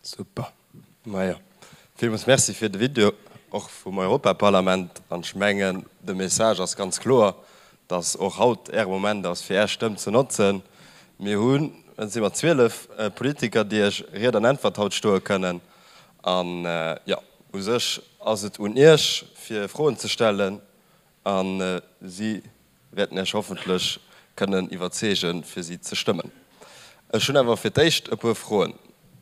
Super. Majo, villmools Merci fir de Video, och vum Europaparlament. An ech mengen, de Message ass ganz kloer, dass och haut Äre Moment ass, fir Är Stëmm ze notzen. Mir hunn, et si mer 12 Politiker, déi Iech Ried an Äntwert haut stoe kënnen. An, jo, u sech ass et un Iech, fir Froen ze stellen. A si wäerten Iech hoffentlech kënnen iwwerzeegen, fir si ze stëmmen. Ech hunn awer fir d'éischt e puer Froen.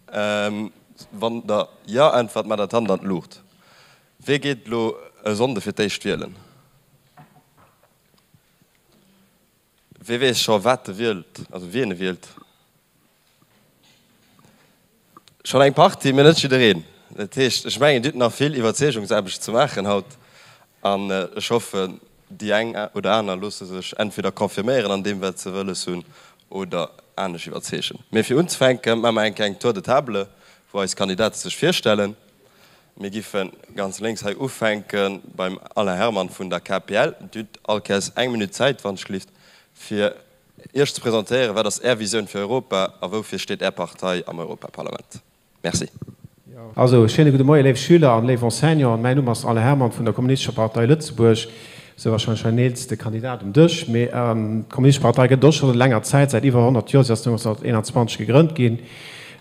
Wann Der Jo äntwert, maacht Der d'Hand an d'Luucht. Wie geet elo e Sonnde fir d'éischt wielen? Wie weess scho wat e wielt, also wien e wielt? Schonn eng Partie, mee net jiddereen. Dat heescht, ech mengen, Dir hutt nach vill Iwwerzeegungsaarbecht ze maachen haut an ech hoffen, déi eng oder aner loosse sech entweder confirméieren an deem, wat se wëlles hunn, oder anescht iwwerzeegen. Mee fir unzefänke maache mer eng kleng Tour de table, wou eis Kandidate sech virstellen. Mir giffe ganz lénks hei ufänke beim Alain Herman vun der KPL. Dir hutt all Kéiers eng Minutt Zäit, wann ech gelift, fir Iech ze presentéieren. Wat ass Är Visioun fir Europa a woufir steet Är Partei am Europaparlament? Merci. Also, schéine gudde Moie léif Schüler an léif Enseignanten. Mäin Numm ass Alain Herman vun der Kommunistescher Partei Lëtzebuerg. Sou warscheinlech hei den eelste Kandidat um Dësch. Mee d'Kommunistesch Partei gëtt et och scho länger Zäit, säit iwwer 100 Joer. Si ass 1921 gegrënnt ginn.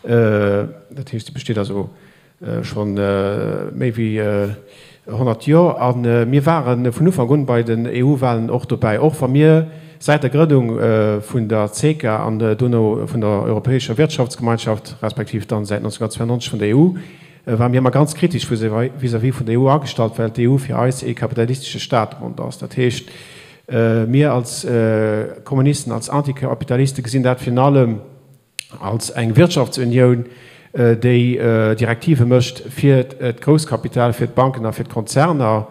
Dat heescht, si besteet also Scho méi wéi 100 Joer. A mir ware vun Ufank un bei den EU-Wahlen och dobäi, och wa mir säit der Grënnung vun der CECA an dono vun der Europäescher Wirtschaftsgemeinschaft, respektiv dann säit 1992 vun der EU, ware mir ëmmer ganz kritesch vis-à-vis vun der EU agestallt, well d'EU fir eis ee kapitalistesche Staatebond ass. Dat heescht, mir als Kommunisten, als Antikapitaliste gesinn dat virun allem, als eng Wirtschaftsunioun, déi Direktive mécht fir d'Grousskapital, fir d'Banken a fir d'Konzerner.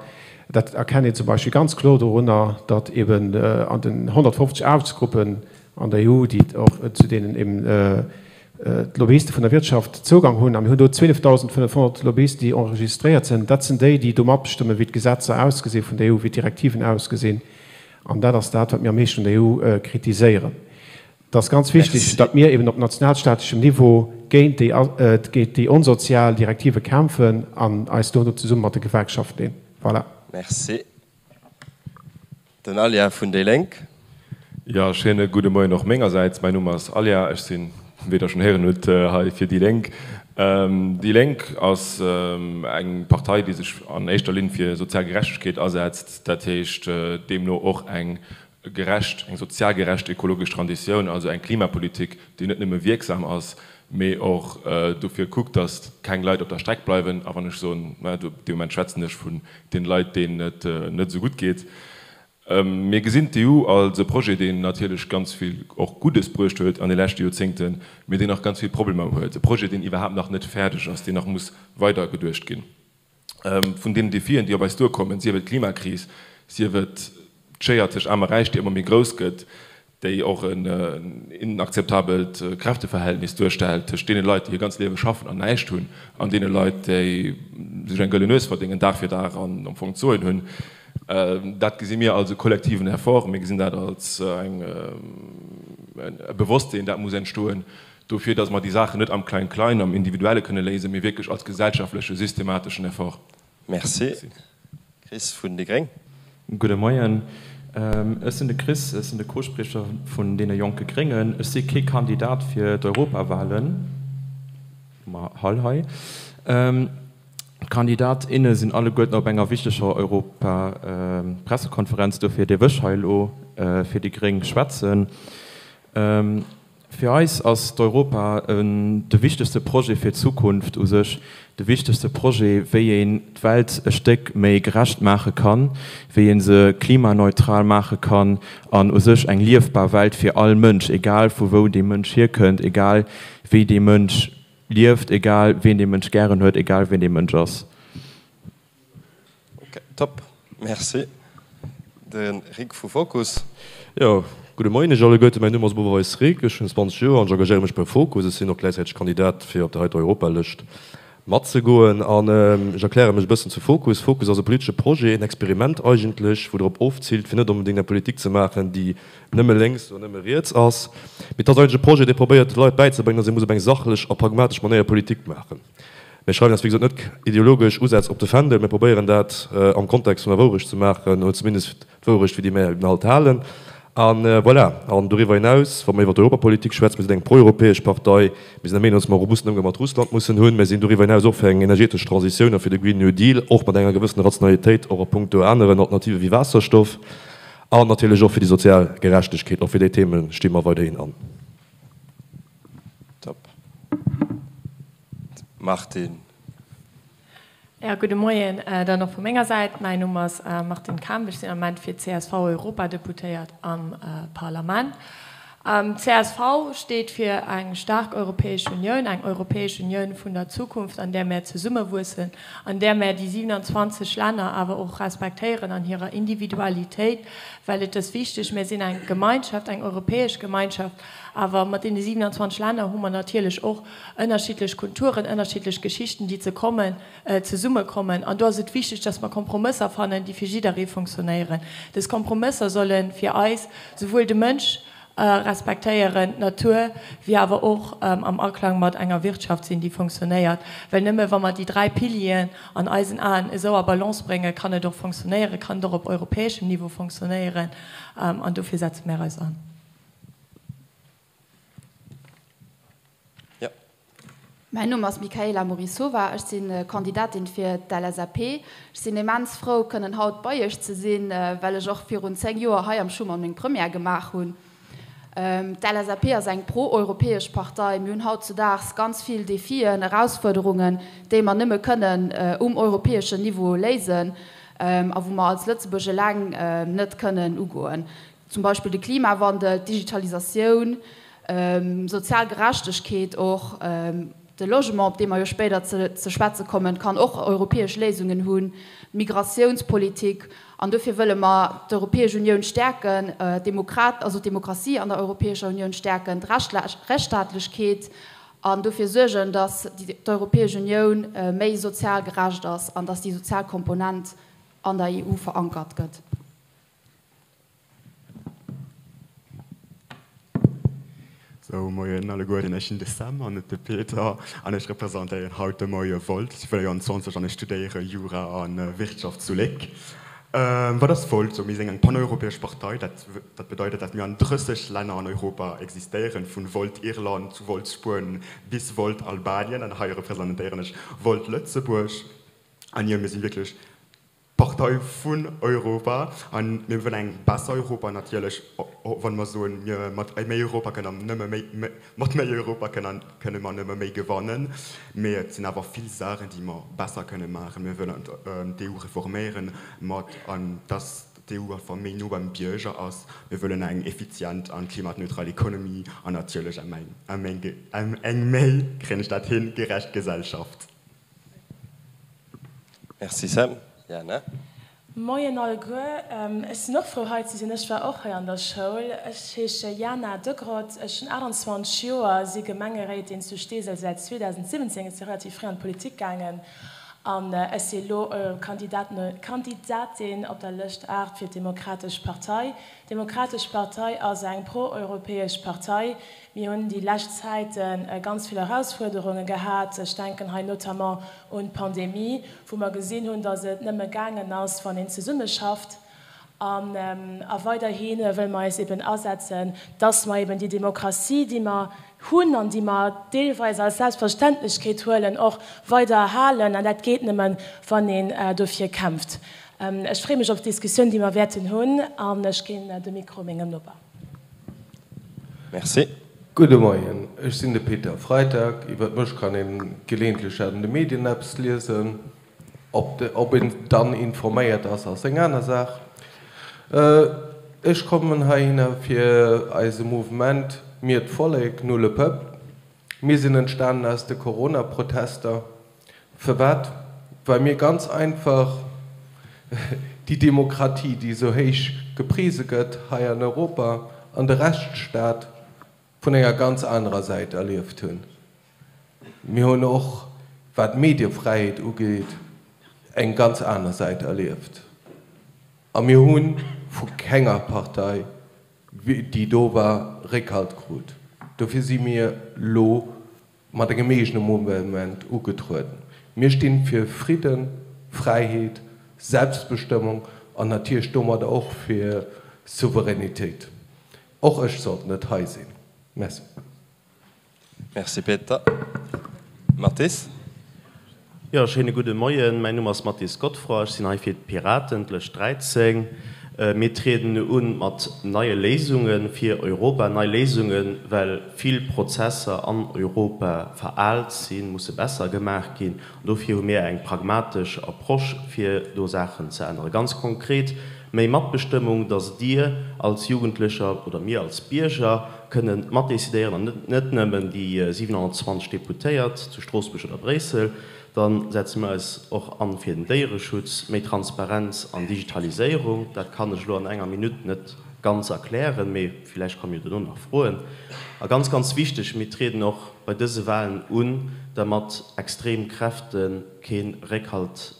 Dat erkennt een zum Beispill ganz kloer dorunner, datt eben an den 150 Aarbechtsgruppen an der EU, déi och zu deenen eben d'Lobbyiste vun der Wirtschaft Zougang hunn, a mir hunn do 12.500 Lobbyisten, déi enregistréiert sinn, dat sinn déi, déi do matbestëmmen, wéi d'Gesetzer ausgesinn vun der EU, wéi d'Direktiven ausgesinn. An dat ass dat, wat mir am meeschten un der EU kritiséieren. Et ass ganz wichtig, datt mir eben op nationalstaatlechem Niveau géint déi, géint déi onsozial Direktive kämpfen an eis dono zesumme mat de Gewerkschaften dinn. Voilà. Merci. Den Alja vun déi Lénk. Jo, schéine gudde Moien och mengersäits. Mäin Numm ass Alja, ech sinn, wéi Der schonn héieren hutt, hei fir déi Lénk. Déi Lénk ass eng Partei, déi sech an éischter Linn fir sozial Gerechtegkeet asetzt. Dat heescht deemno och eng gerecht, eng sozial gerecht ökologesch Transitioun, also eng Klimapolitik, déi net nëmme wierksam ass, mee och dofir kuckt, datt keng Leit op der Streck bleiwen. A wann ech soen, dee Moment schwätzen ech vun deene Leit, deenen et net esou gutt geet. Mir gesinn d'EU als e Projet, deen natierlech ganz vill och Guddes bruecht huet an de leschte Joerzéngten, mee deen och ganz vill Problemer huet, e Projet, deen iwwerhaapt nach net fäerdeg ass, deen nach muss weidergeduecht ginn. Vun deenen Defien, déi op eis duerkommen, sief et d'Klimakris, sief et d'Schéier tëscht Aarm a Räich, déi ëmmer méi grouss gëtt, déi och en inakzeptabelt Kräfteverhältnis duerstellt tëscht deene Leit, déi hir ganz Liewe schaffen an näischt hunn, an deene Leit, déi sech eng gëllen Nues verdéngen, Dag fir Dag, an am Fong d'Soen hunn. Dat gesi mir als e kollektiven Effort. Mir gesinn dat als e Bewosstsinn, dat muss entstoen, Dofir, datt mer déi Saachen net am Klein-Klein, am Individuelle kënne léisen, mee wierklech als gesellschaftleche systemateschen Effort. Merci. Chris vun déi gréng. Gudde Moien. Ech sinn de Chris, ech sinn de Co-Spriecher vun deene jonke Gréngen. Ech si kee Kandidat fir d'Europawahlen, ma hall hei. D'Kandidat, inne sinn alleguerten op enger wichteger Europa-Pressekonferenz, dofir dierf ech hei elo fir déi gréng schwätzen. Fir eis ass d'Europa de wichtegste Projet fir d'Zukunft, u sech de wichtegste Projet, wéi een d'Welt e Stéck méi gerecht maache kann, wéi ee se klimaneutral maache kann an u sech eng liefbar Welt fir all Mënsch, egal vu wou dee Mënsch hierkënnt, egal wéi dee Mënsch lieft, egal ween dee Mënsch gären huet, egal ween dee Mënsch ass. Ok, top, merci. De Rick vu Fokus. Jo, gudde Moien iech alleguerten. Mäin Numm ass Boboweis Rick, ech hunn 20 Joer an ech engagéiere mech beim Fokus. Ech sinn och gläichzäiteg Kandidat fir op der heiter Europalëscht. Matzegoen. An ech erkläre mech e bëssen zu Fokus. Fokus ass e politesche Projet, en Experiment eigentlech, wou drop ofziilt, fir net onbedéngt eng Politik ze maachen, déi nëmme lénks oder nëmme riets ass, mee et ass eigentlech e Projet, dee probéiert, de Leit bäizebréngen, dass ee muss op eng sachlech a pragmatesch Manéier Politik maachen. Mir schreiwen eis, wéi gesot, net ideologesch Usätz op de Fändel, mir probéieren dat am Kontext vun der Wourecht ze maachen, oder zumindest d'Wourecht, wéi déi mär eben halt halen. A voilà. An doriwwer hinaus, wa mer iwwer d'Europapolitik schwätzen, mir sinn eng proeuropäesch Partei, mir sinn der Meenung, datt mer e robusten Ëmgang mat Russland mussen hunn, mir sinn doriwwer hinaus och fir eng energetesch Transitioun a fir de Green New Deal, och mat enger gewëssener Rationalitéit, och a puncto aneren Alternative wéi Waasserstoff, an natierlech och fir déi sozial Gerechtegkeet. Och fir déi Theme sti mer weiderhin an. Top. Martine. Jo, gudde Moien dann och vu menger Säit. Mäin Numm ass Martine Kemp, ech sinn am Moment fir d'CSV-Europadeputéiert am Parlament. Csv steet fir eng staark Europäesch Unioun, eng Europäesch Unioun vun der Zukunft, an där mär zesummewuessen, an där mär déi 27 Länner awer och respektéieren an hirer Individualitéit, well et ass wichteg, mär sinn eng Gemeinschaft, eng europäesch Gemeinschaft, awer mat deene 27 Länner hu mer natierlech och ënnerschiddlech Kulturen, ënnerschiddlech Geschichten, déi ze kommen, zesummekommen. An do ass et wichteg, dass mer Kompromësser fannen, déi fir jidderee funktionéieren. Dës Kompromësser solle fir eis souwuel de Mënsch respektéieren, d'Natur, wéi awer och am Aklang mat enger Wirtschaft sinn, déi funktionéiert. Well nëmme wa mer déi 3 Pilieren an eisen Aen esou a Balance bréngen, kann et och funktionéieren, kann et och op europäeschem Niveau funktionéieren. An dofir setze mär eis an. Jo. Mäin Numm ass Michaela Morisova, ech si Kandidatin fir d'LSAP. Ech sinn immens frou kënnen haut bei iech ze sinn, well ech och virun 10 Joer hei am Schuman meng Première gemaach hunn. D'LSAP ass eng pro-europäesch Partei. Mir hunn hautzudaags ganz vill Defien, Erausfuerderungen, déi mer nëmme kënnen um europäeschen Niveau léisen a wou mer als Lëtzebuerg eleng net kënnen ugoen. Zum Beispill de Klimawandel, d'Digitalisatioun, sozial Gerechtegkeet, och de Logement, op dee mer jo spéider ze schwätze kommen, kann och europäesch Léisungen hunn, d'Migratiounspolitik. An dofir wëlle mer d'Europäesch Unioun stäerken, d'Demokrat, also d'Demokratie an der Europäescher Unioun stäerken, d'Rechtsstaatlechkeet an dofir suergen, datt d'Europäesch Unioun méi sozial gerecht ass an datt déi sozial Komponent an der EU verankert gëtt. Sou, Moien alleguerten, ech sinn de Sam an net de Peter an ech representéieren haut de Moie Volt. Ech si 24 an ech studéiere Jura a Wirtschaft zu Léck. Wat ass Volt? Sou, mir sinn eng paneuropäesch Partei, dat dat bedeitet, dat mir an 30 Länner an Europa existéieren, vun Volt Irland zu Volt Spuenien bis Volt Albanien an hei representéieren ech Volt Lëtzebuerg. An jo, mir sinn wierklech Partei vun Europa an mir wëllen eng besser Europa natierlech, wann mer soen, mir mat méi Europa kënne nëmme méi, mat méi Europa kënne kënne mer nëmme méi gewannen, mee et sinn awer vill Saachen, déi mer besser kënne maachen. Mir wëllen d'EU reforméieren mat an dass d'EU einfach méi no beim Bierger ass. Mir wëllen eng effizient an klimatneutral Economy an natierlech eng méi, kréien ech dat hin, gerecht Gesellschaft. Merci Sam. Jana. Moien alleguer, ech sinn och frou hei ze sinn. Ech war och hei an der Schoul. Ech heesche Jana Degrott, ech hunn 28 Joer, si Gemengeréitin zu Steesel säit 2017. Ech si relativ fréi an d'Politik gaangen an ech si elo Kandidatin op der Lëscht 8 fir d'Demokratesch Partei. D'Demokratesch Partei ass eng pro-europäesch Partei. Mir hunn déi lescht Zäite ganz vill Erausfuerderunge gehat. Ech denken hei notamment un d'Pandemie, wou mer gesinn hunn, datt et nëmme gaangen ass, wann een zesummeschafft. An a weiderhi wëlle mer eis eben asetzen, datt mer eben déi Demokratie, déi mer hunn an déi mer deelweis als Selbstverständlechkeet huelen, och weider erhalen. An dat geet nëmmen, wann een dofir kämpft. Ech freeë mech op d'Diskussioun, déi mer wäerten hunn, an ech ginn de Mikro mengem Noper. Merci. Gudde Moien, ech sinn de Peter Freitag. Iwwert mech kann een geleeëntlech an de Medien eppes liesen. Ob een dann informéiert ass, ass eng aner Saach. Ech kommen heihinner fir eise Mouvement Mir d'Vollek, Nous le peuple. Mir sinn entstanen aus de Corona-Protester. Firwat? Well mir ganz einfach déi Demokratie, déi esou héich geprise gëtt hei an Europa, an de Rechtsstaat vun enger ganz anerer Säit erlieft hunn. Mir hunn och. wat d'Mediefräiheet ugeet, eng ganz aner Säit erlieft. A mir hu vu kenger Partei, déi do war, Réckhalt krut. Dofir si mir elo mat engem eegene Mouvement ugetrueden. Mir sti fir Fridden, Fräiheet, Selbstbestëmmung an natierlech domadder och fir Souveränitéit. Och ech sollt net hei sinn. Merci. Merci Peter. Mathis? Jo, schéine gudde Moien. Mäin Numm ass Mathis Godefroid, ech sinn hei fir d'Piraten, d'Lëscht 13. Mir trieden u mat neie Léisunge fir Europa. Nei Léisunge well vill Prozesser an Europa veraalt sinn, musse besser gemaach ginn. An dofir hu mir eng pragmatesch Approche fir do Saachen ze änneren. Ganz konkret, méi Matbestëmmung, datt Dir als Jugendlecher oder mir als Bierger kënnen matdecidéieren an net nëmmen déi 720 Deputéiert zu Stroossbuerg oder Bréissel. Da setze mir eis och an fir den Déiereschutz, méi Transparenz an Digitaliséierung. Dat kann ech elo an enger Minutt net ganz erklären, mee villäicht komme jo dono nach Froen. A ganz, ganz wichteg, mir trieden och bei dëse Wahlen un, dermat extrem Kräfte kee Réckhalt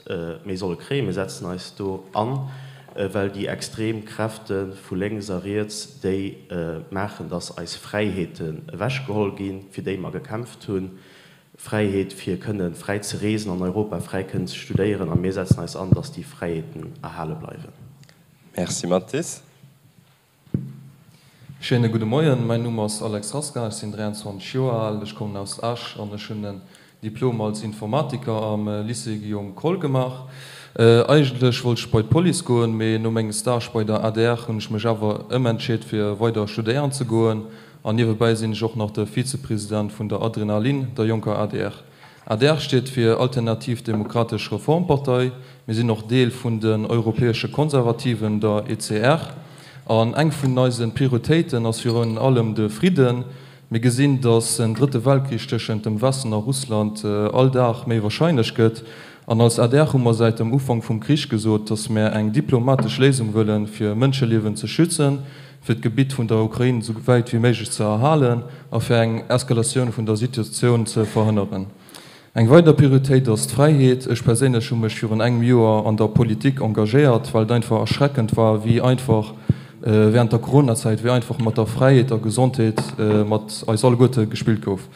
méi solle kréien. Mir setzen eis do an, well déi extrem Kräfte vu lénks a riets, déi maachen, datt eis Fräiheeten ewechgeholl ginn, fir déi mer gekämpft hunn, Fräiheet fir kënne fräi ze reesen an Europa, fräi kënnen ze studéieren, a mir setzen eis an, datt déi Fräiheeten erhale bleiwen. Merci Mathis. Schéine gudde Moien, mäin Numm ass Alex Rasquin, ech sinn 23 Joer al, ech kommen aus Esch an ech hunn en Diplom als Informatiker am Lycée Guillaume Kroll gemaach. Eigentlech wollt ech bei d'Police goen, mee no mengem Stage bei der adr hunn ech mech awer ëmentscheet fir weider studéieren ze goen an niewebäi sinn ech och nach de Vizepresident vun der Adrenalin, der jonker adr. Adr steet fir Alternativ Demokratesch Reformpartei. Mir sinn och Deel vun den Europäesche Konservativen, der ECR. An eng vun eise Prioritéiten ass virun allem de Fridden. Mir gesinn, datt en drëtte Weltkrich tëschent dem Westen a Russland all Dag méi warscheinlech gëtt. An als adr hu mer säit dem Ufank vum Krich gesot, datt mär eng diplomatesch Léisung wëllen, fir Mënscheliewen ze schützen, fir d'Gebitt vun der Ukrain esou wäit wéi méiglech ze erhalen a fir eng Eskalatioun vun der Situatioun ze verhënneren. Eng weider Prioritéit ass d'Fräiheet. Ech perséinlech hu mech virun engem Joer an der Politik engagéiert, well et einfach erschreckend war, wéi einfach während der Coronazäit, wéi einfach mat der Fräiheet a Gesondheet mat eis alleguerte gespillt gouf.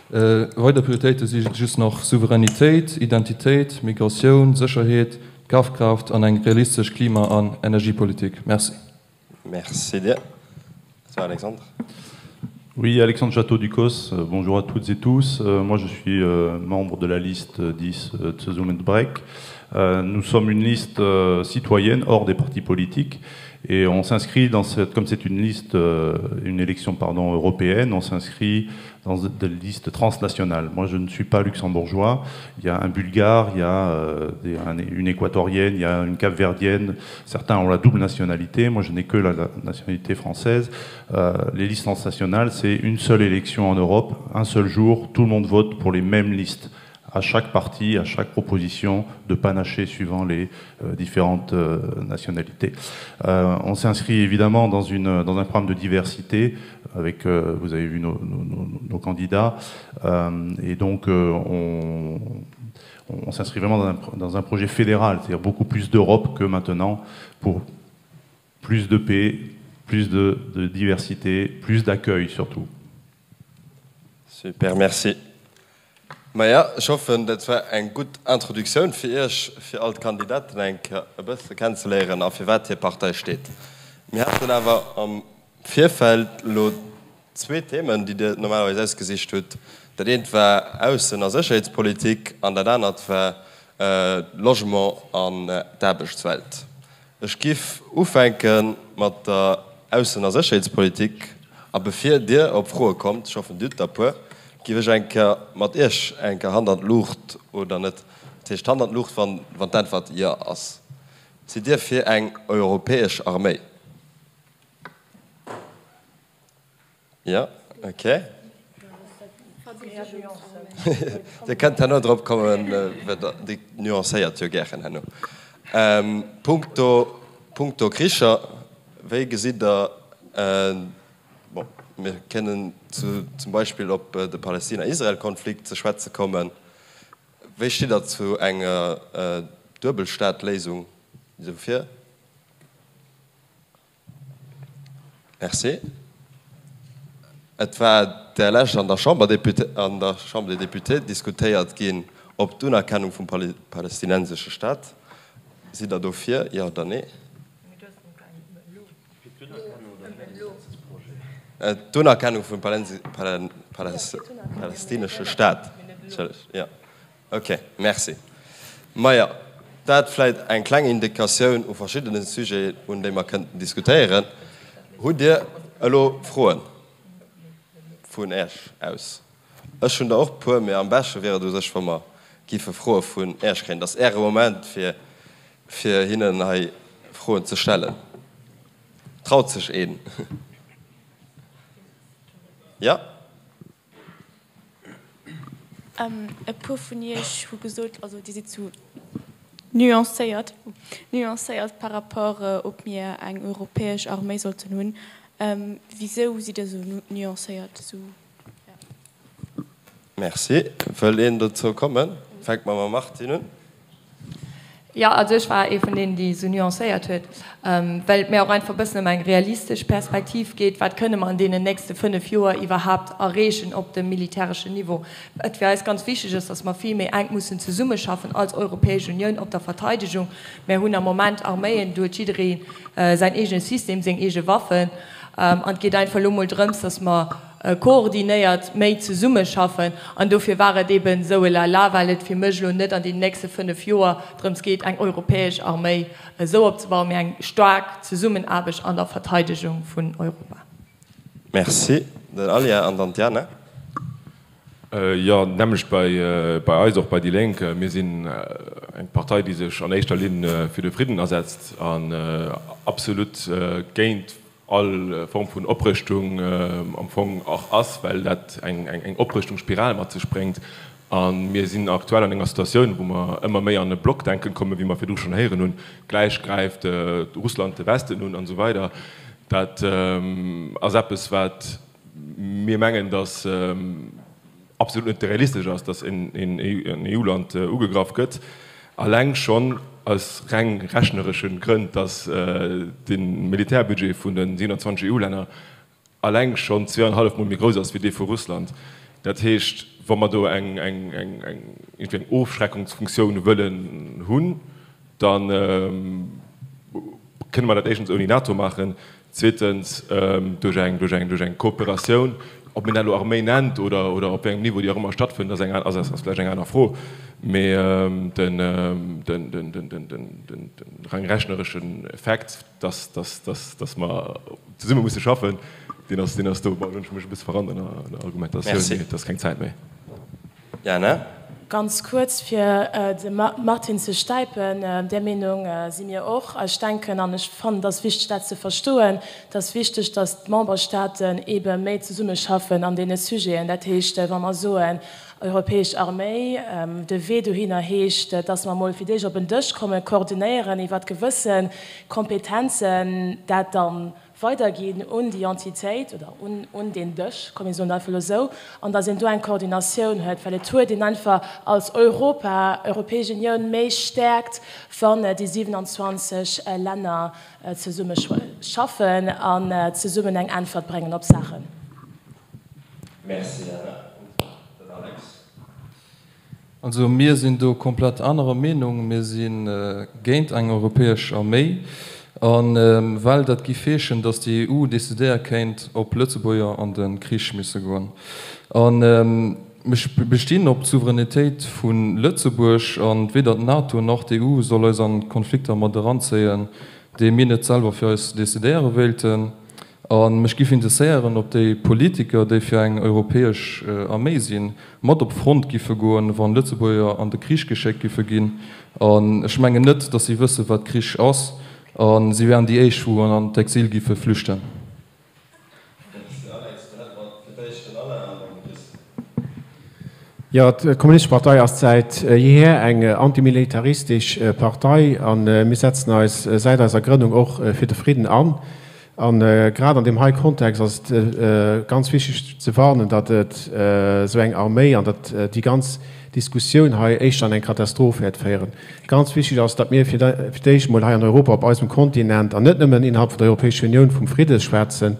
Weider Prioritéite si just nach Souveränitéit, Identitéit, Migratioun, Sécherheet, Kafkraaft an eng realistesch Klima an Energiepolitik. Merci. Merci dir. Das war Alexandre. Oui, Alexandre Château Ducos, euh, bonjour à toutes et tous. Euh, moi, je suis euh, membre de la liste 10 de Break. Nous sommes une liste citoyenne hors des partis politiques et on s'inscrit dans cette comme c'est une liste une élection pardon européenne, on s'inscrit dans des listes transnationales. Moi je ne suis pas luxembourgeois, il y a un bulgare, il y a euh, des, un, une équatorienne, il y a une capverdienne, certains ont la double nationalité, moi je n'ai que la, la nationalité française. Euh, les listes transnationales, c'est une seule élection en Europe, un seul jour, tout le monde vote pour les mêmes listes à chaque parti, à chaque proposition de panacher suivant les euh, différentes euh, nationalités. Euh, on s'inscrit évidemment dans, une, dans un programme de diversité avec, euh, vous avez vu nos, nos, nos, nos candidats, euh, et donc euh, on, on s'inscrit vraiment dans un, dans un projet fédéral, c'est-à-dire beaucoup plus d'Europe que maintenant pour plus de paix, plus de, de diversité, plus d'accueil surtout. Super, merci. Maja, ech hoffen, dat war eng gutt Introduktioun fir Iech, fir all d'Kandidaten eng Kéier e bësse kennenzeléieren a firwat hir Partei steet. Mir haten awer am Virfeld elo zwee Themen, déi Dir normalerweis ausgesicht hutt. Dat eent war Aussen a Sécherheetspolitik an dat anert war Logement an d'Aarbechtswelt. Ech giff ufänke mat der Aussen a Sécherheetspolitik. A bevir Dir op Froe kommt, ech hoffen Dir hutt der e puer, giff ech eng Kéier mat Iech eng Kéier Hand an d'Luucht, oder net, wat heescht Hand an d'Luucht, wann d'Äntwert Jo ass. Sidd Dir fir eng europäesch Arméi? Jo, ok. Dir kënnt herno drop kommen, Dir nuancéiert jo gären herno. Punkto, punkto Kricher, wéi gesitt Der, bon, mir kënnen zu, zum Beispill op de Palästina-Israel-Konflikt ze schwätze kommen. Wéi stitt Der zu enger Duebelstaatléisung? Dofir? Merci. Et war der Lescht an der Chamber an der Chambre des Députés diskutéiert ginn, ob d'Unerkennung vum palästinensesche Staat. Sidd Der dofir, jo oder nee? D'Unerkennung vum palästinesche Staat, entschëllegt, jo. Ok, merci. Maja, dat vläit eng kleng Indikatioun u verschiddene Sujeten, un déi mer kënnten diskutéieren. Hutt Dir elo Froen vun Äech aus? Ech hunn der och e puer, mee am beschte wier et u sech, wa mer giffe Froe vun Äech kréien. Et ass Äre Moment, fir fir hinnen hei Froen ze stellen. Traut sech een? Jo? E puer vun Iech hu gesot, also Dir sidd zu nuancéiert, nuancéiert par rapport ob mir eng europäesch Arméi sollten hunn. Wisou sidd Dir esou nuancéiert? Esou, ja. Merci. Wëll een dozou kommen? Fänke mer mam Martine un. Jo, also ech war ee vun deenen, déi esou nuancéiert huet, well et mir och einfach e bëssen ëm eng realistesch Perspektiv geet, Wat kënne mer an deenen nächste 5 Joer iwwerhaapt erreechen op dem militäreschen Niveau? Wat fir eis ganz wichteg ass, datt mer vill méi enk mussen zesummeschaffen als Europäesch Unioun op der Verteidegung. Mär hunn am Moment Arméien, do huet jidderee säin eegene System, seng eege Waffen. An et geet einfach elo mol drëms, datt mer koordinéiert méi zesummeschaffen. An dofir war et eben esou e Lala, well et fir mech elo net an deenen nächste 5 Joer drëms geet, eng europäesch Arméi esou opzebauen, mee eng staark Zesummenaarbecht an der Verteidegung vun Europa. Merci. Den Alia an dann d'Diana. Jo, d'nämmlecht bei eis, och bei déi Lénk. Mir sinn eng Partei, déi sech an éischter Linn fir de Fridden asetzt an absolut géint all Form vun Oprëschtung am Fong och ass, well dat eng Oprëschtungsspiral mat sech bréngt. A mir sinn aktuell an enger Situatioun, wou mer ëmmer méi an e Blockdenken kommen, wéi mer virdru schonn héieren hunn. Gläich gräift Russland de Westen un an esou weider. Dat ass eppes, wat mir mengen, datt absolut net realistesch ass, datt en EU-Land ugegraff gëtt, alleng schonn aus reng rechneresche Grënn, datt de Militärbudget vun de 27 EU-Länner alleng schonn zweeanenhallef Mol méi grouss ass wéi dee vu Russland. Dat heescht, wa mer do eng Ofschreckungsfunktioun wëllen hunn, da kënne mer dat éischtens ouni NATO maachen, Zweetens, duerch eng, duerch eng, duerch eng Kooperatioun, ob een dat elo Arméi nennt oder, oder op wéi engem Niveau déi och ëmmer stattfënnt, ass eng, ass, ass vläicht eng aner Fro. Mee den, den, den, den, den, den, den reng rechnereschen Effekt, dass, dass, dass, dass mer zesumme musse schaffen, deen ass, deen ass do. Bon, elo hunn ech mech e bësse verrannt an der Argumentatioun, mee et ass keng Zäit méi. Jana. Ganz kuerz, fir de Martin ze stäipen, Där Meenung si mir och. Ech denken an ech fannen, et ass wichteg, dat ze verstoen, et ass wichteg, datt d'Memberstaaten eebe méi zesummeschaffen an deene Sujeten. Dat heescht, wa mer soen, europäesch Arméi, de Wee dohinner heescht, datt mer emol fir d'éischt op en Dësch kommen, koordinéieren iwwert gewësse Kompetenzen, dat dann weiderginn un déi Entitéit oder un deen Dësch, komm mir soen et einfach elo esou, an datt een do eng Koordinatioun huet, well et huet een einfach als Europa, Europäesch Unioun méi Stäerkt, wann déi 27 Länner zesumme schaffen an zesummen eng Äntwert bréngen op Saachen. Merci Anna. Den Alex. Also mir sinn do komplett anerer Meenung. Mir si géint eng europäesch Arméi. A well dat giff heeschen, datt déi EU decidéier kéint, ob Lëtzebuerger an de Krich misse goen. A mir bestinn op d'Souveränitéit vu Lëtzebuerg. A weder d'NATO nach d'EU soll eis an Konflikter mat eranzéien, déi mir net selwer fir eis decidéiere wéilten. A mech giff interesséieren, ob déi Politiker, déi fir eng europäesch Arméi sinn, mat op d'Front giffe goen, wann Lëtzebuerger an de Krich geschéckt giffe ginn. An ech mengen net, datt si wësse wat Krich ass, a si wären déi éischt wou an d'Exil giffe flüchten. Jo, d'Kommunistesch Partei ass säit jeeher eng antimilitaristesch Partei a mir setzen eis säit eiser Grënnung och fir de Fridden an. A grad an deem hei Kontext ass et ganz wichteg ze warnen, datt et esou eng Arméi an datt déi ganz Diskussioun hei éischter an eng Katastroph wäert féieren. Ganz wichteg ass, datt mir fir d'éischt emol hei an Europa op eisem Kontinent an net nëmmen innerhalb vun der Europäescher Unioun vum Fridde schwätzen.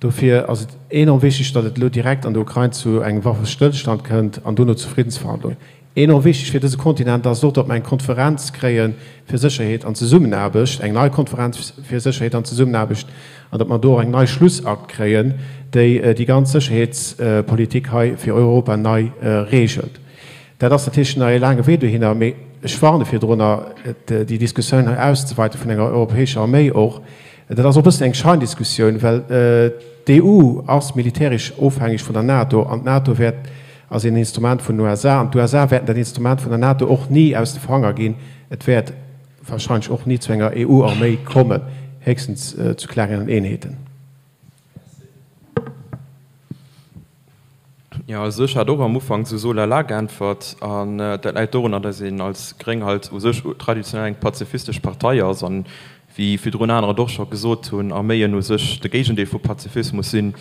Dofir ass et enorm wichteg, datt et elo direkt an der Ukrain zu engem Waffestëllstand kënnt an dono zu Friddensverhandlungen. Enorm wichteg fir dëse Kontinent ass et och, datt mer eng Konferenz kréie fir Sécherheet an Zesummenaarbecht, eng nei Konferenz fir Sécherheet an Zesummenaarbecht, an datt mer do och eng nei Schlussakt kréien, déi déi ganz Sécherheetspolitik hei fir Europa nei regelt. Dat ass natierlech nach ee laange Wee dohinner, mee ech warne virdrunner, déi Diskussioun hei auszeweite vun enger europäescher Arméi och. Dat ass och e bëssen eng Scheindiskussioun, well d'EU ass militäresch ofhängeg vun der NATO an d'NATO wäert ass een Instrument vun den USA an d'USA wäerten dat Instrument vun der NATO och ni aus de Fanger ginn. Et wäert wahrscheinlech och ni zu enger EU-Arméi kommen, héchstens zu klengeren Eenheeten. Jo, also ech hat och am Ufank sou so lala geäntwert an dat läit dorunner, datt een als Gréng halt u sech traditionell eng pazifistesch Partei ass an wéi virdrun anerer et och scho gesot hunn, Arméien u sech de Géigendeel vu Pazifismus sinn.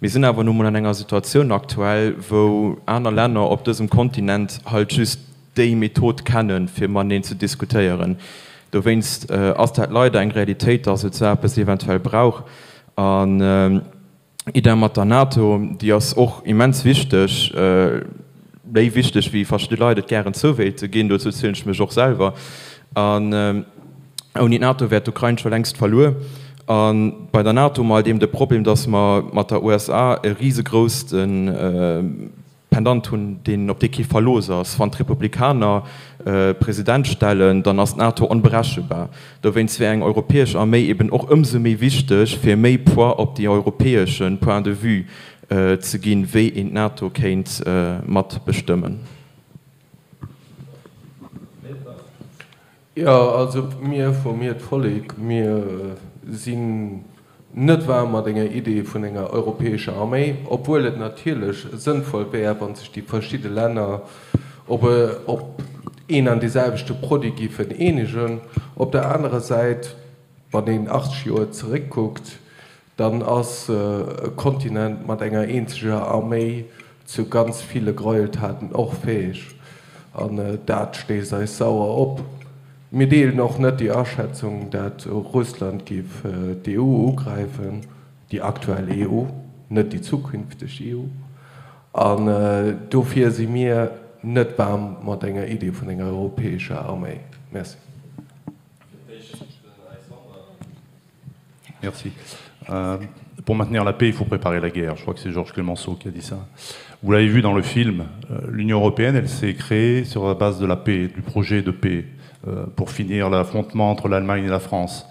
Mir sinn awer nu mol an enger Situatioun aktuell, wou aner Länner op dësem Kontinent halt just déi Method kennen, fir mateneen ze diskutéieren. Dowéinst ass dat leider eng Realitéit, datt et sou eppes eventuell brauch. An Idem mat der NATO, déi ass och immens wichteg, méi wichteg wéi verschidde Leit et gären zouwéilte ginn, dozou zielen ech mech och selwer. An ouni d'NATO wär d'Ukrain scho längst verluer. A bei der NATO hu mer halt eben de Problem, datt mer mat der USA e risegroussten, Pendant hunn, deen, op dee kee Verlooss ass. Wann d'Republikaner e President stellen, dann ass d'NATO onberechebar. Dowéinst wär eng europäesch Arméi eben och ëmsou méi wichteg, fir méi Poids op déi europäesche Point de vue ze ginn, wéi een d'NATO kéint mat bestëmmen. Jo, also mir vu Mir d'Vollek, mir sinn net waarm mat enger Idee vun enger europäescher Arméi, obwuel et natierlech sënnvoll wär, wa sech déi verschidde Länner op op een an deeselwechte Produit giffen eenegen. Op der anerer Säit, wann een 80 Joer zeréckkuckt, Dann ass e Kontinent mat enger eenzeger Arméi zu ganz ville Gräueltaten och fäeg. An dat stéisst eis sauer op. Mir deelen och net déi Aschätzung, dat Russland giff d'EU ugräifen, déi aktuell EU, net déi zukünfteg EU. An dofir si mir net waarm mat enger Idee vun enger europäescher Arméi. Merci. Merci. Euh, pour maintenir la paix, il faut préparer la guerre. Je crois que c'est Georges Clemenceau qui a dit ça. Vous l'avez vu dans le film, euh, l'Union européenne, elle s'est créée sur la base de la paix, du projet de paix, euh, pour finir l'affrontement entre l'Allemagne et la France.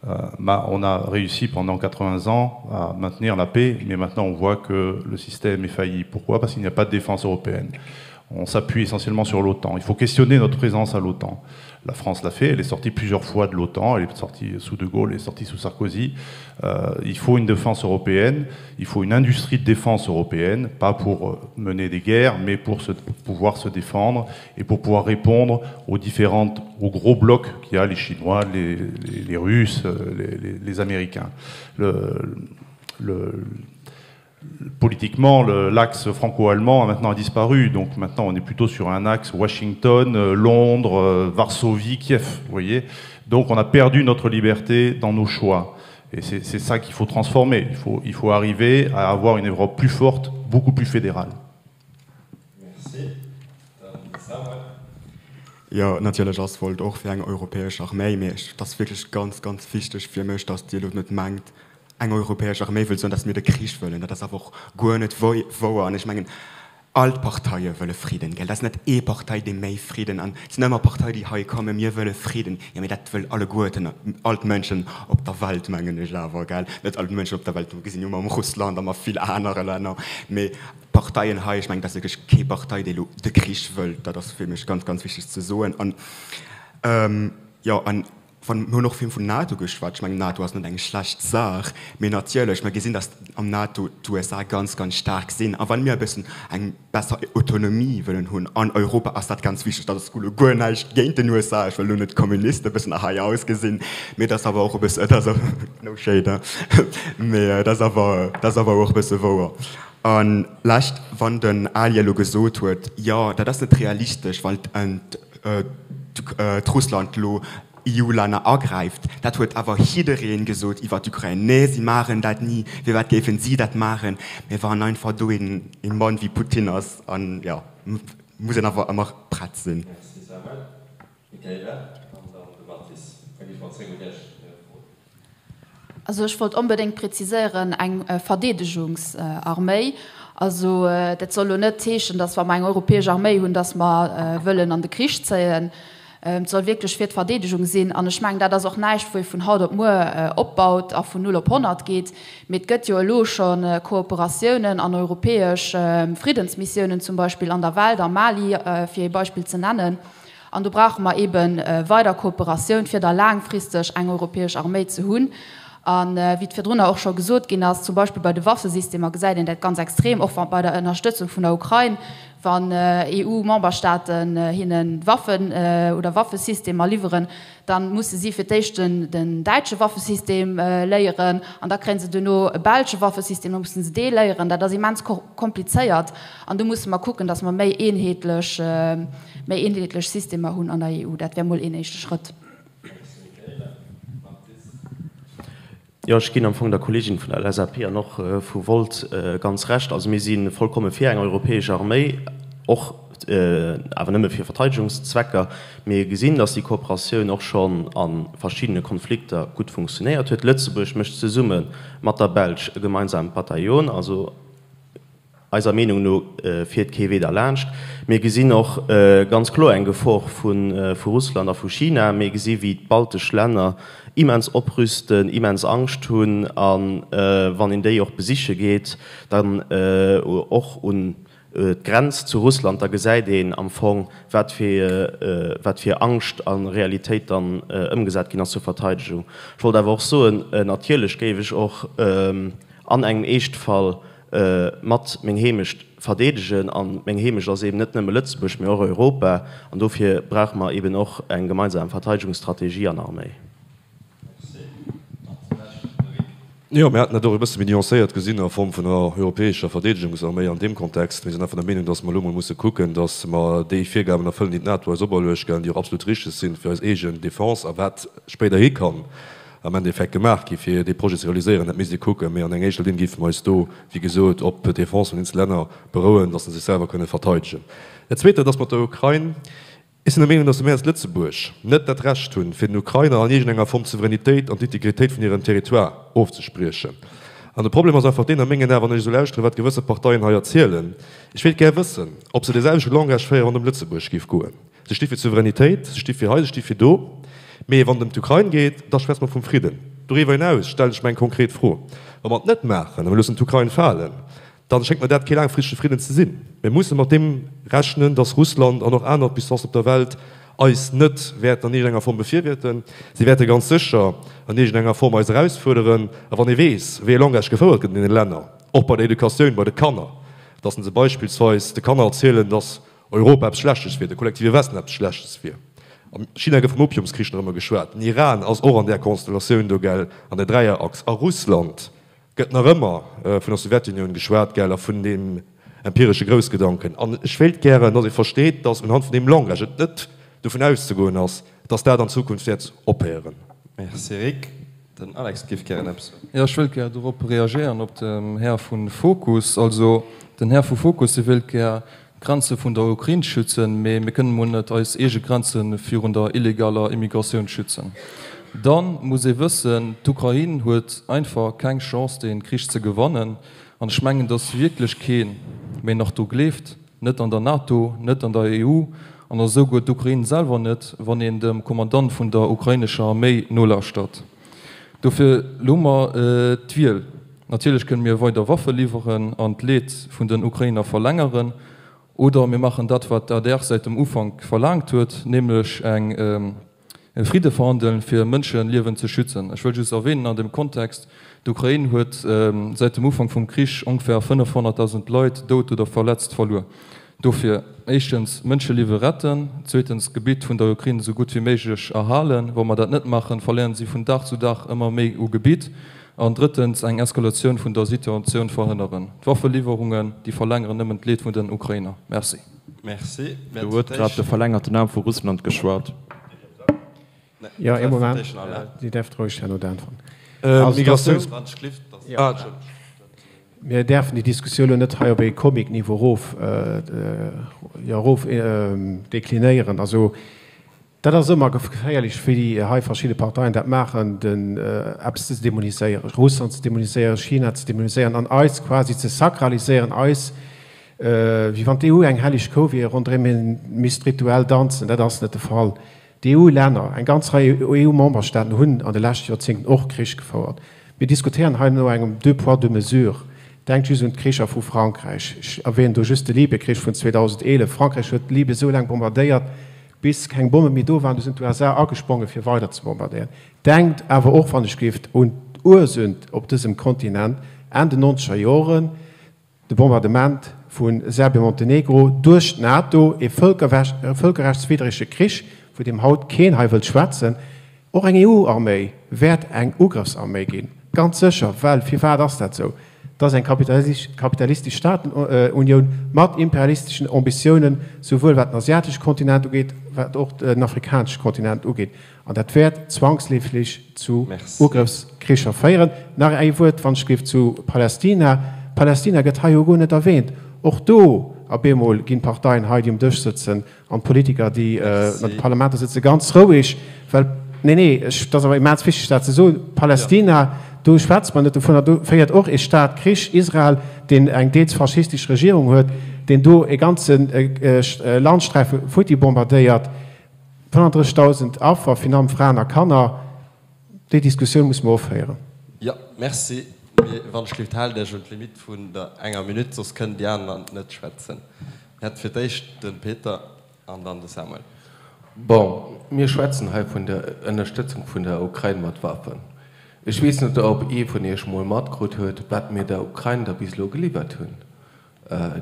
Euh, bah, on a réussi pendant 80 ans à maintenir la paix, mais maintenant on voit que le système est failli. Pourquoi Parce qu'il n'y a pas de défense européenne. On s'appuie essentiellement sur l'OTAN. Il faut questionner notre présence à l'OTAN. La France l'a fait, elle est sortie plusieurs fois de l'OTAN, elle est sortie sous De Gaulle, elle est sortie sous Sarkozy. Euh, il faut une défense européenne, il faut une industrie de défense européenne, pas pour euh, mener des guerres, mais pour se, pouvoir se défendre et pour pouvoir répondre aux différentes, aux gros blocs qu'il y a, les Chinois, les, les, les Russes, euh, les, les, les Américains. Le, le, politiquement, l'axe franco-allemand a maintenant disparu. Donc maintenant, on est plutôt sur un axe Washington, euh, Londres, euh, Varsovie, Kiev. Vous voyez Donc on a perdu notre liberté dans nos choix. Et c'est ça qu'il faut transformer. Il faut, il faut arriver à avoir une Europe plus forte, beaucoup plus fédérale. Merci. Jo, natierlech ass Volt och fir eng europäesch Arméi, mee et ass wierklech ganz, ganz wichteg fir mech, datt Dir elo net mengt, eng europäesch Arméi wëll soen, datt mir de Krich wëllen. Dat ass awer och guer net wouer. An ech mengen, all d'Parteie wëlle Fridden, gell. Dat ass net ee Partei, déi méi Fridden an et sinn ëmmer Partei, déi hei kommen, mir wëlle Fridden. Jo, mee dat wëll alleguerten, all d'Mënschen op der Welt, mengen ech awer, gell. Net all d'Mënschen op der Welt, mir gesinn jo mam Russland a mat vill anere Länner, mee Parteien hei, ech mengen, et ass wierklech kee Partei, déi elo de Krich wëllt. Dat ass fir mech ganz, ganz wichteg ze soen. An, jo, an. Wann, mir hunn och vill vun NATO geschwat, ech mengen NATO ass net eng schlecht Saach, mee natierlech, mer gesinn, datt am NATO d'USA ganz, ganz staark sinn. A wann mir e bëssen eng besser Autonomie wëllen hunn an Europa, ass dat ganz wichteg. Dat ass elo guer näischt géint den USA, ech wëll elo net d'Kommuniste e bëssen hei ausgesinn, mee et ass awer och e bëssen, et ass, no shade, hein, mee et ass awer, et ass awer och e bësse wouer. A lescht, wann den Ali elo gesot huet, jo, dat ass net realistesch, well d'Russland elo EU-Länner agräift. Dat huet awer jiddereen gesot iwwer d'Ukrain. Nee, si maachen dat ni. Firwat géifen si dat maachen? Mee wann einfach do een Mann wéi Putin ass, an jo, muss een awer ëmmer prett sinn. Merci Samuel. Michaela, an dann de Mathis. Da gi mer zréck un Iech, Här Froh. Also ech wollt onbedéngt präziséieren, eng Verdeedegungsarméi. Also dat soll elo net heeschen, datt wa mer eng europäesch Arméi hunn, datt mer wëllen an de Krich zéien. Et soll wierklech fir d'Verdeedegung sinn. An ech mengen, dat ass och näischt, wou ee vun haut op muer opbaut a vun null op 100 geet. Mee et gëtt jo elo scho Kooperatiounen an europäesch Friddensmissiounen zum Beispill an der Welt, am Mali, fir ee Beispill ze nennen. An do brauche mer eebe weider Kooperatioun, fir da laangfristeg eng europäesch Arméi ze hunn. A wéi et virdrunner och scho gesot ginn ass, zum Beispill bei de Waffesystemer gesäit een dat ganz extrem, och wa bei der Ënnerstëtzung vun der Ukrain, wann EU-Memberstaaten hinne Waffen oder Waffesystemer liwweren, Da musse si fir d'éischt den däitsche Waffesystem léieren an da kréie se duerno e belsche Waffesystem, da musse se dee léieren. Dat ass immens komplizéiert an do musse mer kucken, datt mer méi eenheetlech, méi eenheetlech Systemer hunn an der EU. Dat wär mol een éischte Schrëtt. Jo, ech ginn am Fong der Kolleegin vun der LSAP an och vu Volt ganz Recht. Also mir si vollkomme fir eng europäesch Arméi, och awer nëmme fir Verteidegungszwecker. Mir gesinn, datt déi Kooperatioun och schonn a verschiddene Konflikter gutt funktionéiert huet. Lëtzebuerg mécht zesumme mat der Belsch e gemeinsame Bataillon. Also Eiser Meenung no fiert kee Wee derlaanscht. Mir gesinn och ganz kloer eng Gefor vu Russland a vu China. Mir gesi wéi d'baltesch Länner immens oprüsten, immens Angscht hunn. A wann een déi och besiche geet, dann och un d'Grenz zu Russland, da gesäit een am Fong, wat fir Angscht a Realitéit dann ëmgesat ginn ass zur Verteidegung. Ech wollt awer och soen, natierlech géif ech och an engem Eeschtfall mat meng Heemecht verdeedegen. An meng Heemecht ass eben net nëmme Lëtzebuerg, mee och Europa. An dofir brauche mer eben och eng gemeinsam Verteidegungsstrategie an Arméi. Jo, mir haten dat och e bësse méi nuancéiert gesinn a Form vun der europäescher Verdeedegungsarméi an deem Kontext. Mir sinn einfach der Meenung, dass mer elo emol musse kucken, dass mer déi Virgaben erfëllen, déi d'NATO eis operluecht gëtt, déi och absolut richteg sinn fir eis eegen Defense a wat spéiderhi kann am Endeffekt gemaach gi fir dee Projet ze realiséieren, dat misst ee kucken. Mee an enger éischter Linn géife mer eis do, wéi gesot, op d'Defense vun den eenzel Länner berouen, datt se sech selwer kënne verteidegen. Dat Zweet, dat ass mat der Ukrain. Ech sinn der Meenung, datt mir als Lëtzebuerg net dat Recht hunn, fir den Ukrainer an iergendenger Form d'Souveränitéit an d'Integritéit vun hirem Territoire ofzespriechen. An de Problem ass einfach deen, a mengen Aen, wann ech esou lauschteren, wat gewësse Parteien hei erzielen, ech wéilt gär wëssen, ob se dee selwechte Langage féieren, wann et ëm Lëtzebuerg géif goen. Se sti fir d'Souveränitéit, se sti fir hei, se sti fir do. Mee wann et ëm d'Ukrain geet, da schwätze mer vum Fridden. Doriwwer hinaus stellen ech mer eng konkret Fro, Wa mer et net maachen a mir loossen d'Ukrain falen, da schéngt mer dat kee laangfristege Fridden ze sinn. Mir musse mat deem rechnen, datt Russland an och aner Puissancen op der Welt eis net wäerten an iergendenger Form befürwierten. Si wäerte ganz sécher an iergendenger Form eis erausfuerderen. A wann ee weess, wéi e Langage gefouert gëtt an deene Länner, och bei der Educatioun, bei de Kanner, datt se beispillsweis de Kanner erzielen, datt Europa eppes Schlechtes wier, de kollektive Westen eppes Schlechtes wier. A China gëtt vum Opiumskrich nach ëmmer geschwat. Den Iran ass och an där Konstellatioun do, gell, an der Dräierachs. A Russland gëtt nach ëmmer vun der Sowjetunioun geschwat, gell, a vun deem empiresche Groussgedanken. An ech wéilt gären, datt ee versteet, datt unhand vun deem Langage et net dovun auszegoen ass, datt dat an Zukunft wäert ophéieren. Merci Rick. Den Alex géif gären eppes soen. Jo, ech wëllt gär dorop reagéieren, op dem Här vu Fokus. Also, den Här vu Fokus, dee wéilt gär d'Grenze vun der Ukrain schützen, mee mir kënnen emol net eis eege Grenze virun der illegaler Immigratioun schützen. Dann muss ee wëssen, d'Ukrain huet einfach keng Chance dee Krich ze gewannen. An ech mengen, datt wierklech kee méi nach dru gleeft, net an der NATO, net an der EU an esouguer d'Ukrain selwer net, wann een dem Kommandant vun der ukrainescher Arméi nolauschtert. Dofir, lo hu mer d'Wiel. Natierlech kënne mir weider Waffe liwweren an d'Leed vun den Ukrainer verlängeren, oder mir maachen dat, wat d'ADR säit dem Ufank verlaangt huet, nämlech eng. Fridde verhandelen, fir Mënscheliewen ze schützen. Ech wëll just erwähnen an dem Kontext, D'Ukrain huet säit dem Ufank vum Krich ongeféier 500.000 Leit dout oder verletzt verluer. Dofir, éischtens, Mënscheliwwe retten, zweetens, d'Gebitt vun der Ukrain esou gutt wéi méiglech erhalen. Wa mer dat net maachen, verléieren si vun Dag zu Dag ëmmer méi u Gebitt. An drëttens, eng Eskalatioun vun der Situatioun verhënneren. D'Waffeliwwerungen, déi verlängeren nëmmen d'Leed vun den Ukrainer. Merci. Merci. Do huet grad de verlängerten Aarm vu Russland geschwat. Jo, ee Moment, Dir däerft roueg herno äntweren. Mir däerfen déi Diskussioun elo net hei op ee Comic-Niveau erof, jo, erof deklinéieren. Also, dat ass ëmmer geféierlech, wéi déi hei verschidde Parteien dat maachen, den eppes ze demoniséieren, Russland ze demoniséieren, China ze demoniséieren an eis quasi ze sakraliséieren, eis, wéi wann d'EU eng helleg Kou wier, ronderëm ee misst rituell danzen. Dat ass net de Fall. D'EU-Länner, eng ganz Rei EU-Memberstaaten hunn an de leschte Joerzéngten och Krich gefouert. Mir diskutéieren hei no engem deux poids, deux mesures. Denkt just un d'Kricher vu Frankräich. Ech erwänen do just de Libyekrich vun 2011. Frankräich huet Libye esou laang bombardéiert, bis keng Bomme méi do waren. Du sinn d'USA agesprongen, fir weider ze bombardéieren. Denkt awer och, wann ech géif, un d'Ursünd op dësem Kontinent Enn den nonzeger Joren, De Bombardement vu Serbien-Montenegro duerch d'NATO, ee vëlkerrechtswiddrege Krich, vu deem haut keen hei wëllt schwätzen. Och eng EU-Arméi wäert eng Ugrëffsarméi ginn, ganz sécher. Well firwat ass dat esou? Et ass eng kapitalistesch Staatenunioun mat imperialisteschen Ambitiounen, souwuel wat den asiatesche Kontinent ugeet, wat och den afrikanesche Kontinent ugeet. An dat wäert zwangsleeflech zu Ugrëffskricher féieren. Nach ee Wuert, wann ech géif, zu Palästina. Palästina gëtt hei jo guer net erwähnt. Och do op eemol ginn d'Parteien hei, déi um Dësch sëtzen, an d'Politiker, déi an de Parlamenter sëtzen, ganz roueg, well, nee, nee, ech, dat ass awer immens wichteg, dat ze soen, Palästina, do schwätzt mer net dovunner, do féiert och ee Staat Krich, Israel, deen eng deels faschistesch Regierung huet, deen do e ganze Landsträife futti bombardéiert. 35.000 Affer, virun allem Fraen a Kanner. Déi Diskussioun muss mer ofhéieren. Jo, merci. Mee wann ech gelift, haalt Iech un d'Limitt vun der enger Minutt, soss kënnen déi aner net schwätzen. Hätt fir d'éischt de Peter an dann de Samuel. Bon, mir schwätzen hei vun der Ënnerstëtzung vun der Ukrain mat Waffen. Ech weess net, ob ee vun Iech mol matkrut huet, wat mir der Ukrain da bis elo geliwwert hunn.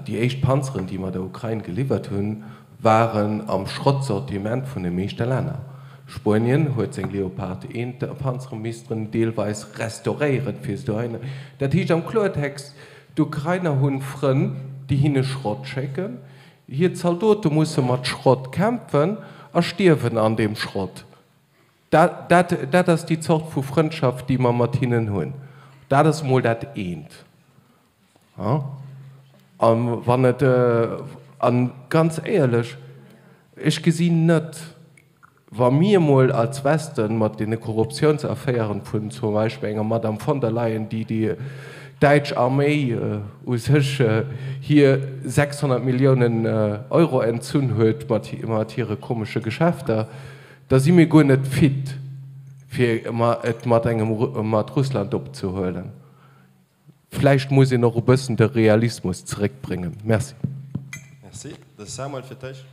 Déi éischt Panzeren, déi mer der Ukrain geliwwert hunn, waren am Schrottsortiment vun de meeschte Länner. Spuenien huet seng Leopard I Panzere missten deelweis restauréieren, fir se dohinner. Dat heescht am Kloertext, d'Ukrainer hunn Frënn, déi hinne Schrott schécken. Hir Zaldote musse mat Schrott kämpfen a stierwen an deem Schrott. Dat, dat, dat ass déi Zort vu Frëndschaft, déi mer mat hinnen hunn. Dat ass emol dat eent. A wann et, a ganz éierlech, ech gesinn net, wa mir emol als Westen mat deene Korruptiounsaffären vun zum Beispill enger Madame von der Leyen, déi déi däitsch Arméi u sech hir 600 Milliounen Euro entzunn huet mat hire komesche Geschäfter, da si mir guer net fit fir et mat engem, mat Russland opzehuelen. Vläicht muss een och e bëssen de Realismus zeréckbréngen. Merci. Merci. De Samuel fir d'éischt.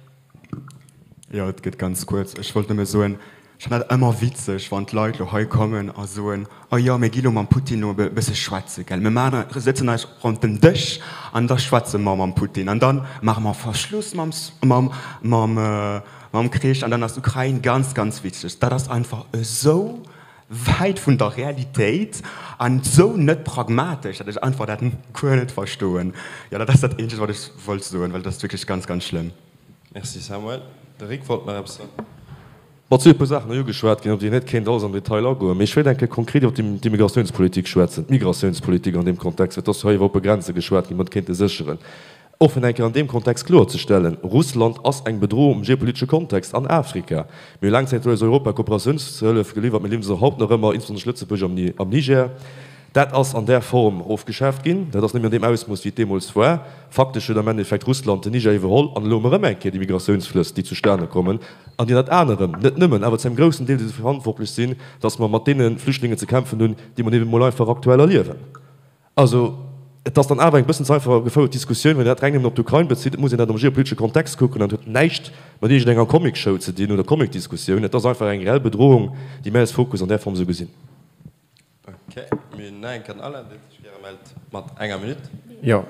Jo, et gëtt ganz kuerz. Ech wollt nëmme soen, ech fannen dat ëmmer witzeg, wann d'Leit elo hei kommen a soen, Oh jo, mir gi lo mam Putin elo e bësse schwätze, gell. Mir maachen, sëtzen eis ronnt den Dësch an da schwätze mer mam Putin an da maache mer Verschluss mam, mam, mam, mam Krich an dann ass d'Ukrain ganz, ganz witzeg. Dat ass einfach esou wäit vun der Realitéit an esou net pragmatesch, datt ech einfach dat guer net verstoen. Jo, dat ass dat eenzegt, wat ech wollt soen, well dat ass wierklech ganz, ganz schlëmm. Merci Samuel. De Rick wollt nach eppes soen. Bon, et si e puer Saachen hei ugeschwat ginn, op déi een net kéint alles am Detail agoen, mee ech wéilt eng Kéier konkret iwwer d'Immigratiounspolitik schwätzen, d'Migratiounspolitik an deem Kontext, well et ass jo hei iwwer oppe Grenze geschwat ginn, déi mer net kéinte sécheren. Och fir eng Kéier an deem Kontext kloerzestellen, Russland ass eng Bedrohung im geopolitesche Kontext an Afrika. Mir hu laang Zäit aus Europa Kooperatiounshëllef geliwwert, mir liwweren se och haut nach ëmmer, insbesonnesch Lëtzebuerg am Niger. Dat ass an där Form ofgeschaaft ginn. Dat ass net méi an deem Ausmooss, wéi et deemools war. Faktesch huet am Endeffekt Russland den Niger iwwerholl an elo hu mer erëm eng Kéier déi Migratiounsflëss, déi zustane kommen an déi ënnert anerem, net nëmmen, awer zu engem groussen Deel dofir verantwortlech sinn, dass mer mat deene Flüchtlingen ze kämpfen hunn, déi mer eben emol einfach aktuell erliewen. Also, et ass dann awer eng bëssen ze einfach gefouert Diskussioun, wann een dat reng nëmmen op d'Ukrain bezitt. Et muss een dat am geopolitesche Kontext kucken an et huet näischt. mat iergendenger Comicshow ze dinn oder Comicdiskussioun. Et ass einfach eng reell Bedrohung, déi mär als Fokus an där Form esou gesinn. Ok, mir hunn nach eng Kéier den Alain, dee sech gäre mellt mat enger Minutt. Jo,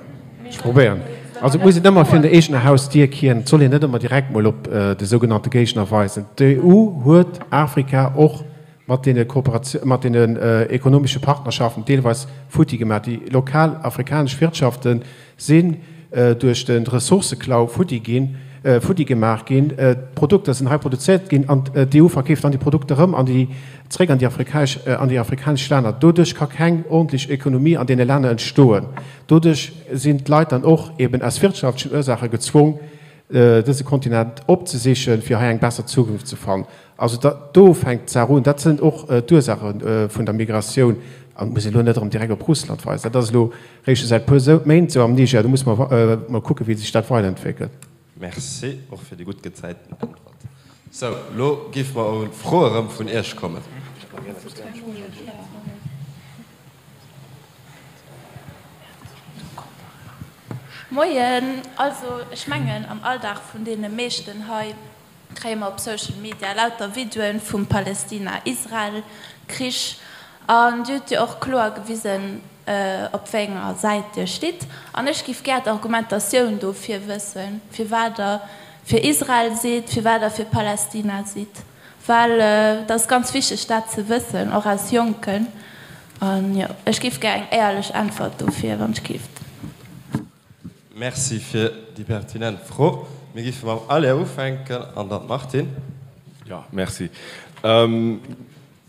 ech probéieren. Also et muss een ëmmer virun der eegener Hausdier kieren. Et soll een net ëmmer direkt mol op de sougenannte Géigner weisen. D'EU huet Afrika och mat deene Kooperatio-, mat deenen ekonomesche Partnerschaften deelweis futti gemaach. Déi lokal afrikanesch Wirtschafte sinn duerch de Ressourcëklau futti ginn, futti gemaach ginn. D'Produkter sinn hei produzéiert ginn an d'EU verkeeft dann déi Produkter erëm an déi, zréck an déi afrikaesch, an déi afrikanesch Länner. Doduerch ka keng ordentlech Ekonomie an deene Länner entstoen. Doduerch sinn d'Leit dann och eben aus wirtschaftlechen Ursaache gezwong, dëse Kontinent opzesichen, fir hei eng besser Zukunft ze fannen. Also da, do fänkt d'Saach un. Dat sinn och d'Ursaache vun der Migratioun. An et muss een elo net erëm direkt op Russland weisen. Dat ass elo réischt säit puer Méint esou am Niger. Do muss mer mol kucken, wéi sech dat weiderentwéckelt. Merci och fir déi gutt gezäiten Äntwert. Sou, elo géife mer un d'Froe erëm vun Iech kommen. Moien, also ech mengen am Alldag vun deene meeschten hei kréie mer op Social Media lauter Videoen vum Palestina-Israel Krich an dir hutt jo och kloer gewisen op wéi enger Säit dir stitt an ech giff gär d'Argumentatioun dofir wëssen firwat der fir Israel sidd, firwat der fir Palestina sidd, well et ass ganz wichteg dat ze wëssen och aus Jonken an jo ech giff gär eng éierlech Äntwert dofir wann ech gift. Merci fir déi pertinent Fro. Mir géife mam Alain ufänken an dann d'Martine. Jo, merci.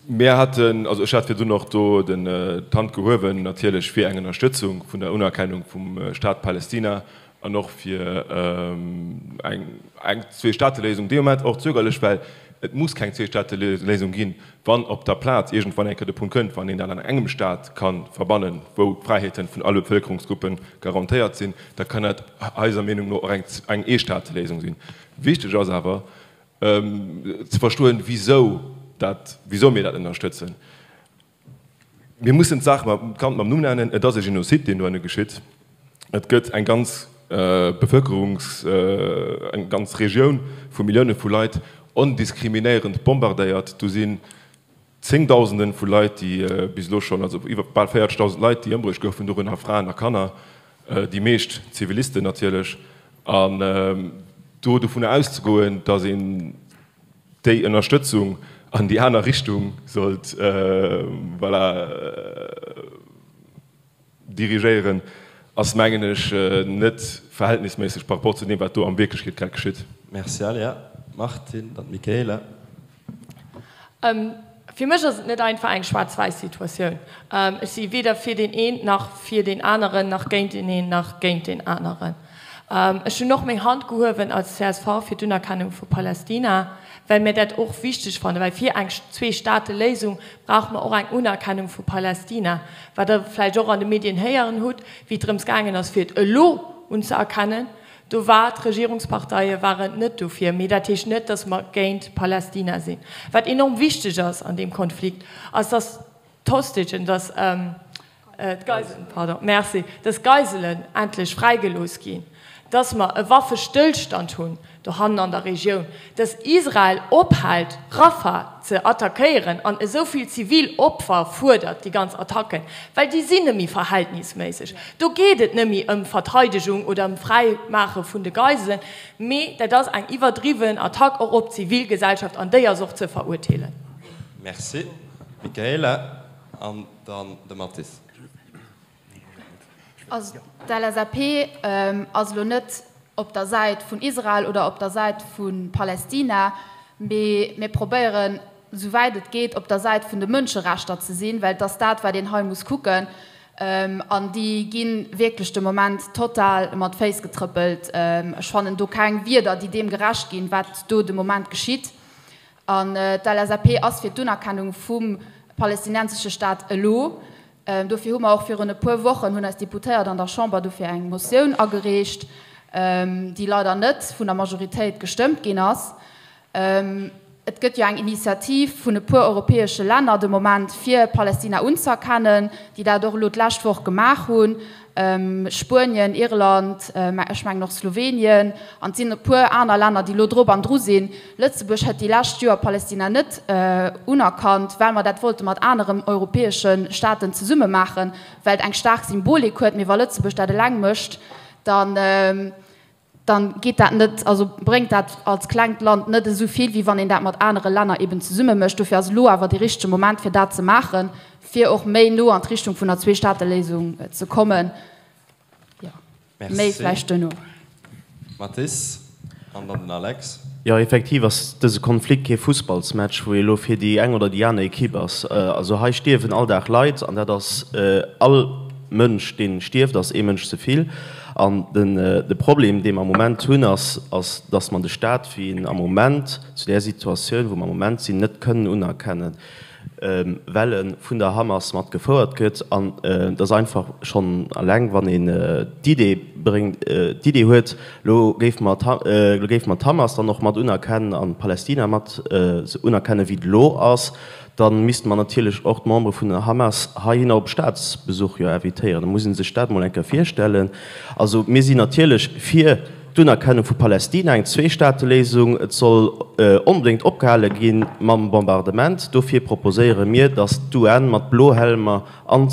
Mir haten, also ech hat virdrun och do d'Hand gehuewen, natierlech fir eng Ënnerstëtzung vun der Unerkennung vum Staat Palästina an och fir eng Zweestaateléisung. Dee Moment och zögerlech, well et muss keng Zweestaateléisung ginn, wann op der Plaz iergendwann eng Kéier de Punkt kënnt, wann een dat an engem Staat ka verbannen, wou d'Fräiheeten vun alle Bevëlkerungsgruppe garantéiert sinn, da kann dat eiser Meenung no och eng Eestaateléisung sinn. Wichteg ass awer ze verstoen, wisou dat, wisou mir dat ënnerstëtzen. Mir mussen d'Saach mam Kand mam Numm nennen, Et ass e Genozid, deen dohinne geschitt. Et gëtt eng ganz Bevëlkerungs-, eng ganz Regioun vu Millioune vu Leit ondiskriminéierend bombardéiert. Do sinn Zéngdausende vu Leit, déi bis elo schonn, also iwwer bal 40.000 Leit, déi ëmbruecht goufen, dorënner Fraen a Kanner, déi meescht Zivilisten natierlech. An do dovunner auszegoen, datt een déi Ënnerstëtzung an déi aner Richtung sollt, voilà, dirigéieren, ass mengen ech net verhältnisméisseg par rapport zu deem wat do an Wierklechkeet grad geschitt. Merci Alia. Martine, dann d'Michaela. Fir mech ass et net einfach eng schwaarz-wäiss Situatioun. Ech si weder fir deen een nach fir deen aneren, nach géint deen een nach géint deen aneren. Ech hunn och meng Hand gehuewen als csv fir d'Unerkennung vu Palästina, well mir dat och wichteg fannen, well fir eng Zwee-Staate-Léisung brauche mer och eng Unerkennung vu Palästina. Wat Der vläicht och an de Medien héieren hutt, wéi et drëms gaangen ass, fir et elo unzëerkennen, do war d'Regierungsparteie waren net dofir. Mee dat heescht net, datt mer géint Palästina sinn. Wat enorm wichteg ass an deem Konflikt, ass, datt d'Hostagen, datt d'Geiselen, pardon, merci, dass d'Geiselen endlech fräigelooss ginn, dass mer e Waffestëllstand hunn dohannen an der Regioun, dass Israel ophält, Rafah ze attackéieren an esou vill zivil Opfer fuerdert, déi ganz Attacken, well déi sinn net méi verhältnisméisseg. Do geet et net méi ëm Verteidegung oder ëm Fräimaache vun de Geiselen, mee dat ass eng iwwerdriwwen Attack och op d'Zivilgesellschaft an déi ass och ze verurteelen. Merci, Michaela. An dann de Mathis. Also d'LSAP ass elo net op der Säit vun Israel oder op der Säit vu Palästina, mee mir probéieren, esou wäit et geet, op der Säit vun de Mënscherechter ze sinn, well et ass dat, wat een hei muss kucken. An déi gi wierklech de Moment total mat Féiss getrëppelt. Ech fannen do keng Wierder, déi deem gerecht ginn, wat do de Moment geschitt. An d'LSAP ass fir d'Unerkennung vum palästinensesche Staat elo. Dofir hu mer och virun e puer Wochen, hunn eis Deputéiert an der Chamber dofir eng Motioun agereecht, déi leider net vun der Majoritéit gestëmmt ginn ass. Et gëtt jo eng Initiativ vun e puer europäesche Länner de Moment, fir Palästina unzëerkennen, déi dat och elo d'lescht Woch gemaach hunn, Spuenien, Irland, ech mengen och Slowenien, an et sinn e puer aner Länner, déi elo drop an dru sinn. Lëtzebuerg huet déi lescht Joer Palästina net unerkannt, well mer dat wollte mat aneren europäesche Staaten zesumme maachen, well et eng staark Symbolik huet. Mee wa Lëtzebuerg dat eleng mécht, dann dann geet dat net, also bréngt dat als klengt Land net esou vill, wéi wann een dat mat anere Länner eben zesumme mécht. Dofir ass elo awer dee richtege Moment, fir dat ze maachen, fir och méi no an d'Richtung vun der Zweestaateléisung ze kommen. Jo, méi vläicht duerno. Mathis an dann den Alex. Jo, effektiv ass dëse Konflikt kee Fussballsmatch, wou ee lo fir déi eng oder déi aner Ekipp ass. Also hei stierwen all Dag Leit an dat ass, all Mënsch dee stierft, ass ee Mënsch ze vill. An den de Problem, dee mer am Moment hunn, ass, ass datt mer de Staat, wéi en am Moment zu där Situatioun, wou mer am Moment sinn, net kënnen unerkennen, well e vun der Hamas mat gefouert gëtt. An et ass einfach schonn eleng, wann een d'Idee bréngt, d'Idee huet, elo géife mer, elo géife mer d'Hamas dann och mat unerkennen an Palästina mat unerkennen, wéi et elo ass, Da misste mer natierlech och d'Membere vun der Hamas heihinner op Staatsbesuch jo invitéieren. Da muss ee sech dat emol eng Kéier virstellen. Also mir sinn natierlech fir d'Unerkennung vu Palästina, eng Zweestaateléisung. Et soll onbedéngt opgehale gi mam Bombardement. Dofir proposéiere mir, datt d'UN mat Blohelmer an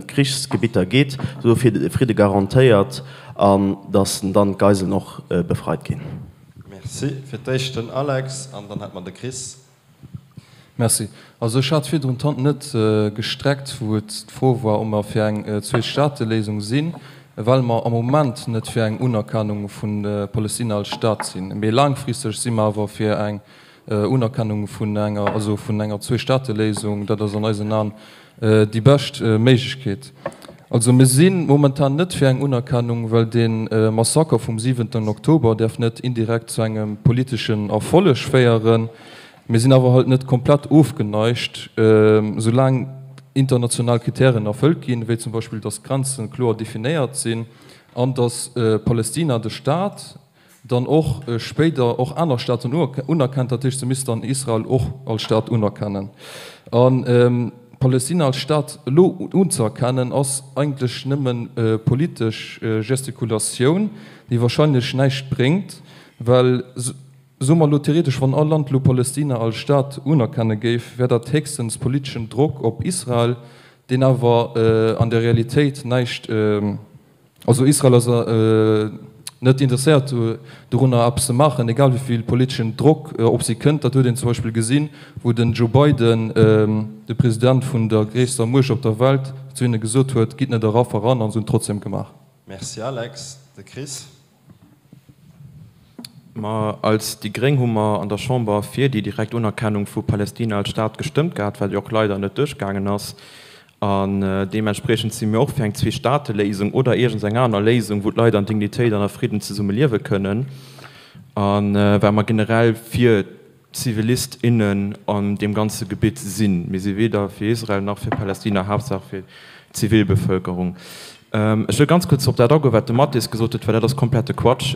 d'Krichsgebitter geet, dofir de Fridde garantéiert an datt dann d'Geiseln och befreit ginn. Merci. Fir d'éischt den Alex an dann hätt mer de Chris. Merci. Also ech hat virdrun d'Hand net gestreckt, wou et d'Fro war, ob mer fir eng Zweestaateléisung sinn, well mer am Moment net fir eng Unerkennung vu Palestina als Staat sinn. Mee laangfristeg si mer awer fir eng Unerkennung vun enger, also vun enger Zweestaateléisung. Dat ass an eisen Aen déi bescht Méiglechkeet. Also mir si momentan net fir eng Unerkennung, well dee Massaker vum siwenten Oktober däerf net indirekt zu engem politeschen Erfolleg féieren. Mir sinn awer halt net komplett ofgeneigt, soulaang international Kritären erfëllt ginn, wéi zum Beispill, datt d'Grenze kloer definéiert sinn an datt Palästina de Staat dann och spéider och aner Staaten unerkennt, dat heescht se misst dann Israel och als Staat unerkennen. A Palästina als Staat elo unzëerkennen ass eigentlech nëmme politesch Gestikulatioun, déi wahrscheinlech näischt bréngt, well soe mer elo theoretesch, wann all Land elo Palästina als Staat unerkenne géif, wär dat héchstens politeschen Drock op Israel, deen awer an der Realitéit näischt Also Israel ass net interesséiert dorunner eppes ze maachen, egal wéi vill politeschen Drock op si kënnt. Dat huet een zum Beispill gesinn, wou den Joe Biden, de President vun der gréisster Muecht op der Welt, zu hinne gesot huet, gitt net a Rafah eran, an se hunn et trotzdem gemaach. Merci Alex. De Chris. Ma als déi gréng hu mer an der Chamber fir déi direkt Unerkennung vu Palästina als Staat gestëmmt gehat, wat jo och leider net duerchgaangen ass. An deementspriechend si mir och fir eng Zweestaateléisung oder iergends eng aner Léisung, wou d'Leit an Dignitéit an a Fridden zesumme liewe kënnen. A well mer generell fir d'Zivilist, innen an deem ganze Gebitt sinn. Mir si weder fir Israel nach fir Palästina, Haaptsaach fir d'Zivilbevëlkerung. Ech wëll ganz kuerz op dat agoen, wat de Mathis gesot huet, well dat ass komplette Quatsch.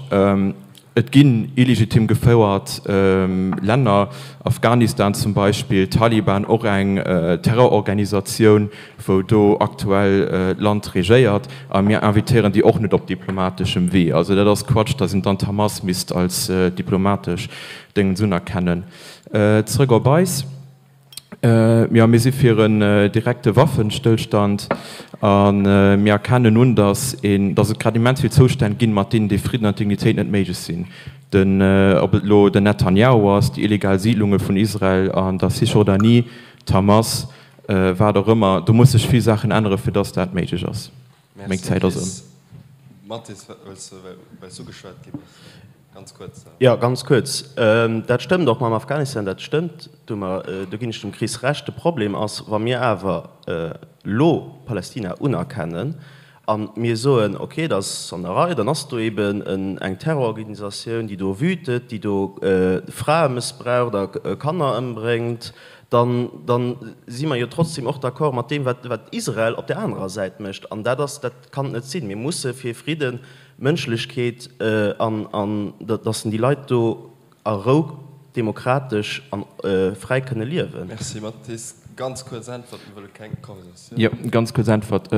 Et ginn illegitim gefouert Länner, Afghanistan zum Beispill, d'Taliban, och eng Terrororganisatioun, wou do aktuell d'Land regéiert, a mir invitéieren déi och net op diplomateschem Wee. Also dat ass Quatsch, datt een dann d'Hamas misst als diplomatesch Déngens unerkennen. Zrëck op eis. Jo, mir si fir en direkte Waffenstëllstand a mir erkennen un, datt een, datt et grad immens vill Zoustänn ginn, mat deenen dee Fridden an d'Dignitéit net méiglech sinn. Den, ob et elo den Netanjahu ass, déi illegal Siidlunge vun Israel an der Cisjordanie, d'Hamas, wat och ëmmer, do muss sech vill Saachen ännere fir datt dat méiglech ass. Meng Zäit ass ëm. Mathis, well s du ugeschwat gi bass, ganz kuerz. Jo, ganz kuerz. Dat stëmmt och mam Afghanistan, dat stëmmt. Do ginn ech dem Chris Recht. De Problem ass, wa mir awer elo Palästina unerkennen a mir soen, okay, dat ass an der Rei, dann ass do eben eng Terrororganisatioun, déi do wütet, déi do Frae mëssbraucht a Kanner ëmbréngt, dann, dann si mer jo trotzdem och d'accord mat deem, wat, wat Israel op där anerer Säit mécht. An dat ass, dat kann et net sinn. Mir musse fir Fridden, Mënschlechkeet an, an datt déi Leit do a Rou. demokratesch an fräi kënne liewen. Merci Mathis. Ganz kuerz Äntwert, mir wëlle keng Conversatioun. Jo, ganz kuerz Äntwert.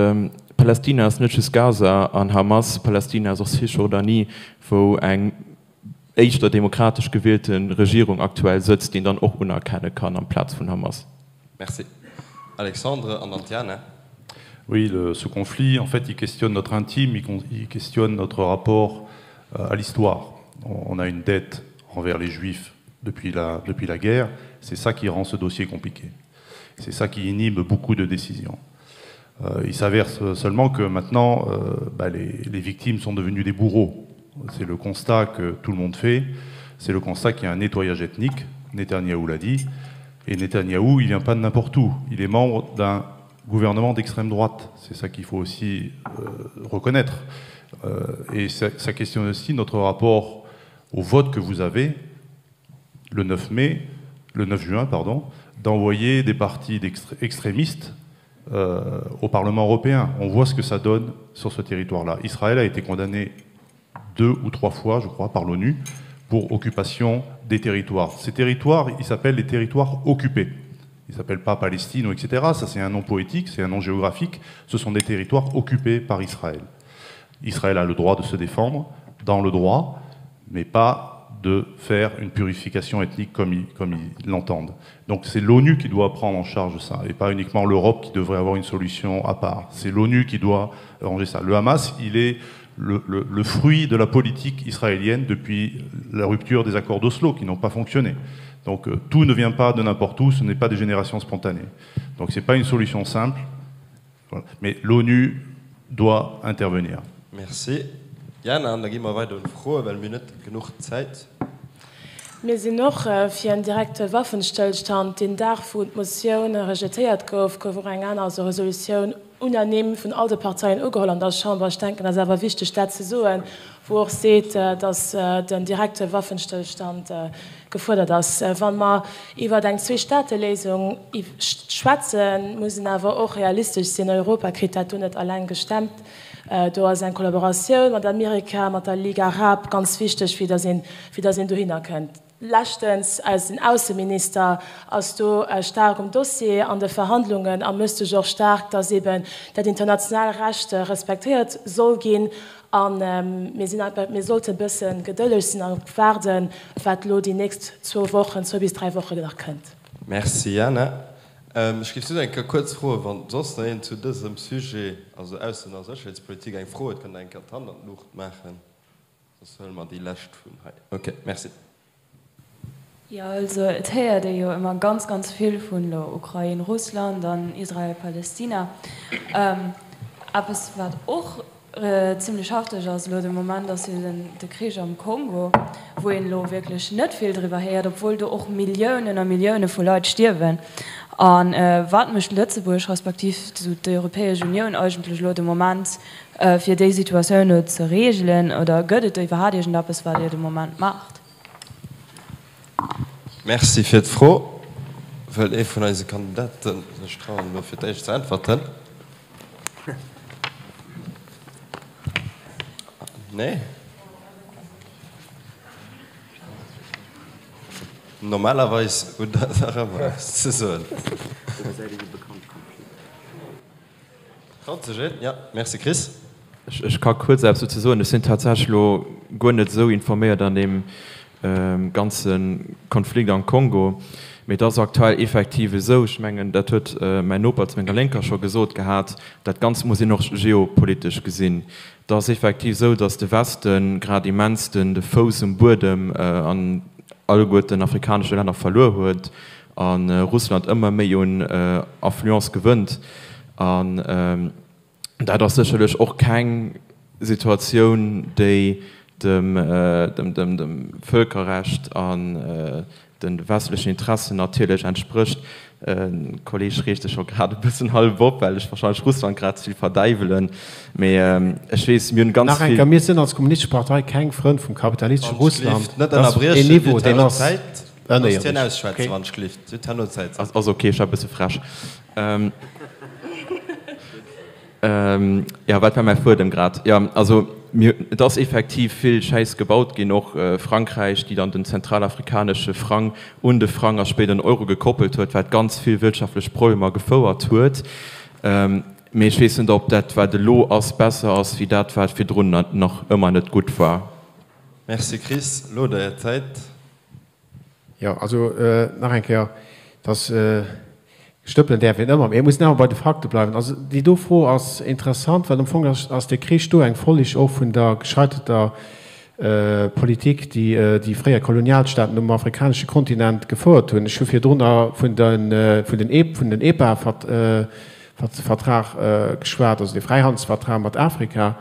Palästina ass net just Gaza an Hamas, Palästina ass och Cisjordanie, wou eng éischter demokratesch gewielte Regierung aktuell sëtzt, déi een dann och unerkenne kann amplaz vun Hamas. Merci. Alexandre an dann d'Jana. Oui, le, ce conflit, en fait, il questionne notre intime, il, il questionne notre rapport euh, à l'histoire. On, on a une dette envers les juifs depuis la, depuis la guerre, c'est ça qui rend ce dossier compliqué. C'est ça qui inhibe beaucoup de décisions. Euh, il s'avère seulement que maintenant, euh, bah, les, les victimes sont devenues des bourreaux. C'est le constat que tout le monde fait, c'est le constat qu'il y a un nettoyage ethnique, Netanyahou l'a dit, et Netanyahou, il vient pas de n'importe où, il est membre d'un gouvernement d'extrême droite, c'est ça qu'il faut aussi euh, reconnaître. Euh, et ça, ça questionne aussi notre rapport au vote que vous avez le 9 mai, le 9 juin pardon, d'envoyer des partis extrémistes euh, au Parlement européen. On voit ce que ça donne sur ce territoire-là. Israël a été condamné deux ou trois fois, je crois, par l'ONU pour occupation des territoires. Ces territoires, ils s'appellent les territoires occupés. Ils s'appellent pas Palestine ou etc. Ça c'est un nom poétique, c'est un nom géographique. Ce sont des territoires occupés par Israël. Israël a le droit de se défendre dans le droit, mais pas de faire une purification ethnique comme ils, comme ils l'entendent. Donc c'est l'ONU qui doit prendre en charge ça, et pas uniquement l'Europe qui devrait avoir une solution à part. C'est l'ONU qui doit ranger ça. Le Hamas, il est le, le, le fruit de la politique israélienne depuis la rupture des accords d'Oslo qui n'ont pas fonctionné. Donc euh, tout ne vient pas de n'importe où, ce n'est pas des générations spontanées. Donc ce n'est pas une solution simple, voilà. mais l'ONU doit intervenir. Merci. Jana, an da gi mer weider un d'Froen, well mir hunn net genuch Zäit. Mir sinn och fir en direkte Waffenstëllstand. Deen Dag, wou d'Motioun rejetéiert gouf, gouf och eng aner, also Resolutioun unanime vun all de Parteien ugeholl an der Chamber. Ech denken, et ass awer wichteg, dat ze soen, wou och seet, datt den direkte Waffenstëllstand gefuerdert ass. Wa mer iwwer eng Zweestaateléisung schwätzen, muss een awer och realistesch sinn. Europa kritt dat do net alleng gestemmt. Do ass eng Kollaboratioun mat Amerika, mat der Ligue arabe ganz wichteg, fir datt een, fir datt een dohinner kënnt. Leschtens, eisen Ausseminister ass do staark um Dossier an de Verhandlungen a mécht sech och staark, datt eben dat international Recht respektéiert soll ginn. A mir sinn einfach, mir sollte e bësse gedëlleg sinn a waarden, wat elo déi nächst zwou Wochen, zwou bis dräi Wochen nach kënnt. Merci Jana. Ech géif just eng Kéier kuerz froen, wann soss nach een zu dësem Sujet, also Aussen a Sécherheetspolitik, eng Fro huet, kënnt Der eng Kéier d'Hand an d'Luucht maachen, soss huele mer déi lescht vun hei. Ok, merci. Jo, also et héiert ee jo ëmmer ganz, ganz vill vun elo Ukrain, Russland an Israel, Palestina. Eppes wat och Zimlech hefteg ass elo de Moment ass jo de Krich am Kongo, wou een elo wierklech net vill driwwer héiert, obwuel do och Milliounen a Millioune vu Leit stierwen. A wat mécht Lëtzebuerg respektiv esou d'Europäesch Unioun eigentlech elo de Moment, fir déi Situatioun do ze reegelen? Oder gëtt et do iwwerhaapt iergendeppes, wat Dir de Moment maacht? Merci fir d'Fro. Wëll ee vun eise Kandidate sech trauen, elo fir d'éischt ze äntwerten? Nee? Normalerweis hutt Der dach ëmmer eppes ze soen. Traut sech een? Ja, merci Chris. Ech ka kuerz eppes dozou soen. Ech sinn tatsächlech elo guer net esou informéiert an deem ganze Konflikt am Kongo. Mee et ass aktuell effektiv esou, ech mengen, dat huet mäin Noper zu menger Lénker scho gesot gehat, dat Ganzt muss een och geopolitesch gesinn. Et ass effektiv esou, datt de Weste grad immens de Fouss um Buedem an alleguerten afrikanesche Länner verluer huet a Russland ëmmer méi un Influence gewënnt. An dat ass sécherlech och keng Situatioun, déi dem Vëlkerrecht an de westlechen Interessen natierlech entsprécht. De Kolleeg reegt sech scho grad e bëssen hallef op, well ech warscheinlech Russland grad ze vill verdäiwelen. Mee ech weess, mir hunn ganz Nach eng vill. Kéier, Mir sinn als Kommunistesch Partei keng Frënn vum kapitalistesche Russland. Dat ass een Niveau, deen ass ënnerierdesch. Ass ok, ech war e bësse frech. Jo, wat war mäi Fuedem grad? Jo, also. Mir, et ass effektiv vill Schäiss gebaut ginn, och Frankräich, déi dann den zentralafrikanesche Frang un de Frang a spéider den Euro gekoppelt huet, wat ganz vill wirtschaftlech Problemer gefouert huet. Mee ech weess net, ob dat, wat elo ass, besser ass wéi dat, wat virdrun nach ëmmer net gutt war. Merci Chris. Elo der Är Zäit. Jo, also nach eng Kéier, dass stëppelen däerf een ëmmer, mee et muss een awer bei de Fakte bleiwen. Also déi do Fro ass interessant, well am Fong ass dee Krich do eng Folleg och vun der gescheiterter Politik, déi déi fréier Kolonialstaaten um afrikanesche Kontinent gefouert hunn. Ech hu virdrunner vun den EPA-Vertrag geschwat, also dee Fräihandelsvertrag mat Afrika.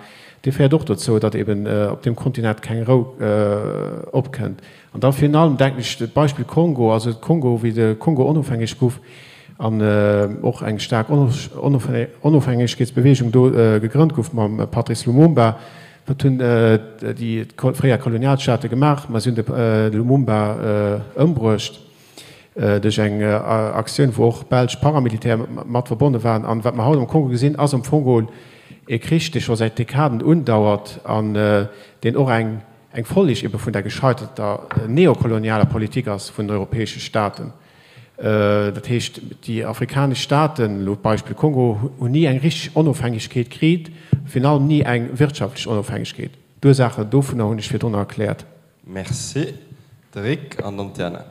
Dee féiert och dozou, datt eben op deem Kontinent keng Rou opkënnt. An da virun allem denken ech d'Beispill Kongo, also Kongo, wéi de Kongo onofhängeg guff an och eng staark Onofhängegkeetsbewegung do gegrënnt guff mam Patrice Lumumba. Wat hunn déi fréier Kolonialstaate gemaach? Ma si hunn de Lumumba ëmbruecht duerch eng Aktioun, wou och belsch Paramilitär mat verbonne waren. An wat mer haut am Kongo gesinn, ass am Fong e Krich, dee scho säit Dekaden undauert an deen och eng eng Folleg ebe vun der gescheiterter neokolonialer Politik ass vun den europäesche Staaten. Dat heescht, déi afrikanesch Staaten, elo d'Beispill Kongo, hunn ni eng richteg Onofhängegkeet kriit, virun allem ni eng wirtschaftlech Onofhängegkeet. D'Ursaache dovunner hunn ech virdrun erkläert. Merci. De Rick an dann d'Diana.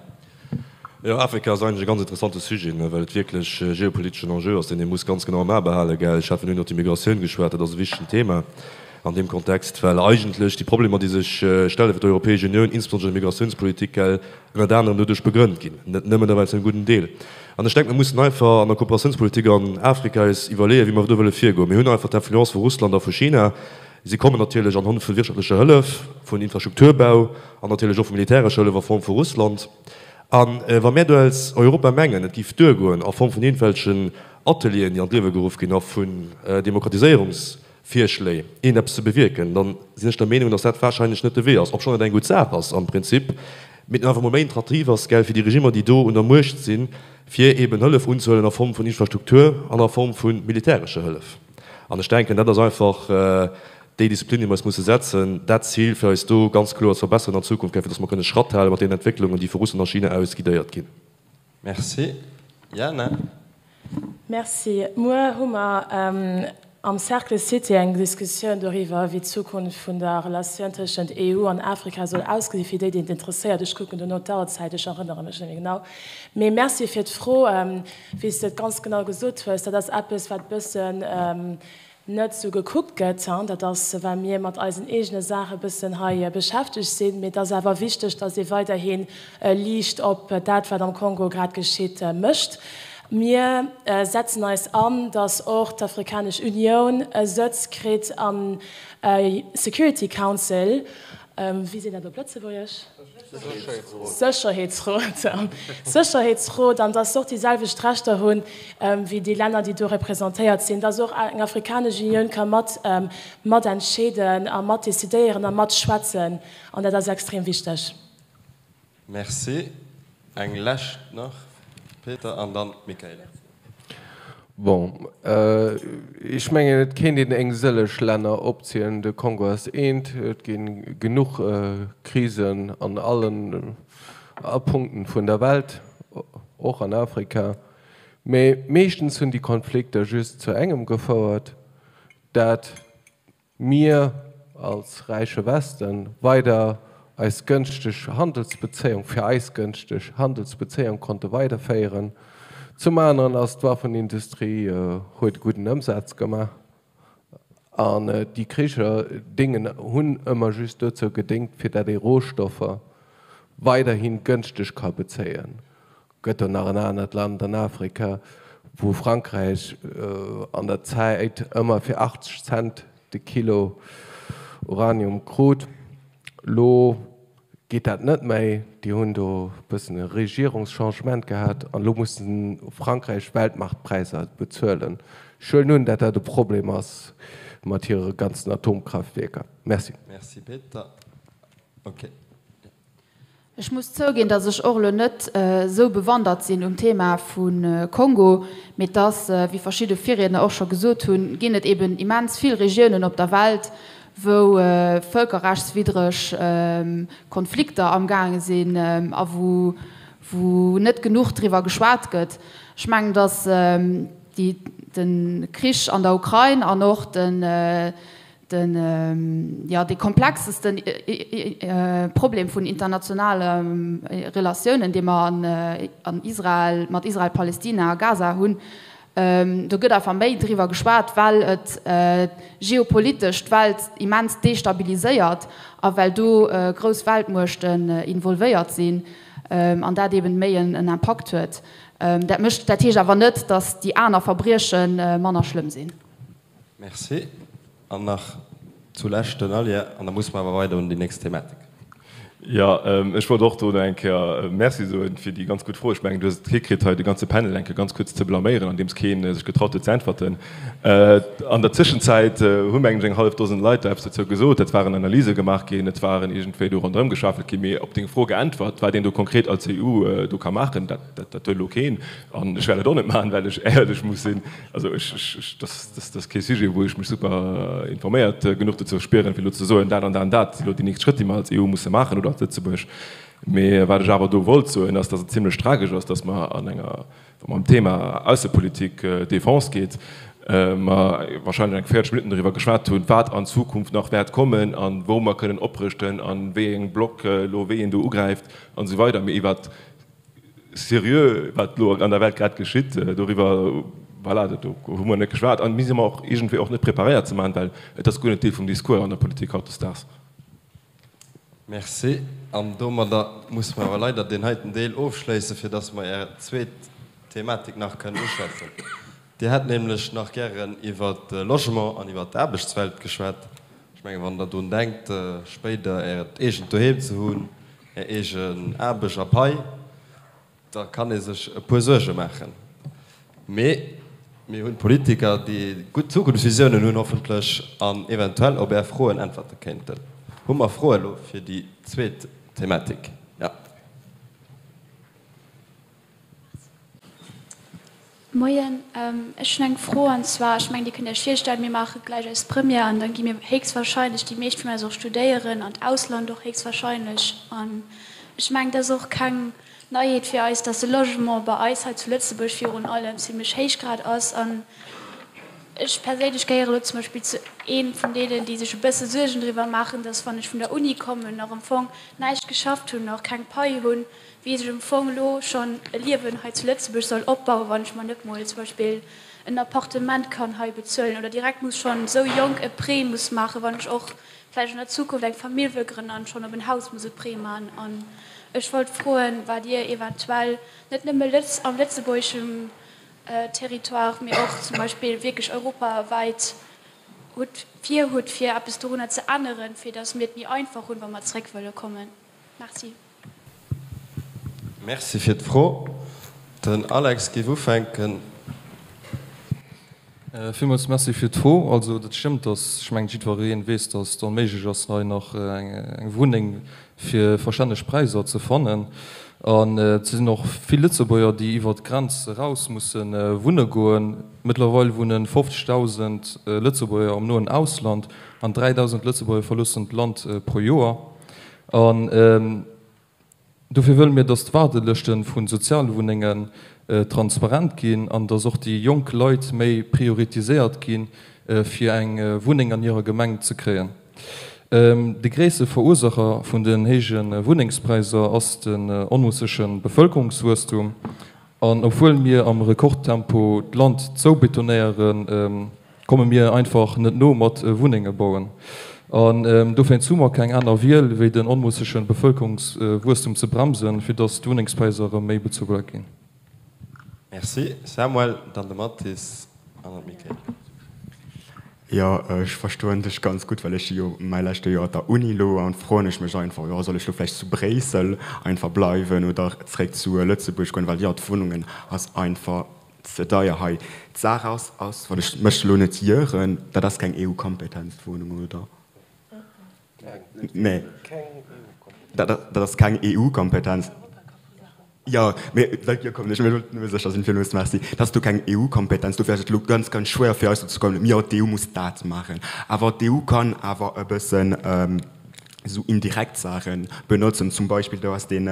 Jo, Afrika ass eigentlech e ganz interessante Sujet, ne, well et wierklech e geopoliteschen Enjeu ass, deen ee muss ganz genau am A behalen, gell. Ech hat virun och d'Immigratioun geschwat, dat ass e wichtegen Thema an deem Kontext, well eigentlech déi Problemer, déi sech stelle fir d'Europäesch Unioun, insbesondere an der Migratiounspolitik, gell, ënnert anerem doduerch begrënnt ginn, net nëmmen, awer zu engem gudden Deel. An ech denken, mir mussen einfach an der Kooperatiounspolitik an Afrika eis iwwerleeën, wéi mer do wëlle virgoen. Mir hunn einfach d'Influence vu Russland a vu China. Si kommen natierlech anhand vu wirtschaftlecher Hëllef, vun Infrastrukturbau an natierlech och vu militärescher Hëllef a Form vu Russland. A wa mär do als Europa mengen, et géif duergoen a Form vun iergendwelchen Atelieren, déi an d'Liewe geruff ginn, a vun Demokratiséierungsvirschléi iergendeppes ze bewierken, da sinn ech der Meenung, datt dat wahrscheinlech net de Wee ass, obschonn et eng gutt Saach ass am Prinzip, mee et einfach emol méi attraktiv ass, gell, fir déi Regimmer, déi do un der Muecht sinn, fir eeben Hëllef unzehuelen a Form vun Infrastruktur an a Form vu militärescher Hëllef. An ech denken, dat ass einfach déi Disziplin, déi mer eis musse setzen, dat Zil, fir eis do ganz kloer ze verbesseren an Zukunft, fir datt mer kënne Schratt hale mat deenen Entwécklungen, déi vu Russland a China aus guidéiert ginn. Merci. Jana. Merci. Muer hu mer am Cercle Cité eng Diskussioun doriwwer, wéi d'Zukunft vun der Relatioun tëschent EU an Afrika soll ausgesinn. Fir déi, déi et interesséiert, ech kucken dono d'Auerzäit, ech erënnere mech net méi genau. Mee Merci fir d'Fro. Wéi s de et ganz genau gesot hues, dat ass eppes, wat e bëssen net esou gekuckt gëtt. Dat ass, well mir mat eisen eegene Saache e bëssen hei beschäftegt sinn. Mee et ass awer wichteg, datt ee weiderhi Liicht op dat, wat am Kongo grad geschitt, mécht. Mir setzen eis an, datt och d'Afrikanesch Unioun e Sëtz kritt am Security Council. Wéi seet een dat op Lëtzebuergesch? Sécherheetsrot. Sécherheetsrot, an dass se och déi selwecht Rechter hunn, wéi déi Länner, déi do representéiert sinn, dass och eng Afrikanesch Unioun ka mat matentscheeden a matdecidéieren a matschwätzen, an dat ass extrem wichteg. Merci. Eng lescht nach, Peter, an dann d'Michaela. Bon, ech mengen, et kéint een eng sëlleg Länner opzielen. De Kongo ass eent. Et gi genuch Krisen an allen Punkten vun der Welt, och an Afrika. Mee meeschtens hunn déi Konflikter just zu engem gefouert, dat mir als räiche Westen weider eis gënschteg Handelsbezéiung, fir eis gënschteg Handelsbezéiung konnte weiderféieren. Zum aneren ass d'Waffenindustrie huet e gudden Ëmsaz gemaach an déi Kricher déngen, hunn ëmmer just dozou gedéngt, fir dat ee Rohstoffer weiderhi gënschteg ka bezéien. Gëtt do nach en anert Land an Afrika, wou Frankräich an der Zäit ëmmer fir 80 Cent de Kilo Uranium krut. Lo geet dat net méi. Déi hunn do e bëssen e Regierungschangement gehat an elo muss Frankräich Weltmarktpräisser bezuelen. Ech huelen un, dat dat e Problem ass mat hire ganzen Atomkraftwierker. Merci. Merci Peter. Ok. Ech muss zouginn, datt ech och elo net esou bewandert sinn um Thema vu Kongo, mee dass, wéi verschidde Virriedner och scho gesot hunn, ginn et eben immens vill Regiounen op der Welt, wou vëlkerrechtswiddreg Konflikter amgaange sinn a wou wou net genuch driwwer geschwat gëtt. Ech mengen, datt déi, de Krich an der Ukrain an och den, den, jo, dee komplexeste Problem vun internationale Relatiounen, dee mer an, an Israel, mat Israel, Palestina a Gaza hunn, Do gëtt einfach méi driwwer geschwat, well et geopolitesch d'Welt immens destabiliséiert a well do grouss Weltmuechten involvéiert sinn an dat eben méi en Impakt huet. Dat mécht, dat heescht awer net, datt déi aner Verbrieche manner schlëmm sinn. Merci. An nach zulescht den Alier, an da musse mer awer weider un déi nächst Thematik. Jo, ech wollt och do nach eng Kéier Merci soen fir déi ganz gutt Fro. Ech mengen, du hues et hikritt, hei de ganze Panel eng Kéier ganz kuerz ze blaméieren, andeems kee sech getraut huet ze äntwerten. An der Zwischenzäit hu mengen ech eng hallef Dosen Leit do eppes dozou gesot. Et waren Analyse gemaach ginn, et waren iergendwéi do ronderëm geschafelt ginn, mee op deng Fro geäntwert, wat een do konkret als EU do ka maachen, dat, dat huet elo keen. An ech wäert et och net maachen, well ech éierlech muss sinn, also ech, ech, dat, Dat ass kee Sujet, wou ech mech super informéiert genuch dozou spieren, fir elo ze soen, dat an dat an dat si lo déi nächst Schrëtt, déi mer als EU musse maachen oder als Lëtzebuerg. Mee wat ech awer do wollt soen, ass, datt et zimlech tragesch ass, datt mer an enger, wa mer am Thema Aussepolitik, Défense geet, mer wahrscheinlech eng 40 Minutten doriwwer geschwat hunn, wat an Zukunft nach wäert kommen a wou mer kënnen oprëschten a wéi eng Block elo wéi een do ugräift an esou weider. Mee iwwert Seriö, wat elo an der Welt grad geschitt, doriwwer, voilà, do hu mer net geschwat. An mir si mer och iergendwéi och net preparéiert ze maachen, well et ass guer net Deel vum Discours an der Politik hautdesdaags. Merci. An domadder musse mer awer leider deen heiten Deel ofschléissen, fir dass mer Är zweet Thematik nach kënnen uschwätzen. Dir hätt nämlech nach gären iwwer de Logement an iwwer d'Aarbechtswelt geschwat. Ech mengen, wann Der drun denkt, spéider Äert eegent Doheem ze hunn, Är eegen Aarbecht a Pai, da kann ee sech e puer Suerge maachen. Mee mir hunn Politiker, déi gutt Zukunftsvisiounen hunn, hoffentlech, an eventuell op Är Froen äntwerte kéinten. Hu mer Froe elo fir déi zweet Thematik? Jo. Moien, ech hunn eng Fro an zwar, ech mengen Dir kënnt Iech virstellen, mir maache gläich eis Première an dann gi mir héchstwahrscheinlech, déi meescht vun eis och studéieren an d'Ausland och héchstwahrscheinlech an ech mengen dat ass och keng Neiheet fir eis, dass de Logement bei eis hei zu Lëtzebuerg virun allem zimlech héich grad ass an ech perséinlech gehéiere elo zum Beispill zu ee vun deenen, déi sech e bësse Suergen driwwer maachen, dass wann ech vun der Uni kommen, nach am Fong näischt geschafft hunn, nach keng Pai hunn, wéi ech am Fong elo schonn e Liewen hei zu Lëtzebuerg soll opbauen, wann ech mer net mol zum Beispill en Appartement kann hei bezuelen oder direkt muss schonn esou jonk e Prêt muss maachen, wann ech och vläicht an der Zukunft eng Famill wëll grënnen an schonn op en Haus muss e Prêt maachen. An ech wollt froen, wat Dir eventuell net nëmme lëtz am lëtzebuergeschem Territoire, mee och zum Beispill wierklech europawäit hutt, virhutt, fir eppes dorunner ze änneren, fir datt mir et méi einfach hunn, wa mer zréck wëlle kommen. Merci. Merci fir d'Fro. Den Alex géif ufänken. Villmools Merci fir d'Fro. Also dat stëmmt, dass, ech mengen jiddweree weess, dass et onméiglech ass hei nach eng Wunneng fir verstänneg Präisser ze fannen. An et sinn och vill Lëtzebuerger, déi iwwert d'Grenz eraus musse wunne goen. Mëttlerweil wunne 50.000 Lëtzebuerger am noen Ausland an 3.000 Lëtzebuerger verloossen d'Land pro Joer. An dofir wëlle mir, datt d'Waardelëschte vu Sozialwunnengen transparent ginn an datt och déi jonk Leit méi prioritiséiert gi fir eng Wunneng an hirer Gemeng ze kréien. De gréisste Verursacher vun den héije Wunnengspräisser ass den onmoossege Bevëlkerungswuesstum. An obwuel mir am Rekordtempo d'Land zoubetonéieren, komme mir einfach net no mat Wunnenge bauen. An doféinst hu mer keng aner Wiel, wéi den onmoossege Bevëlkerungswuesstum ze bremsen, fir datt d'Wunnengspräisser erëm méi bezuelbar ginn. Merci Samuel, dann de Mathis an dann d'Michaela. Jo, ech verstoen dech ganz gutt, well ech si jo mäi leschte Joer op der Uni lo an froen ech mech einfach, jo soll ech lo vläicht zu Bréissel einfach bleiwen oder zréck zu Lëtzebuerg goen, well jo d'Wunnungen ass einfach ze deier hei. D'Saach ass ass, wann ech mech lo net ieren, dat ass keng EU-Kompetenz d'Wunnungen, oder? Nee, dat ass keng EU-Kompetenz. Jo, mee da kommen ech, ech wollt nëmme sécher sinn, villmools Merci, dat ass do keng EU-Kompetenz. Dofir ass et elo ganz, ganz schwéier fir eis do ze kommen, jo, d'EU muss dat maachen. Awer d'EU kann awer e bëssen esou indirekt Saache benotzen. Zum Beispill do ass dee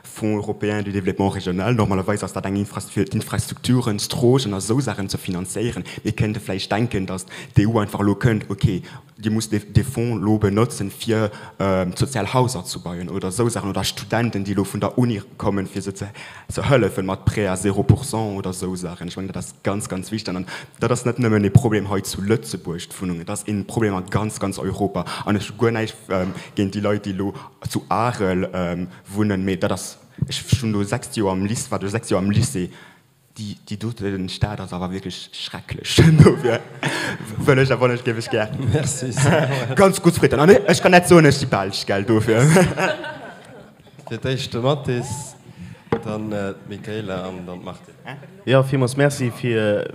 Fonds européen du développement régional. Normalerweis ass dat eng Infra fir d'Infrastrukturen, d'Stroossen a esou Saachen ze finanzéieren. Mir kéinte vläicht denken, datt d'EU einfach elo kënnt, okay, Dir musst dee Fonds elo benotzen, fir sozial Hauser zu bauen oder esou Saachen, oder Studenten, déi elo vun der Uni kommen, fir se ze hëllefen mat Prêt à zéro pour cent oder esou Saachen. Ech mengen, dat ass ganz, ganz wichteg. An dat ass net nëmmen e Problem hei zu Lëtzebuerg, d'Wunnungen, dat ass e Problem a ganz, ganz Europa. An ech hu guer näischt géint déi Leit, déi elo zu Arel wunnen, mee dat ass, ech hunn do 6 Joer am Lycée, war do 6 Joer am Lycée, Déi doten Stad ass awer wierklech schrecklech. Dofir wëll ech awer, ech géif ech gär Merci Samuel. Ganz gutt Fritten. An ech kann net soen, ech si Belsch, gell, dofir. Fir d'éischt de Mathis, dann d'Michaela an dann d'Martine. Jo, villmools Merci fir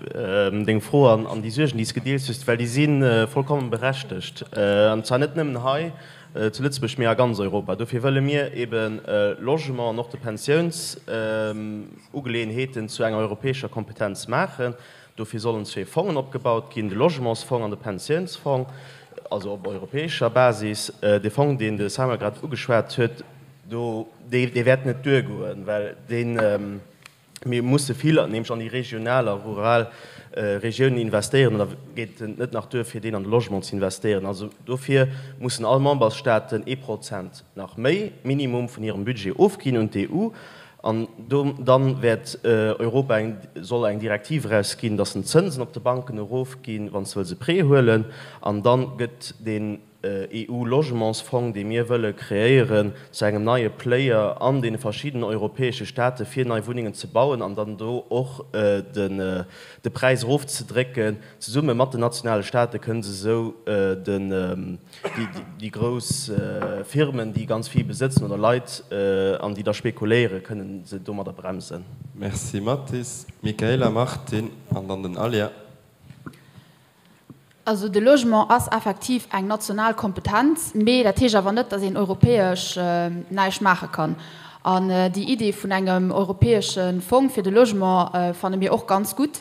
deng Fro an déi Suergen, déi s gedeelt hues, well déi si vollkommen berechtegt. An zwar net nëmmen hei zu Lëtzebuerg, mee a ganz Europa. Dofir wëlle mir ebe Logement an och de Pensiounsugeleeënheeten zu enger europäescher Kompetenz maachen. Dofir sollen zwee Fongen opgebaut ginn, de Logementsfong an de Pensiounsfong, also op europäescher Basis. Dee Fong, deen de Samuel grad ugeschwat huet, do, dee wäert net duergoen, well deen, Mir musse vill, nämlech an déi regional a rural Regiounen investéieren, an da geet et net nach duer, fir deen an de Logement ze investéieren. Also dofir mussen all Memberstaaten ee Prozent nach méi minimum vun hirem Budget ofginn un d'EU. An do dann wäert Europa eng, soll eng Direktiv erausginn, dass den Zënsen op de Banken erofginn, wann s de wëlls e Prêt huelen. An dann gëtt deen EU-Logementsfong, dee mir wëlle kreéieren, zu engem neie Player an deene verschiddenen europäesche Staate fir nei Wunnengen ze bauen an dann do och de Präis erofzedrécken. Zesumme mat den nationale Staate kënne se esou déi grouss Firmen, déi ganz vill besëtzen oder Leit an déi da spekuléieren, kënne se domadder bremsen. Merci Mathis. Michaela Martin an dann den Alia. Also de Logement ass effektiv eng national Kompetenz, mee dat heescht awer net, datt een europäesch näischt maache kann. An déi Idee vun engem europäesche Fong fir de Logement fanne mir och ganz gutt.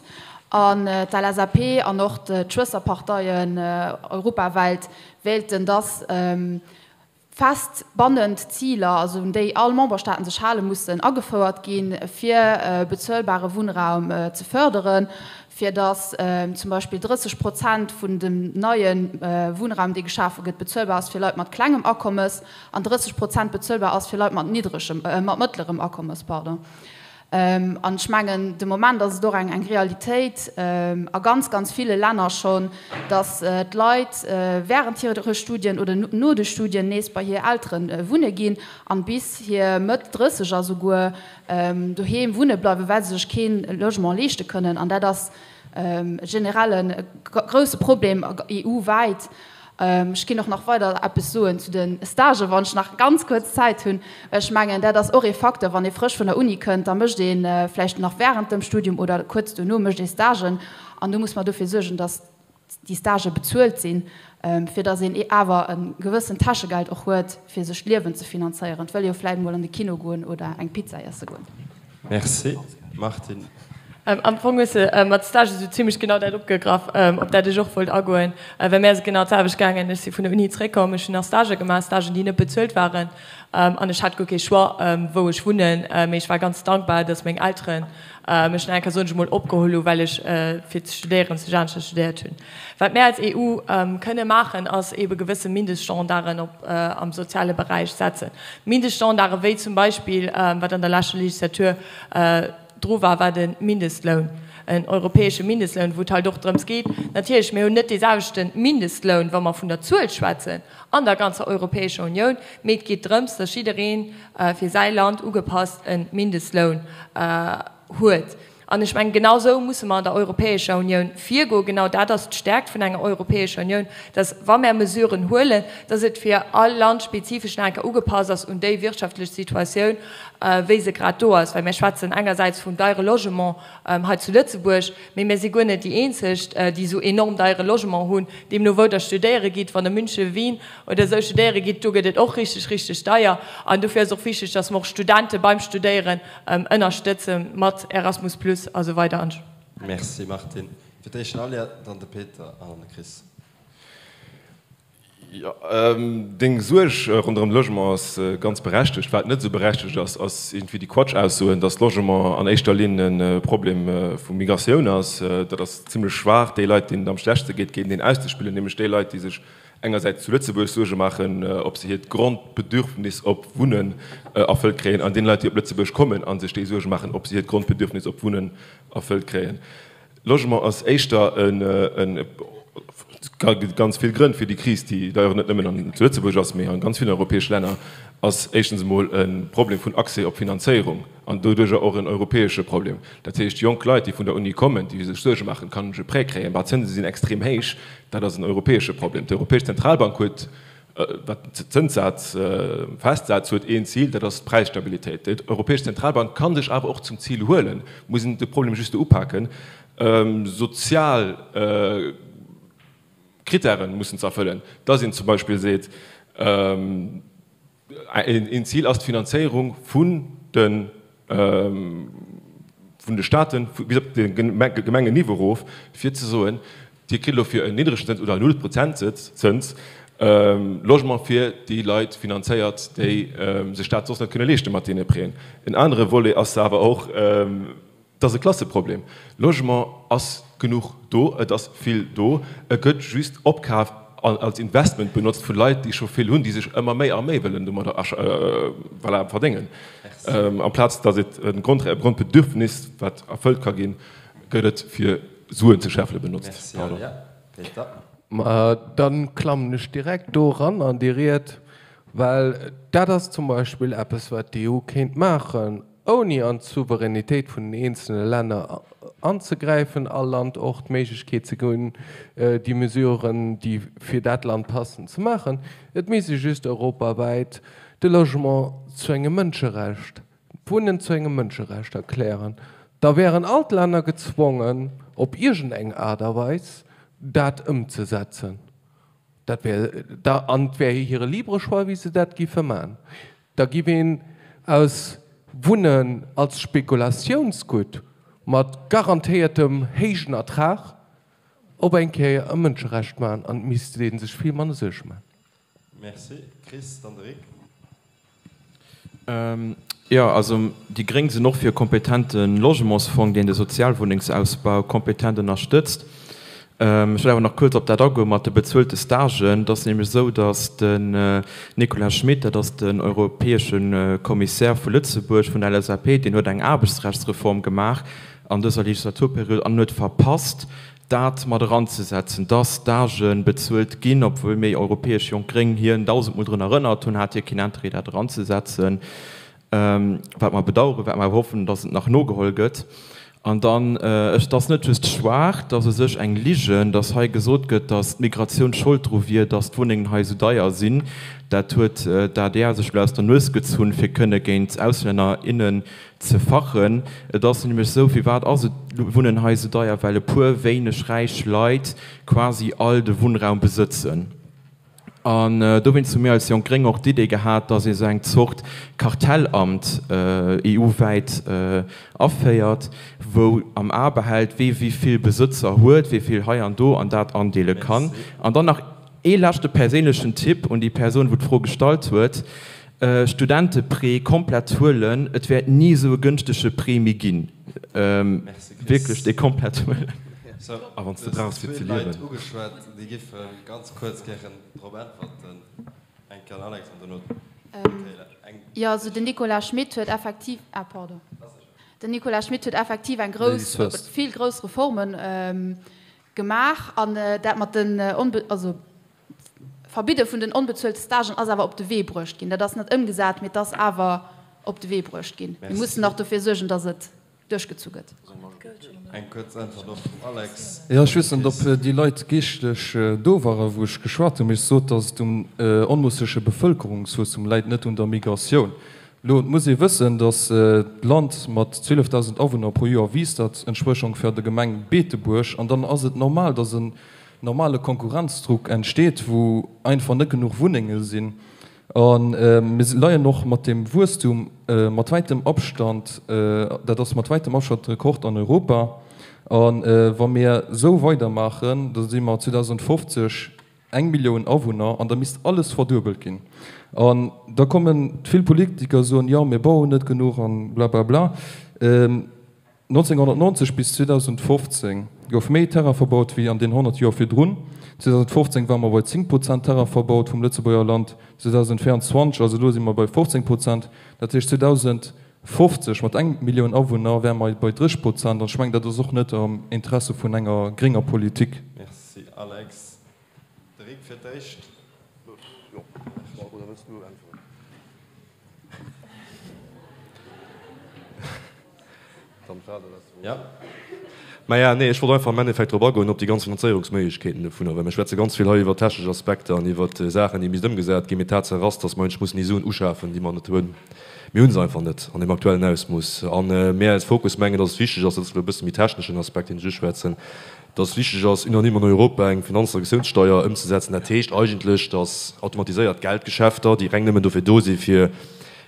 An d'LSAP an och d'Schwësterparteien europawäit wéilten, datt fest bannend Ziler, also un déi all Memberstaaten sech hale mussen, agefouert ginn, fir bezuelbare Wunnraum ze förderen, fir datt zum Beispill 30 Prozent vun dem neie Wunnraum, dee geschafe gëtt, bezuelbar ass fir Leit mat klengem Akommes an 30 Prozent bezuelbar ass fir Leit mat niddregem, mat mëttlerem Akommes, pardon. An ech mengen, de Moment ass et och eng Realitéit a ganz, ganz ville Länner schonn, datt d'Leit während hire Studien oder no de Studien nees bei hir Eltere wunne ginn an bis hir Mëtt Drësseger souguer doheem wunne bleiwen, well se sech kee Logement leeschte kënnen. An dat ass e generelle grousse Problem EU-wäit. Ech ginn och nach weider eppes soen zu de Stagen, wann ech nach ganz kuerz Zäit hunn. Ech mengen, dat ass och ee Facteur, wann ee frësch vun der Uni kënnt, da mécht ee vläicht nach während dem Studium oder kuerz duerno mécht ee Stagen. An do muss mer dofir suergen, dass déi Stagë bezuelt sinn, fir dass een awer e gewëssent Täschegeld och huet, fir sech d'Liewen ze finanzéieren. Et wëll ee jo vläicht emol an de Kino goen oder eng Pizza iesse goen. Merci Martine. Am Fong hues de mat Stage esou zimlech genau dat opgegraff, op dat ech och wollt agoen. Well mär ass et genau d'selwecht gaangen. Ech si vun der Uni zeréckkomm, ech hunn nach Stagë gemaach, Stagen, déi net bezuelt waren, an ech hat guer kee Choix, wou ech wunnen. Mee ech war ganz dankbar, datt meng Eltere mech nach eng Kéier, soen ech emol, opgeholl hu well ech fir ze studéieren zu Janescher studéiert hunn. Wat mär als EU kënne maachen, ass eebe gewësse Mindeststandarden op am soziale Beräich setzen. Mindeststandarde wéi zum Beispill, wat an der leschter Legislatur dru war, war de Mindestloun, en europäesche Mindestloun, wou et halt och drëms geet, natierlech, mir hunn net dee selwechte Mindestloun, wa mer vun der Zuel schwätzen, an der ganzer Europäescher Unioun, mee et geet drëms, datt jidderee fir säi Land ugepasst e Mindestloun huet. An ech mengen, genau esou musse mer an der Europäescher Unioun virgoen. Genau dat ass d'Stärkt vun enger Europäescher Unioun, dass, wa mer Mesuren huelen, dass et fir all Land spezifesch nach eng Kéier ugepasst ass un déi wirtschaftlech Situatioun, wéi se grad do ass. Well mir schwätzen engersäits vum deiere Logement hei zu Lëtzebuerg, mee mir si guer net déi eenzeg, déi esou enorm deiere Logement hunn. Deemno wou Der studéiere gitt, wann Der München, Wien oder esou studéiere gitt, do gëtt et och richteg, richteg deier. An dofir ass och wichteg, dass mer och Studente beim Studéieren Ënnerstëtze mat Erasmus Plus a sou weider an. Merci Martine. Fir d'éischt den Alia, dann de Peter an dann de Chris. Jo, deng Suerg ronderëm de Logement ass ganz berechtegt. Wat net esou berechtegt ass, ass iergendwéi déi Quatsch-Aussoen, datt Logement an éischter Linn e Problem vu Migratioun ass. Dat ass zimlech schwaach, déi Leit, deenen et am schlechtste geet, géinteneen auszespillen, nämlech déi Leit, déi sech engersäits zu Lëtzebuerg Suerge maachen, ob se hiert Grondbedürfnis op Wunnen erfëllt kréien, an deene Leit, déi op Lëtzebuerg kommen a sech déi Suerge maachen, ob se hiert Grondbedürfnis op Wunnen erfëllt kréien. Logement ass éischter en, et gëtt ganz vill Grënn fir déi Kris, déi d'ailleurs net nëmmen an zu Lëtzebuerg ass, mee a ganz villen europäesche Länner, ass éischtens emol e Problem vun Accès op Finanzéierung an doduerjer och en europäesche Problem. Dat heescht, jonk Leit, déi vun der Uni kommen, déi sech Suerge maachen, kann ech e Prêt kréien, bah, d'Zënse sinn extrem héich, dat ass en europäesche Problem. D'Europäesch Zentralbank huet, wat den Zënssaz festsetzt, huet een Zil, dat ass d'Präisstabilitéit. Déi Europäesch Zentralbank ka sech awer och zum Zil huelen, muss een de Problem juste upaken, sozial Krittäre mussen ze erfëllen, dass een zum Beispill seet, Een Zil ass d'Finanzéierung vun de vun de Staaten bis op de Gemengenniveau erof, fir ze soen, Dir kritt elo fir en niddregen Zëns oder en Null-Prozent-Zëns Logement fir déi Leit finanzéiert, déi sech dat soss net kënne leeschte mat deene Prêten. En anere Volet ass awer och, Et ass e Klasseproblem. Logement ass genuch do, et ass vill do, e gëtt just opkaf an als Investment benotzt vu Leit, déi scho vill hunn, déi sech ëmmer méi a méi wëllen domadder voilà, verdéngen. Amplaz datt et e Grondbedürfnis, wat erfëllt ka ginn, gëtt et fir Suen ze schäffele benotzt. Pardon. Ma dann klammen ech direkt do eran an déi Ried, well dat ass zum Beispill eppes, wat d'EU kéint maachen. ouni an d'Souveränitéit vun den eenzele Länner anzegräifen, all Land och d'Méiglechkeet ze ginn, déi Mesuren, déi fir dat Land passen, ze maachen. Et misst ee just europawäit de Logement zu engem Mënscherecht, d'Wunnen zu engem Mënscherecht erklären. Da wären all d'Länner gezwongen, op iergendeng Aart a Weis dat ëmzesetzen. Dat wär da, an et wär hire libre Choix, wéi se dat giffe man. Da giff een aus Wunnen als Spekulatiounsgutt mat garantéiertem héijen Ertrag op eng Kéier e Mënscherecht man an et misst ee sech vill manner Suerge man. Merci Chris, dann de Rick. Jo, also déi Gréng sinn och fir e kompetente Logementsfong, deen de Sozialwunnengsausbau kompetent ënnerstëtzt. Ech wëll awer nach kuerz op dat agoe mat de bezuelte Stagen. Et ass nämlech esou, datt den Nicolas Schmit, dat ass den europäesche Kommissär vu Lëtzebuerg vun der LSAP, deen huet eng Aarbechtsrechtsreform gemaach an dëser Legislaturperiod an huet verpasst, dat mat eranzesetzen, dass Stagë bezuelt ginn, obwuel mir Europäesch Jonk Gréng hien dausendmol drun erënnert hunn, hat hie keen Interêt dat eranzesetzen, wat mer bedauern, wat mer awer hoffen, dass et nach nogeholl gëtt. An dann, et ass net just schwaach, dass u sech eng Ligen, dass hei gesot gëtt, dass d'Migratioun Schold dru wier, dass d'Wunnengen hei esou deier sinn. Dat huet d'ADR sech elo aus der Nues gezunn, fir kënne géint Auslänner, innen ze fachen. Et ass nämlech esou, firwat ass et Wunnen hei esou deier? Well e puer wéineg räich Leit quasi all de Wunnraum besëtzen. An dowéinst hu mir als Jonk Gréng och d'Idee gehat, dass ee sou eng Zort Kartellamt EU-wäit aféiert, wou am A behält, wee wéi vill Besëtzer huet, wéi vill hei an do, an dat andeele kann. An dann nach ee leschte perséinlechen Tipp un déi Persoun, wou d'Fro gestallt huet, Studenteprêt komplett huelen, et wäert ni esou e gënschtege Prêt méi ginn. Wierklech dee komplett huelen. Sou, a wann s de brauchs fir ze liewen. Ugeschwat, déi giffe ganz kuerz gären drop äntwerten. Eng Kéier den Alex an dono d'Michaela. Eng. Jo, also den Nicolas Schmit huet effektiv, ah pardon, den Nicolas Schmit huet effektiv eng grouss, vill grouss Reformen gemaach an dat mat den onbe-, also Verbidde vun den onbezuelte Stagen ass awer op de Wee bruecht ginn. Dat ass net ëmgesat, mee et ass awer op de Wee bruecht ginn. Mir mussen nach dofir suergen, datt et. duerchgezu gëtt. Eng kuerz Äntwert och vum Alex. Jo, ech weess net, ob déi Leit geeschtlech do waren, wou ech geschwat hunn, mee ech sot, datt et um onmoossege Bevëlkerungswuesstum läit, net un der Migratioun. Elo, et muss ee wëssen, datt d'Land mat 12.000 Awunner pro Joer wiisst, dat entsprécht ongeféier der Gemeng Beetebuerg, an dann ass et normal, datt en normale Konkurrenzdruck entsteet, wou einfach net genuch Wunnenge sinn. A mir leien och mat deem Wuesstum mat wäitem Abstand, dat ass mat wäitem Abstand de Rekord an Europa. A wa mir esou weidermaachen, da si mer 2050 eng Millioun Awunner an da misst alles verduebelt ginn. An da kommen vill Politiker soen, jo mir bauen net genuch an blablabla. 1990 bis 2015 gouf méi Terrain verbaut wéi an den 100 Joer virdrun. 2015 ware mer bei 10 Prozent Terrain verbaut vum Lëtzebuerger Land, 2024, also elo, si mer bei 15 Prozent. Dat heescht 2050 mat eng Millioun Awunner wäre mer bei 30 Prozent. An ech mengen, dat ass och net am Interesse vun enger grénger Politik. Merci Alex. De Rick fir d'éischt. Oder wëlls du äntweren? Maja, nee, ech wollt einfach am Endeffekt drop agoen, op déi ganz Finanzéierungsméiglechkeeten dovunner, well mir schwätze ganz vill hei iwwer technesch Aspekter an iwwer Saachen, déi misst ëmgesat ginn. Mee Tatsaach ass, dass mer eigentlech mussen déi Suen uschafen, déi mer net hunn. Mir hu se einfach net an deem aktuellen Ausmooss. A mir als Fokus mengen, dass et wichteg ass, dat ass elo e bësse méi techneschen Aspekt, deen ech uschwätzen, dass et wichteg ass, unanime an Europa eng Finanztransaktiounssteuer ëmzesetzen. Dat heescht eigentlech, dass automatiséiert Geldgeschäfter, déi reng nëmmen dofir do si fir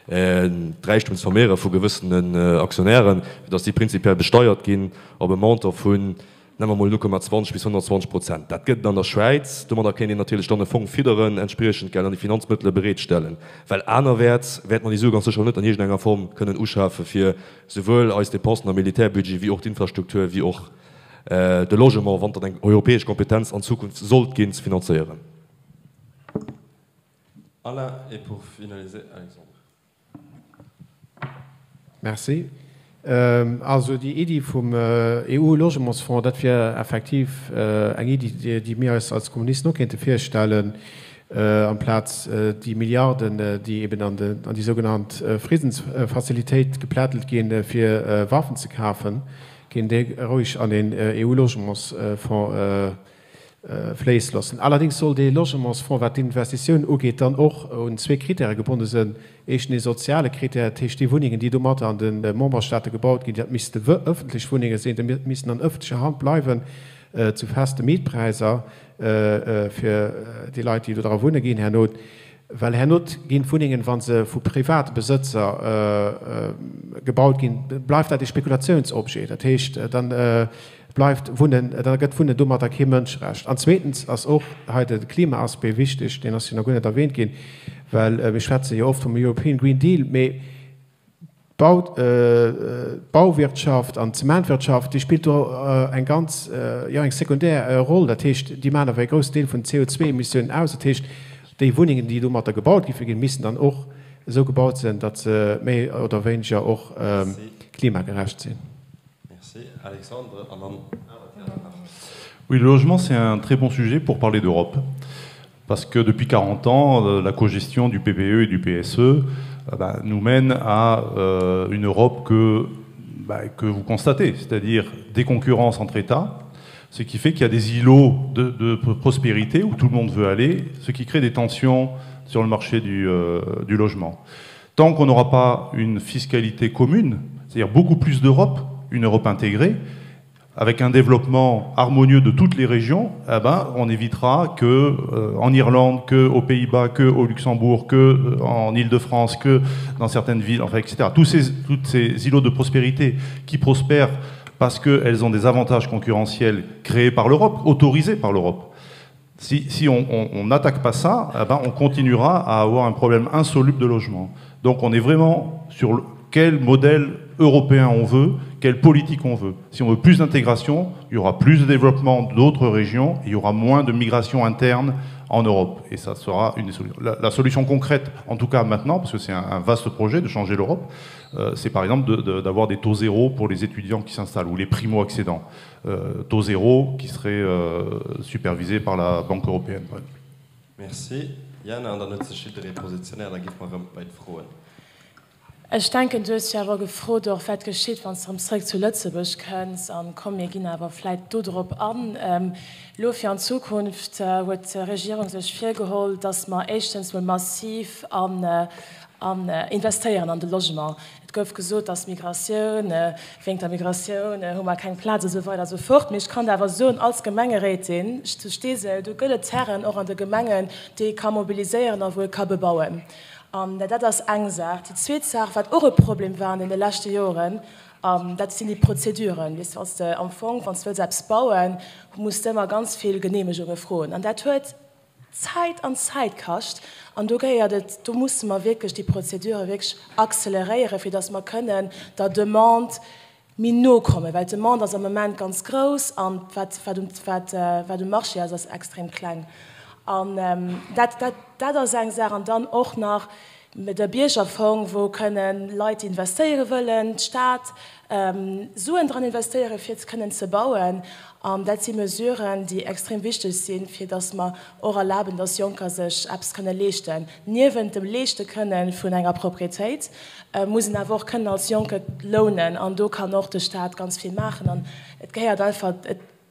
d'Räichtum ze vermehren vu gewëssenen Aktionären, fir dass déi prinzipiell besteiert ginn op e Montant vun, nennen mer emol 0,20 bis 120 Prozent. Dat gëtt et an der Schwäiz. Domadder kéint een natierlech dann e Fong fidderen, entspriechend Geld an déi Finanzmëttele bereetstellen, well anerwäerts wäerte mer déi Sue ganz sécher net an iergendenger Form kënnen uschafe fir souwuel eis Dépensen am Militärbudget wéi och d'Infrastruktur wéi och de Logement, wann et dann eng europäesch Kompetenz an Zukunft sollt ginn, ze finanzéieren. Alain, et pour finaliser, Alexandre. Merci. Also déi Iddi vum EU-Logementsfonds, dat wier effektiv eng Iddi, déi mir eis als Kommunisten och kéinte virstellen, amplaz déi Milliarden, déi eben an déi sougenannt Friddensfazilitéit geplättelt ginn, fir Waffen ze kafen, kéint déi roueg an een EU-Logementsfonds fléisse loossen. Allerdéngs soll dee Logementsfonds, wat d'Investitiounen ugeet, dann och un zwee Kritäre gebonne sënn. Éischten ee soziale Kritär, dat heescht déi Wunnengen, déi domatter an de Memberstaate gebaut ginn, dat misste ëffentlech Wunnenge sinn, déi missten an ëffentlecher Hand bleiwen, zu feste Mietpräisser fir déi Leit, déi do dra wunne ginn herno. Well herno ginn d'Wunnengen, wa se vu private Besëtzer gebaut ginn, bleift dat ee Spekulationsobjet. Dat heescht, da bleift Wunnen, da gëtt Wunnen domatter kee Mënscherecht. An zweetens ass och hei de Klimaaspect wichteg, deen ass jo nach guer net erwähnt ginn, well mir schwätze jo oft vum European Green Deal, mee D'Bauwirtschaft an d'Zementwirtschaft, déi spillt do eng ganz, jo, eng sekundär Roll. Dat heescht, déi maachen awer e groussen Deel vun den CO2-Emissiounen aus. Dat heescht, déi Wunnengen, déi domatter gebaut géife ginn, missten dann och esou gebaut sinn, datt se méi oder wéineger och klimagerecht sinn. Merci. Alexandre, an dann awer d'Jana nach. Oui, le logement, c'est un très bon sujet pour parler d'Europe. Parce que depuis 40 ans, euh, la cogestion du PPE et du PSE euh, bah, nous mène à euh, une Europe que, bah, que vous constatez, c'est-à-dire des concurrences entre États, ce qui fait qu'il y a des îlots de, de prospérité où tout le monde veut aller, ce qui crée des tensions sur le marché du, euh, du logement. Tant qu'on n'aura pas une fiscalité commune, c'est-à-dire beaucoup plus d'Europe, une Europe intégrée, avec un développement harmonieux de toutes les régions, eh ben, on évitera que euh, en Irlande, que aux Pays-Bas, que au Luxembourg, que euh, en Île-de-France, que dans certaines villes, enfin, etc. Tous ces, toutes ces îlots de prospérité qui prospèrent parce qu'elles ont des avantages concurrentiels créés par l'Europe, autorisés par l'Europe. Si, si on n'attaque pas ça, eh ben, on continuera à avoir un problème insoluble de logement. Donc on est vraiment sur le, quel modèle européen on veut, quelle politique on veut. Si on veut plus d'intégration, il y aura plus de développement d'autres régions, et il y aura moins de migration interne en Europe. Et ça sera une des solutions. La, la solution concrète, en tout cas maintenant, parce que c'est un, un vaste projet de changer l'Europe, euh, c'est par exemple d'avoir de, de, des taux zéro pour les étudiants qui s'installent ou les primo-accédants. Euh, taux zéro qui serait euh, supervisé par la Banque européenne. Par exemple. Merci. Jana, an dann huet sech jidderee positionéiert, da gi mer erëm bei d'Froen. Ech denken, du hues jo awer gefrot och, wat geschitt, wann s de erëm zrëck zu Lëtzebuerg kënns. An komm, mir ginn awer vläit dodrop an. Elo fir an d'Zukunft huet d'Regierung sech virgeholl, dass mer éischtens mol massiv an an investéieren an de Logement. Et gouf gesot, dass Migratioun, wéingt der Migratioun hu mer keng Plaz a sou weider a sou fort. Mee ech kann der awer soen, als Gemengeréitin zu Steesel, do gëtt et Terrainen och an de Gemengen, déi ee ka mobiliséieren a wou ee ka bebauen. An dat ass eng Saach. Déi zweet Saach, wat och e Problem war an deene leschte Joren, dat sinn déi Prozeduren. Weess de, wann s de am Fong, wann s de wëlls eppes bauen, muss de ëmmer ganz vill Geneemegunge froen. An dat huet Zäit an Zäit kascht. An do gehéiert et, do musse mer wierklech déi Prozedure wierklech acceleréieren, fir datt mer kënnen der Demande méi no kommen, well d'Demande ass am Moment ganz grouss an wat, wat um, wat, wat um Marché ass, ass extrem kleng. An dat, dat, dat ass eng Saach. An dann och nach de Biergerfong, wou kënnen Leit, déi investéiere wëllen, d'Stad, Suen dran investéieren, fir kënnen ze bauen. An dat si Mesuren, déi extrem wichteg sinn, fir datt mer och erlaben, datt Jonker sech eppes kënne leeschten. Niewent dem Leeschte kënne vun enger Proprietéit muss een awer och kënnen als Jonke lounen. An do kann och de Stat ganz vill maachen. An et gehéiert einfach,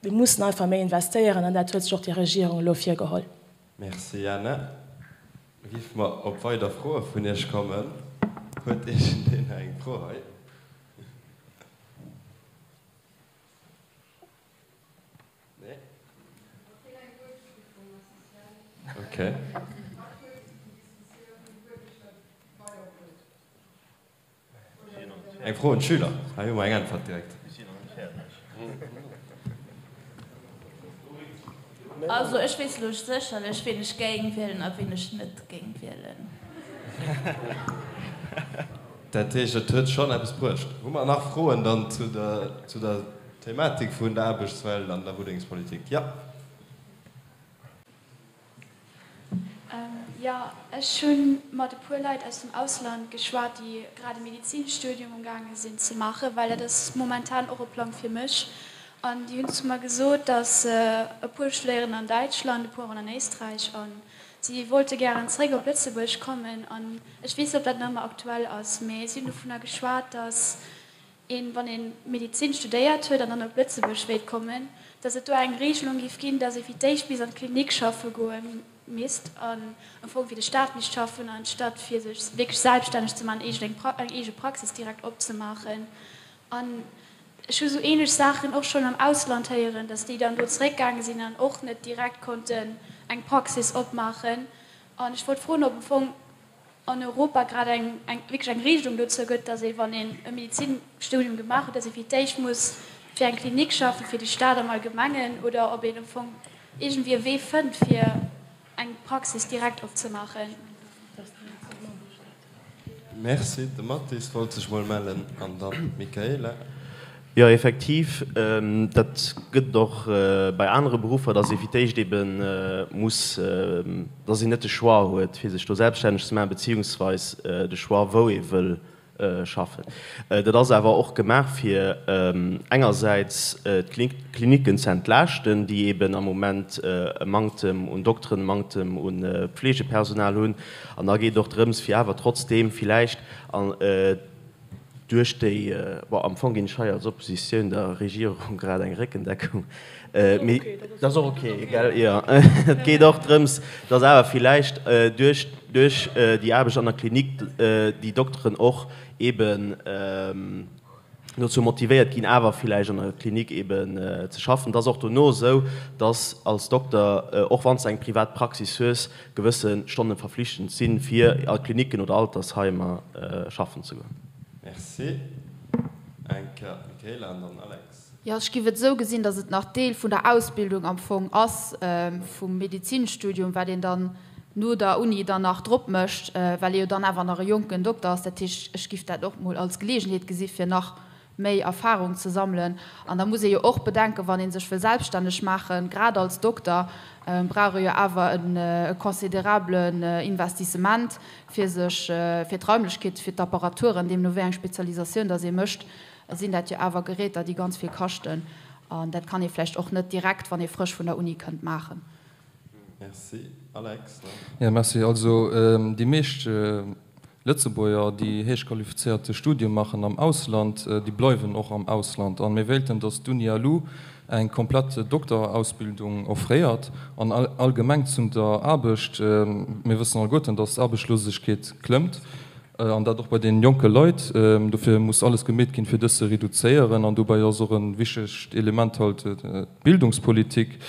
mir mussen einfach méi investéieren. An dat huet sech och déi Regierung elo virgeholl. Merci Anna. Da géife mer op weider Froe vun Iech kommen. Huet iergendeen nach eng Fro hei? Nee? Okay. Eng Fro un d'Schüler. Hei hu mer eng Äntwert direkt. Also ech weess elo sécherlech ween ech géing wielen a ween ech net géing wielen. Dat heescht, et huet schonn eppes bruecht. Hu mer nach Froen dann zu der, zu der Thematik vun der Aarbechtswelt an der Wunnengspolitik? Jo. Jo, ech hu mat e puer Leit aus dem Ausland geschwat, déi grad e Medizinstudium umgaange sinn ze maachen, well dat ass momentan och e Plang fir mech. An déi hunn zu mer gesot, datt e puer studéieren an Däitschland, e puer och an Éisträich a si wollte gären zeréck op Lëtzebuerg kommen. An ech weess net, ob dat nach ëmmer aktuell ass, mee si hunn dovunner geschwat, datt een, wann ee Medezin studéiert huet an dann op Lëtzebuerg wéilt kommen, datt et do eng Regelung géif ginn, datt ee fir d'éischt bis an d'Klinik schaffe goe misst an am Fong fir de Staat misst schaffen, anstatt fir sech wierklech selbststänneg ze maachen, eng eng eege Praxis direkt opzemaachen. An ech hu sou ähnlech Saachen och schonn am Ausland héieren, datt déi dann do zeréckgaange sinn an och net direkt konnten eng Praxis opmaachen. An ech wollt froen, ob am Fong an Europa grad eng eng wierklech eng Regelung dozou gëtt, dass ee wann een e Medizinstudium gemaach huet, dass ee fir d'éischt muss fir eng Klinik schaffen, fir de Staat am Allgemengen, oder ob een am Fong iergendwéi e Wee fënnt fir eng Praxis direkt opzemaachen. Merci. De Mathis wollt sech mol mellen an dann d'Michaela. Jo, effektiv, dat gëtt et och bei anere Beruffer, dass ee fir d'éischt ebe muss, dass een net de Choix huet, fir sech do selbststänneg ze maachen, beziehungsweis de Choix, wou ee wëll schaffen. Dat ass awer och gemaach, fir engersäits d'Klinicken ze entlaaschten, déi eben am Moment e Manktem un Dokteren, e Manktem u Fleegepersonal hunn. An da geet et och drëms, fir awer trotzdeem villäicht an, Duerch déi, bon, am Fong ginn ech hei als Oppositioun der Regierung grad eng Réckendeckung, mee dat ass och ok, gell? Jo, et geet och drëms, dass awer villäicht duerch, duerch déi Aarbecht an der Klinik déi Dokteren och eeben dozou motivéiert ginn, awer villäicht an der Klinik eeben ze schaffen. Et ass och dono esou, dass als Dokter, och wann s de eng privat Praxis hues, gewësse Stonne verflichtend sinn, fir a Klinicken oder Altersheimer schaffen ze goen. Merci. Eng Kéier d'Michaela an dann Alex. Jo, ech giff et esou gesinn, datt et nach Deel vun der Ausbildung am Fong ass, vum Medizinstudium, wat een dann no der Uni dann nach drop mécht, well ee jo dann awer nach e jonken Dokter ass. Dat heescht, ech giff dat och mol als Geleegenheet gesi fir nach méi Erfahrung ze sammelen. An da muss ee jo och bedenken, wann ee sech wëll selbststänneg maachen, grad als Dokter, brauch ee jo awer e considerablen Investissement, fir sech, fir d'Raimlechkeeten, fir d'Apparaturen, deemno wéi eng Spezialisatioun dass ee mécht, sinn dat jo awer Geräter, déi ganz vill kaschten. An dat kann ee vläicht och net direkt, wann ee frësch vun der Uni kënnt, maachen. Merci. Alex, ne? Jo, merci. Also déi meescht. Lëtzebuerger, déi héich qualifizéierte Studie maachen am Ausland, déi bleiwen och am Ausland. A mir wéilten, datt d'Uni-LU eng komplett Dokterausbildung offréiert. An allgemeng zum der Aarbecht, Mir wëssen alleguerten, datt d'Aarbechtslosegkeet klëmmt, an dat och bei deenen jonke Leit. Dofir muss alles gemeet ginn, fir dës ze reduzéieren. An dobäi ass och e wichtegt Element halt d'Bildungspolitik.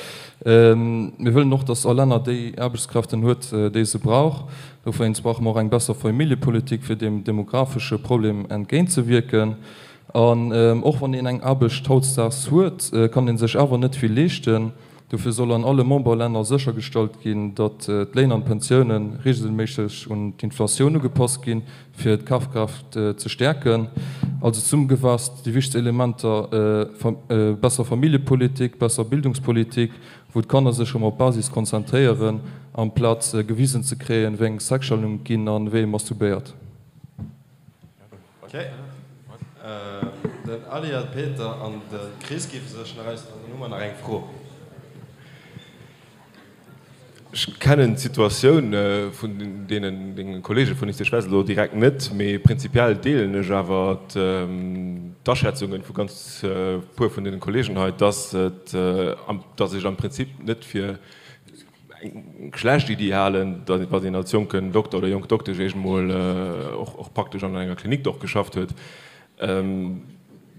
Mir wëllen och, datt all Länner déi Aarbechtskräften huet, déi se brauch. Dowéinst brauche mer och eng besser Familljepolitik, fir deem demographesche Problem entgéintzewierken. An och wann een eng Aarbecht hautdesdaags huet, kann ee sech awer net vill leeschten. Dofir soll an alle Memberlänner séchergestallt ginn, datt d'Léin an d'Pensioune reegelméisseg un d'Inflatioun ugepasst ginn, fir d'Kafkraaft ze stäerken. Also zesummegefaasst déi wichtegst Elementer, besser Familljepolitik, besser Bildungspolitik, wou d'Kanner sech erëm op d'Basis konzentréieren, amplaz gewisen ze kréien, wéi eng Sexstellung et ginn a wéi ee masturbéiert. Ok, den Ali, de Peter an de Chris géife sech nach äusseren an dann hu mer nach eng Fro. Ech kennen d'Situatioun vun deenen denge Kollege vun ICHS elo direkt net, mee prinzipiell deelen ech awer d'Aschätzunge vu ganz puer vun deenen Kollegen hei, dass et, dass ech am Prinzip net fir eng schlecht Iddi halen, datt een als jonken Dokter oder jonk Doktesch eréischt emol och praktesch an enger Klinik och geschafft huet.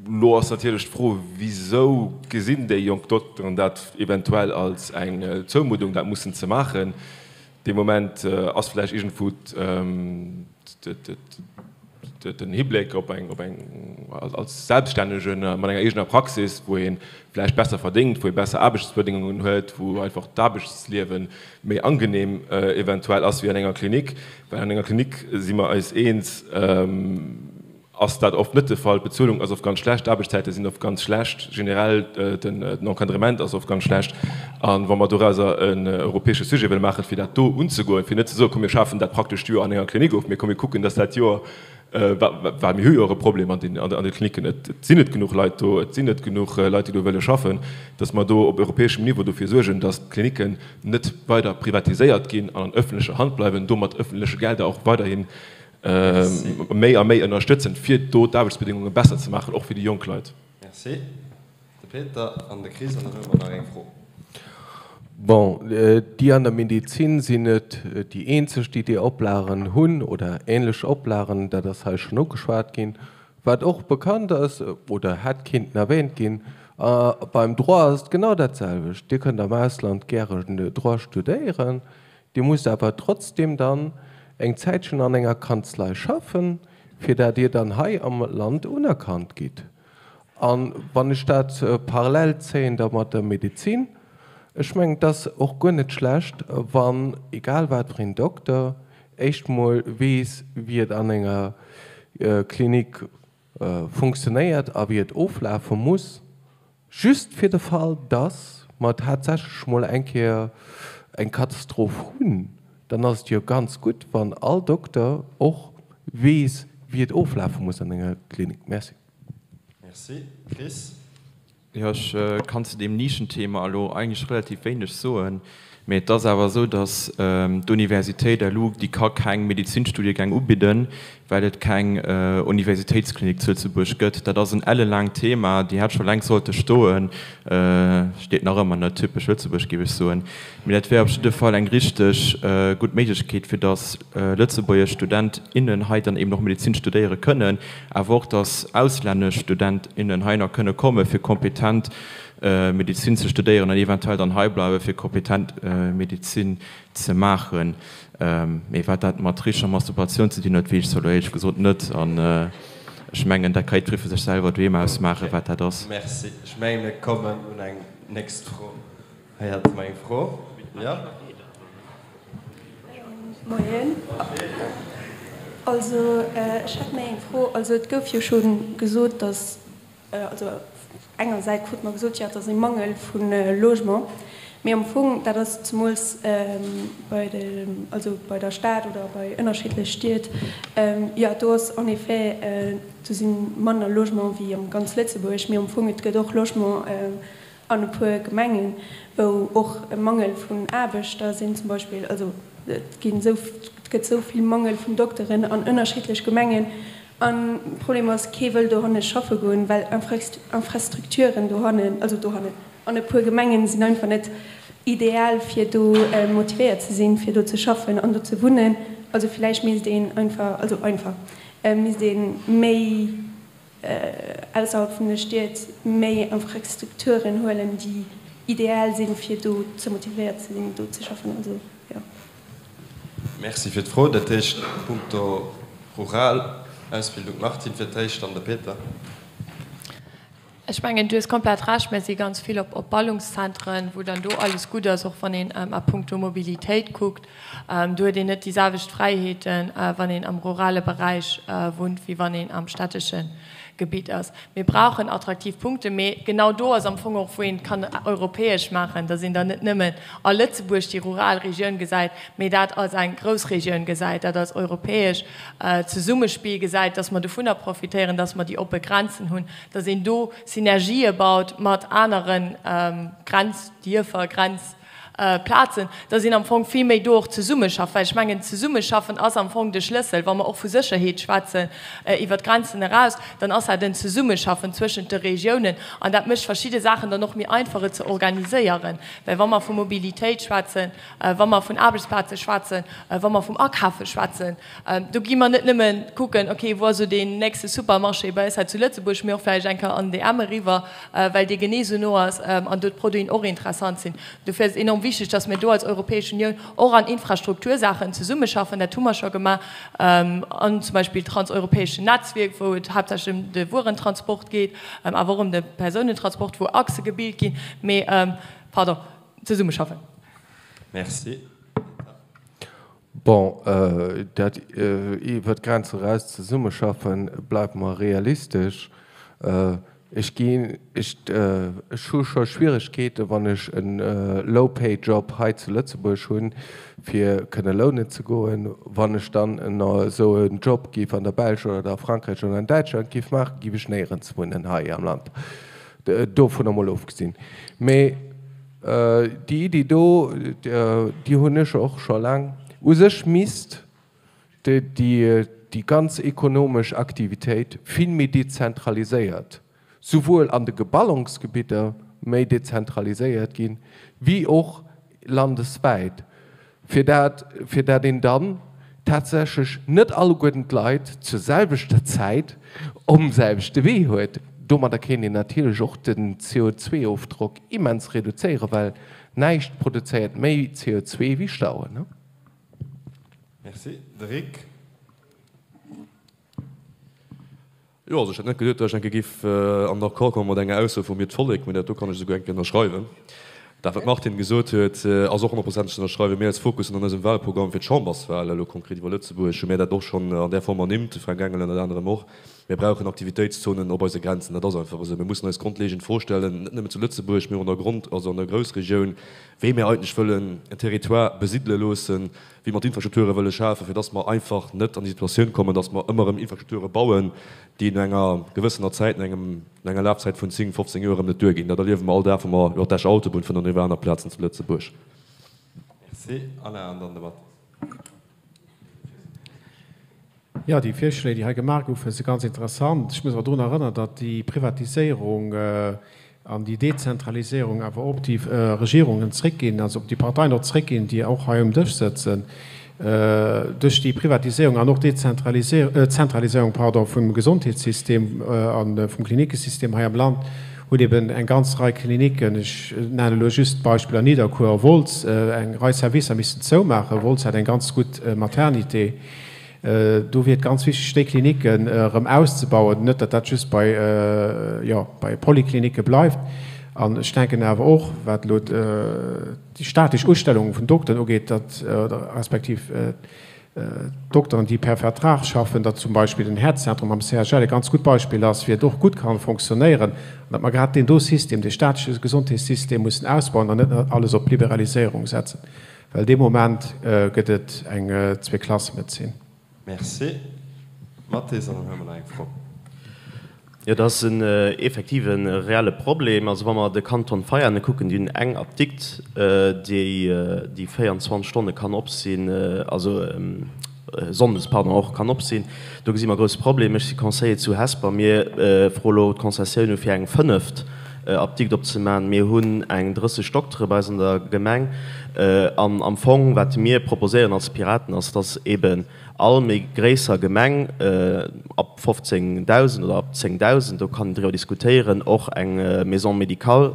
Elo ass natierlech d'Fro, Wisou gesinn déi jonk Dokteren dat eventuell als eng Zoumuddung, dat mussen ze maachen? Dee Moment ass vläicht iergendwou den Hibléck op eng, op eng, als Selbststännegen mat enger eegener Praxis, wou ee vläicht besser verdéngt, wou ee besser Aarbechtsbedéngungen huet, wou einfach d'Aarbechtsliewe méi angenehm eventuell ass wéi an enger Klinik. Well an enger Klinik, si mer eis eens, ass dat oft net de Fall. D'Bezuelung ass oft ganz schlecht, d'Aarbechtszäite sinn oft ganz schlecht, generell den Encadrement ass oft ganz schlecht. A wa mer dorauser en europäesche Sujet wëlle maachen, fir dat do unzegoen, fir net ze soen, komm mir schafen dat praktescht Joer an enger Klinik of, mee komm mir kucken, dass dat Joer, well mir hu jo och e Problem an de Kliniken, et sinn net genuch Leit do, et sinn net genuch Leit, déi do wëlle schaffen, dass mer do op europäeschem Niveau dofir suergen, dass d'Kliniken net weider privatiséiert ginn an an öffentlecher Hand bleiwen, do mat öffentleche Gelder och weiderhi méi a méi ënnerstëtzen, fir do d'Aarbechtsbedéngunge besser ze maachen, och fir déi jonk Leit. Merci. De Peter an de Chris, an dann hu mer nach eng Fro. Bon, déi an der Medezin sinn net déi eenzeg, déi déi Oplagen hunn oder ähnlech Oplagen, dat ass hei schonn ugeschwat ginn. Wat och bekannt ass oder hätt kinnten erwähnt ginn, beim Droit ass et genau dat selwecht. Dir kënnt am Ausland gären Droit studéieren, Dir musst awer trotzdem dann eng Zäitchen an enger Kanzlei schaffen, fir dat Dir dann hei am Land unerkannt gitt. A wann ech dat parallel zéien da mat der Medezin, ech mengen, et ass och guer net schlecht, wann, egal wat fir een Dokter, éischt mol weess, wéi et an enger Klinik funktionéiert a wéi et oflafe muss, Just fir de Fall, dass mer tatsächlech mol eng Kéier eng Katastroph hunn, dann ass et jo ganz gutt, wann all Dokter och weess, wéi et oflafe muss an enger Klinik. Merci. Merci. Chris? Jo, ech kann zu deem Nischenthema elo eigentlech relativ wéineg soen. Mee et ass awer esou, datt d'Universitéit LU, déi ka keng Medezinstudiegäng ubidden, well et keng Universitéitsklinik zu Lëtzebuerg gëtt. Dat ass en ellelaangt Thema, déi hätt scho längst sollte stoen, steet nach ëmmer net, typesch Lëtzebuerg, géif ech soen. Mee dat wär op jidde Fall eng richteg gutt Méiglechkeet, fir datt lëtzebuergesch Student, innen hei dann eben och Medezin studéiere kënnen, awer och datt auslännesch Student, innen hei nach kënne komme fir kompetent Medezin ze studéieren an eventuell dann hei bleiwen, fir kompetent Medezin ze maachen. Mee wat dat mat richer Masturbation ze dinn huet, weess ech zwar elo éierlech gesot net. An ech mengen, dat ka jiddweree fir sech selwer doheem ausmaachen, wat dat ass. Merci. Ech mengen, mir kommen un eng nächst Fro. Hei hate mer eng Fro. Jo. Moien. Also, ech hätt méi eng Fro. Also, et gouf jo scho gesot, datt Also enger Säit krute mer gesot, jo et ass e Mangel vu Logement, mee am Fong, dat ass zemools bei de, also bei der Stad oder bei ënnerschiddlech Stied, jo do ass en effet, do si manner Logement wéi am ganz Lëtzebuerg, mee am Fong et gëtt och Logement an e puer Gemengen, wou och e Mangel vun Aarbechter sinn zum Beispill, also. Et ginn esou, et gëtt esou vill Mangel vun Dokteren an ënnerschiddlech Gemengen. An Problem ass, kee wëll dohanne schaffe goen, well Infrastrukturen dohannen, also dohannen an e puer Gemengen sinn einfach net ideal fir do motivéiert ze sinn, fir do ze schaffen an do ze wunnen. Also villäicht misst een einfach, also einfach, misst ee méi ausserhalb vun de Stied méi Infrastrukturen huelen, déi ideal sinn, fir do ze motivéiert ze sinn, do ze schaffen. Also jo. Merci fir d'Fro. Dat heescht, punkto rural Ausbildung, d'Martine fir d'éischt, dann de Peter. Ech mengen, du hues komplett Recht. Mir si ganz vill op Ballungszentren, wou dann do alles gutt ass, och wann een a punkto Mobilitéit kuckt. Do huet een net déi selwecht Fräiheeten, wann een am rurale Beräich wunnt, wéi wann een am stättesche Gebitt ass. Mir brauchen attraktiv Punkten, mee genau do ass am Fong och, wou een et kann europäesch maachen, dass een dann net nëmmen a Lëtzebuerg déi rural Regioun gesäit, mee dat als eng Groussregioun gesäit, dat als europäesch Zesummespill gesäit, dass mer dovunner profitéieren, dass mer déi oppe Grenzen hunn, dass een do Synergië baut mat anere Grenzdierfer, Grenzplazen, dass een am Fong vill méi do och zesummeschafft, well ech mengen, zesummeschaffen ass am Fong de Schlëssel. Wa mer och vu Sécherheet schwätzen iwwert d'Grenzen eraus, dann ass dat en Zesummeschaffen zwëschent de Regiounen an dat mécht verschidde Saachen dann och méi einfach et ze organiséieren, well wa mer vu Mobilitéit schwätzen, wa mer vun Aarbechtsplaze schwätzen, wa mer vum Akafe schwätzen, Do gi mer net nëmme kucken, ok, wou ass elo deen nächste Supermarché bei eis hei zu Lëtzebuerg, mee och vläicht eng Kéier an DM eriwwer, well dee genee esou no ass an do d'Produiten och interessant sinn. Dofir ass et enorm wichteg, dass mir do als Europäesch Unioun och an Infrastruktursaachen zesummeschaffen. Dat hu mer scho gemaach an zum Beispill transeuropäeschen Netzwierk, wou et haaptsächlech ëm de Wuerentransport geet, awer och ëm de Persounentransport, wou Achse gebilt ginn. Mee, pardon, zesummeschaffen. Merci. Bon, dat iwwer d'Grenze eraus zesummeschaffen, bleiwe mer realistesch. Ech ginn, ech hu scho Schwieregkeeten, wann ech e Low-pay-Job hei zu Lëtzebuerg hunn, fir kënne lounen ze goen. Wann ech dann esou en Job géif an der Belsch oder a Frankräich oder an Däitschland géif maachen, géif ech néierens wunnen hei am Land, dovunner mol ofgesinn. Mee Déi Iddi do, déi hunn ech och scho laang. U sech misst déi ganz ekonomesch Aktivitéit vill méi dezentraliséiert, souwuel an de Geballungsgebidder méi dezentraliséiert ginn, wéi och landeswäit. Fir dat, fir dat een dann tatsächlech net alleguerten d'Leit zur selwechter Zäit um selwechte Wee huet. Domadder kéint een natierlech och den CO2-Ofdrock immens reduzéieren, well näischt produzéiert méi CO2 wéi Stauen. Merci. De Rick. Jo, also ech hätt net geduet, datt ech eng Kéier giff an Accord komme mat enger Ausso vu Mir d'Vollek, mee dat do kann ech esouguer eng Kéier ënnerschreiwen. Dat, wat d'Martine gesot huet, ass och honnertprozenteg ze ënnerschreiwen. Mir als Fokus hunn an eisem Wahlprogramm fir d'Chamberswahl, elo konkret iwwer Lëtzebuerg, hu mir dat och schonn an där Form ernimmt, de Fränk Engel ënnert anerem och, Mir brauchen Aktivitéitszonen op eise Grenzen. Dat ass einfach esou. Mir mussen eis grondlegend d'Fro stellen, net nëmmen zu Lëtzebuerg, mee och an der Grond-, also an der Groussregioun, wéi mir eigentlech wëllen en Territoire besidele loossen, wéi mer d'Infrastrukture wëlle schafen, fir dass mer einfach net an déi Situatioun kommen, dass mer ëmmer erëm Infrastrukture bauen, déi no enger gewëssener Zäit, no engem, no enger Lafzäit vun 10, 15 Joer erëm net duerginn. Dat erliewe mer all Dag, wa mer iwwer d'Escher Autobunn fueren oder iwwer aner Plazen zu Lëtzebuerg. Merci, Alain. An dann de Mathis. Jo, déi Virschléi, déi hei gemaach goufen, si ganz interessant. Ech muss awer drun erënnern, datt déi Privatiséierung an déi Dezentraliséierung awer op déi Regierungen zréckginn, also op déi Parteien och zréckginn, déi och hei um Dësch sëtzen. Duerch déi Privatiséierung an och Zentraliséierung, pardon, vum Gesondheetssystem a vum Klinickesystem hei am Land huet eben eng ganz Rei Klinicken, ech nennen elo just d'Beispiller Nidderkuer a Wolz, eng Rei Servicer missen zoumaachen. Wolz hat eng ganz gutt Maternité. Do wier et ganz wichteg, déi Klinicken erëm auszebauen, net datt dat just bei, jo, bei Poliklinicke bleift. An ech denken awer och, wat elo déi staatlech Ustellung vun Dokteren ugeet, datt, oder respektiv Dokteren, déi per Vertrag schaffen, datt zum Beispill den Häerzzentrum am CHL e ganz gutt Beispill ass, wéi et och gutt ka fonctionnéieren, an datt mer grad deen do System, dee staatleche Gesondheetssystem mussen ausbauen an net alles op Liberaliséierung setzen. Well dee Moment gëtt et eng Zweeklassemedezin. Merci. Mathis, an dann huele mer nach eng Fro. Jo, dat ass en effektiv e reelle Problem. Also wa mer de Kanton Veianen kucken, déi hunn eng Apdikt, déi déi 24 Stonne kann op sinn, also sonndes, pardon, och kann op sinn. Do gesi mer grouss Problem. Ech si Conseiller zu Hesper. Mir froe lo d'Konzessioun u fir eng fënneft Apdikt opzemaachen. Mir hunn eng 30 Doktere bei eis an der Gemeng. An am Fong, wat mir proposéieren als Piraten, ass, dass eeben All méi gréisser Gemeng, ab 15.000 oder ab 10.000, do kann een driwwer diskutéieren, och eng Maison médicale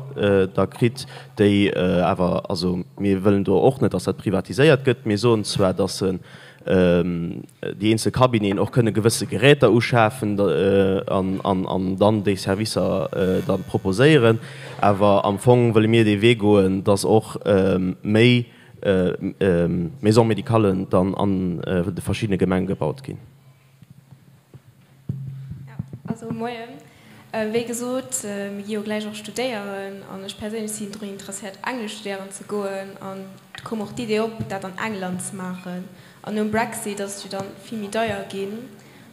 da kritt, déi awer, also mir wëllen do och net, dass dat privatiséiert gëtt. Mir soen zwar, dass se déi eenzel Cabineten och kënne gewësse Geräter uschafen an dann déi Servicer da proposéieren, awer am Fong wëlle mir dee Wee goen, dass och méi Maisons médicallen dann an de verschiddene Gemenge gebaut ginn. Also moien. Wéi gesot, mir gi jo gläich och studéieren an ech perséinlech sinn drun interesséiert Englesch studéieren ze goen an et koum och d'Idee op dat an England ze maachen an nom Brexit ass et jo dann vill méi deier ginn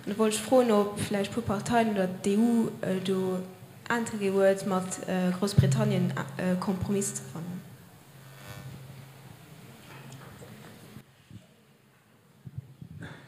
an do wollt ech froen ob vläicht puer Parteien oder d'EU do Interêt huet mat Groussbritannien e Kompromiss ze fannen.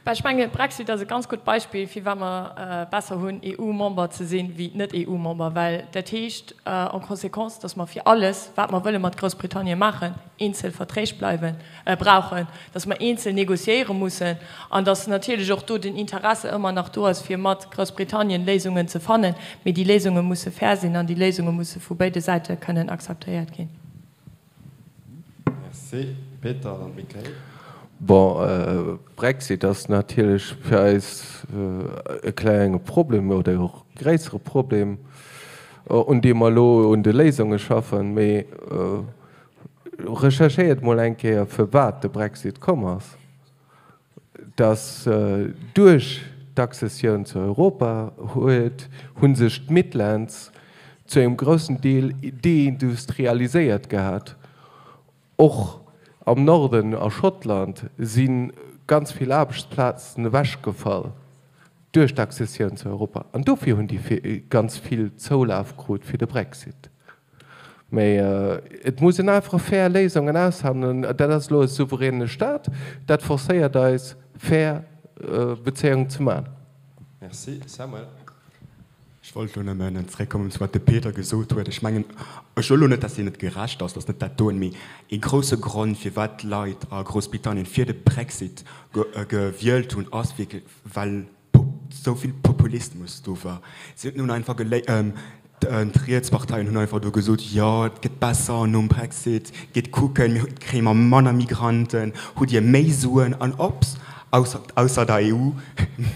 Well ech mengen, Brexit ass e ganz gutt Beispill, firwat mer besser hunn, EU-Member ze sinn, wéi net-EU-Member. Well dat heescht en conséquence, datt mer fir alles, wat mer wëlle mat Groussbritannien maachen, eenzel Verträg bleiwen, brauchen, datt mer eenzel négociéiere mussen an datt natierlech och do den Interesse ëmmer nach do ass, fir mat Groussbritannien Léisungen ze fannen. Mee déi Léisunge musse fair sinn an déi Léisunge musse vu béide Säite kënnen akzeptéiert ginn. Merci Peter an Michael. Bon, Brexit ass natierlech fir eis e klenge Problem oder och gréissere Problem, un deem mer elo un de Léisunge schaffen. Mee recherchéiert mol eng Kéier, firwat de Brexit komm ass. dass duerch d'Accessioun zu Europa huet, hu sech d'Midlands zu engem groussen Deel deindustrialiséiert gehat. Och am Norden, a Schottland, si ganz vill Aarbechtsplazen ewechgefall duerch d'Accessioun zu Europa. An dofir hunn déi ganz vill Zoulaf krut fir de Brexit. Mee et muss een einfach fair Léisungen aushandelen. Dat ass elo e souveräne Staat, dat forcéiert eis, fair Bezéiungen ze maachen. Merci. Samuel. Ech wollt elo nëmmen zréckkommen zu wat de Peter gesot huet. Ech mengen, ech soe lo net, dass deen net gerecht ass, dat ass net dat doen, mee ee grousse Grond, firwat d'Leit a Groussbritannien fir de Brexit gewielt hunn, ass wierklech, well Sou vill Populismus do war. Si hunn einfach d'Rietsparteien hunn einfach do gesot, jo et gëtt besser nom Brexit, gitt kucken, mir kréie mer manner Migranten, hutt Dir méi Suen an ops, ausser der EU,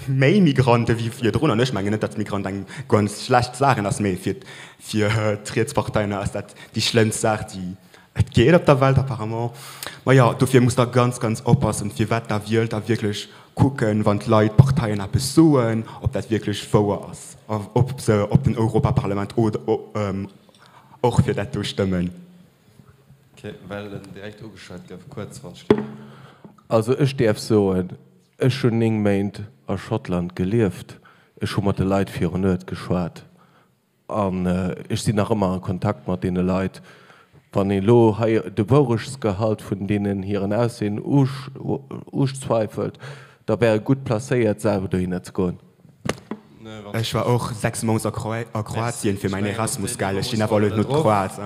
méi Migrante wéi virdrun. An ech mengen net, datt Migrant eng ganz schlecht Saachen ass, mee fir d'Rietsparteien ass dat déi schlëmmst Saach, déi et geet op der Welt apparemment. Maja, dofir musst der ganz, ganz oppassen, firwat der wielt a wierklech kucken, wann d'Leit, d'Parteien eppes soen, ob dat wierklech wouer ass, ob se op den Europaparlament oder och fir dat do stëmmen. Ok, well en direkt ugeschwat gouf, kuerz wann ech gleef. Also ech däerf soen, ech hunn 9 Méint a Schottland gelieft, ech hu mat de Leit virun Uert geschwat An ech sinn nach ëmmer a Kontakt mat deene Leit. Wann een elo hei de Wourechtsgehalt vun deenen hiren Ausseen uzweifelt, da wär e gutt placéiert, selwer dohinner ze goen. Ech war och 6 Mount a Kroatien fir mäin Erasmus, gell? Ech sinn awer elo net Kroat.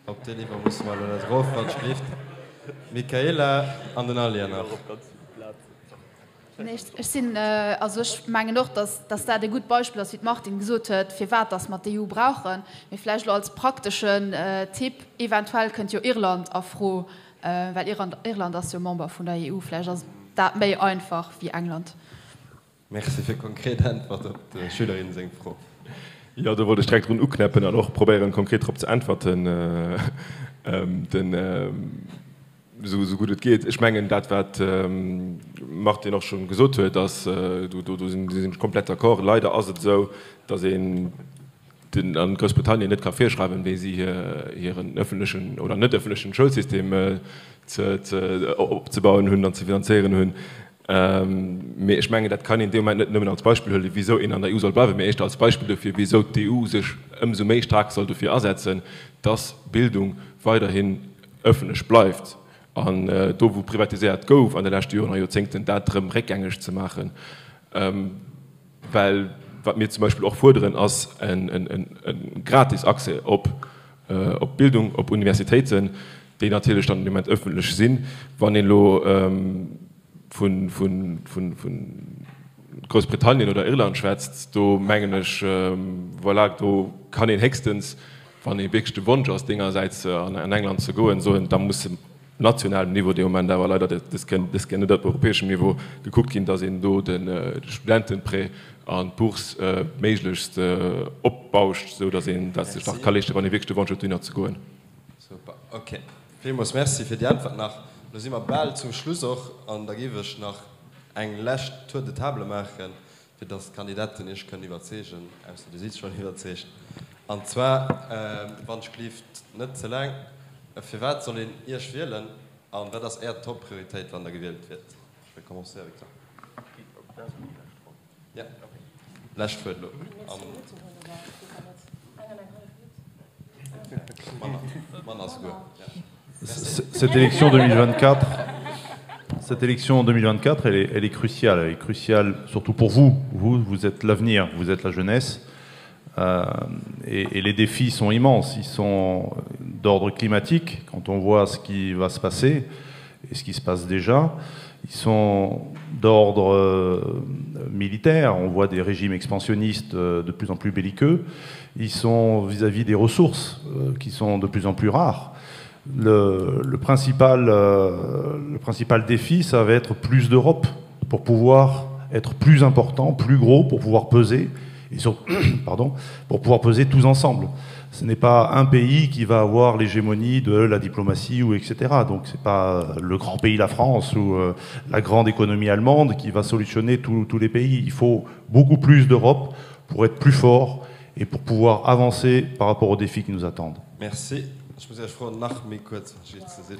Op deen Niveau musse mer elo net erof, wann ech gelift. D'Michaela an den Alia nach. Nee, ech sinn, also ech mengen och, dass, dass dat e gutt Beispill ass, wéi d'Martine gesot huet, firwat dass mer d'EU brauchen. Mee vläicht elo als prakteschen Tipp, eventuell kënnt jo Irland a Fro, well Irland ass jo Member vun der EU. Vläicht ass dat méi einfach wéi England. Merci fir konkret Äntwert op der Schülerin seng Fro. Jo, do wollt ech direkt drun uknäppen an och probéieren, konkret drop ze äntwerten. Den. Esou gutt et geet. Ech mengen, dat wat d'Martine och schonn gesot huet, ass, do sinn ech komplett d'accord, leider ass et esou, datt een den a Groussbritannien net ka virschreiwen, wéi si hiren öffentlechen oder net öffentlechen Schoulsystem opzebauen hunn an ze finanzéieren hunn. Mee ech mengen, dat kann een dee Moment net nëmmen als Beispill huelen, wisou een an der EU soll bleiwen, mee éischter als Beispill dofir, wisou d'EU sech ëmsou méi staark soll dofir asetzen, dass Bildung weiderhin ëffentlech bleift an do, wou privatiséiert gouf an de leschte Joren a Joerzéngten, dat erëm réckgängeg ze maachen. Well wat mir zum Beispill och fuerderen, ass e gratis Accès op Bildung, op Universitéiten, déi natierlech dann de Moment ëffentlech sinn. Wann een elo vu Groussbritannien oder Irland schwätzt, do mengen ech, voilà, do kann een héchstens, wann ee wierklech de Wonsch ass, dengersäits an England ze goen, soen, da muss nationalem Niveau dee Moment awer leider dës Kéier net op europäeschem Niveau gekuckt ginn, datt een do de Studentenprêt an d'Bourse méiglechst opbauscht, esou datt een dat sech nach ka leeschten, wann ee wierklech de Wonsch huet, dohinner ze goen. Super, ok. Villmools Merci fir déi Äntwert nach. Lo si mer bal zum Schluss och an da géif ech nach eng lescht Tour de table maachen, fir dass d'Kandidaten Iech kënnen iwwerzeegen, ausser Dir sidd schonn iwwerzeegt, an zwar, wann ech gelift, net ze laang, Firwat soll een Iech wielen a wat ass Är Top-Prioritéit, wann Der gewielt wiert? Je vais commencer avec toi. Ja, lescht Wuert elo. Manner, manner souguer, ja. Cette élection 2024, cette élection 2024, elle est, elle est cruciale. Elle est cruciale surtout pour vous. Vous, vous êtes l'avenir, vous êtes la jeunesse. Euh, et, et les défis sont immenses. Ils sont d'ordre climatique, quand on voit ce qui va se passer et ce qui se passe déjà. Ils sont d'ordre euh, militaire. On voit des régimes expansionnistes euh, de plus en plus belliqueux. Ils sont vis-à-vis -vis des ressources euh, qui sont de plus en plus rares. Le, le, principal, euh, le principal défi, ça va être plus d'Europe pour pouvoir être plus important, plus gros, pour pouvoir peser, et sur, pardon, pour pouvoir peser tous ensemble. Ce n'est pas un pays qui va avoir l'hégémonie de la diplomatie ou etc. Donc ce n'est pas le grand pays, la France, ou euh, la grande économie allemande qui va solutionner tous les pays. Il faut beaucoup plus d'Europe pour être plus fort et pour pouvoir avancer par rapport aux défis qui nous attendent. Merci. Ech muss Iech froen, nach méi kuerz ze sinn.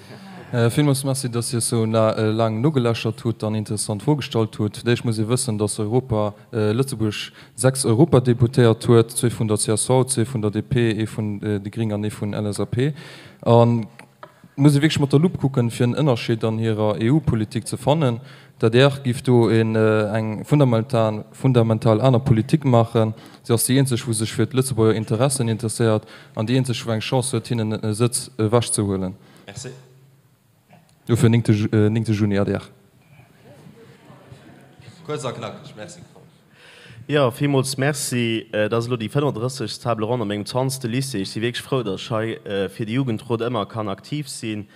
Villmools Merci, dass Dir esou laang nogeläschert hutt an interessant Froe gestallt hutt. Fir d'éischt muss ee wëssen, dass Europa, Lëtzebuerg 6 Europadeputéiert huet, zwee vun der csv, zwee vun der DP, ee vun de Gring an ee vun LSAP. An et muss ee wierklech mat der Lupp kucken, fir en Ënnerscheed an hirer EU-Politik ze fannen. D'adr giff do eng fundamental aner Politik maachen. Si ass déi eenzeg, wou sech fir d'Lëtzebuerger Interessen interesséiert an déi eenzeg, wou eng Chance huet, hinnen e Sëtz ewechzehuelen. Merci. Dofir 9 Juni, adr. Kuerz a knackeg. Merci. Jo, villmools Merci. Et ass elo déi 35. Table ronde a mengem zwanzegste Lycée. Ech si wierklech frou, datt ech hei fir de Jugendrot ëmmer kann aktiv sinn.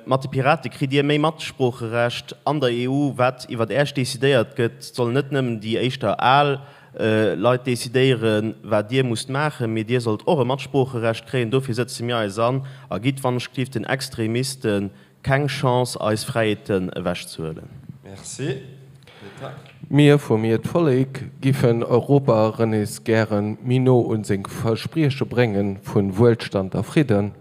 Mat de Pirate kritt Dir méi Matsproocherecht an der EU. Wat iwwert Äech decidéiert gëtt, sollen net nëmmen déi éischter al Leit decidéieren, wat Dir musst maachen, mee Dir sollt och e Matsproocherecht kréien. Dofir sëtze mir eis an a gitt wannechgelift den Extremisten Keng Chance eis Fräiheeten ewech ze huelen. Merci, Peter. Mir vu Mir d'Vollek giffen Europa erëm nees gären méi no un seng Versprieche bréngen vun Wuelstand a Fridden.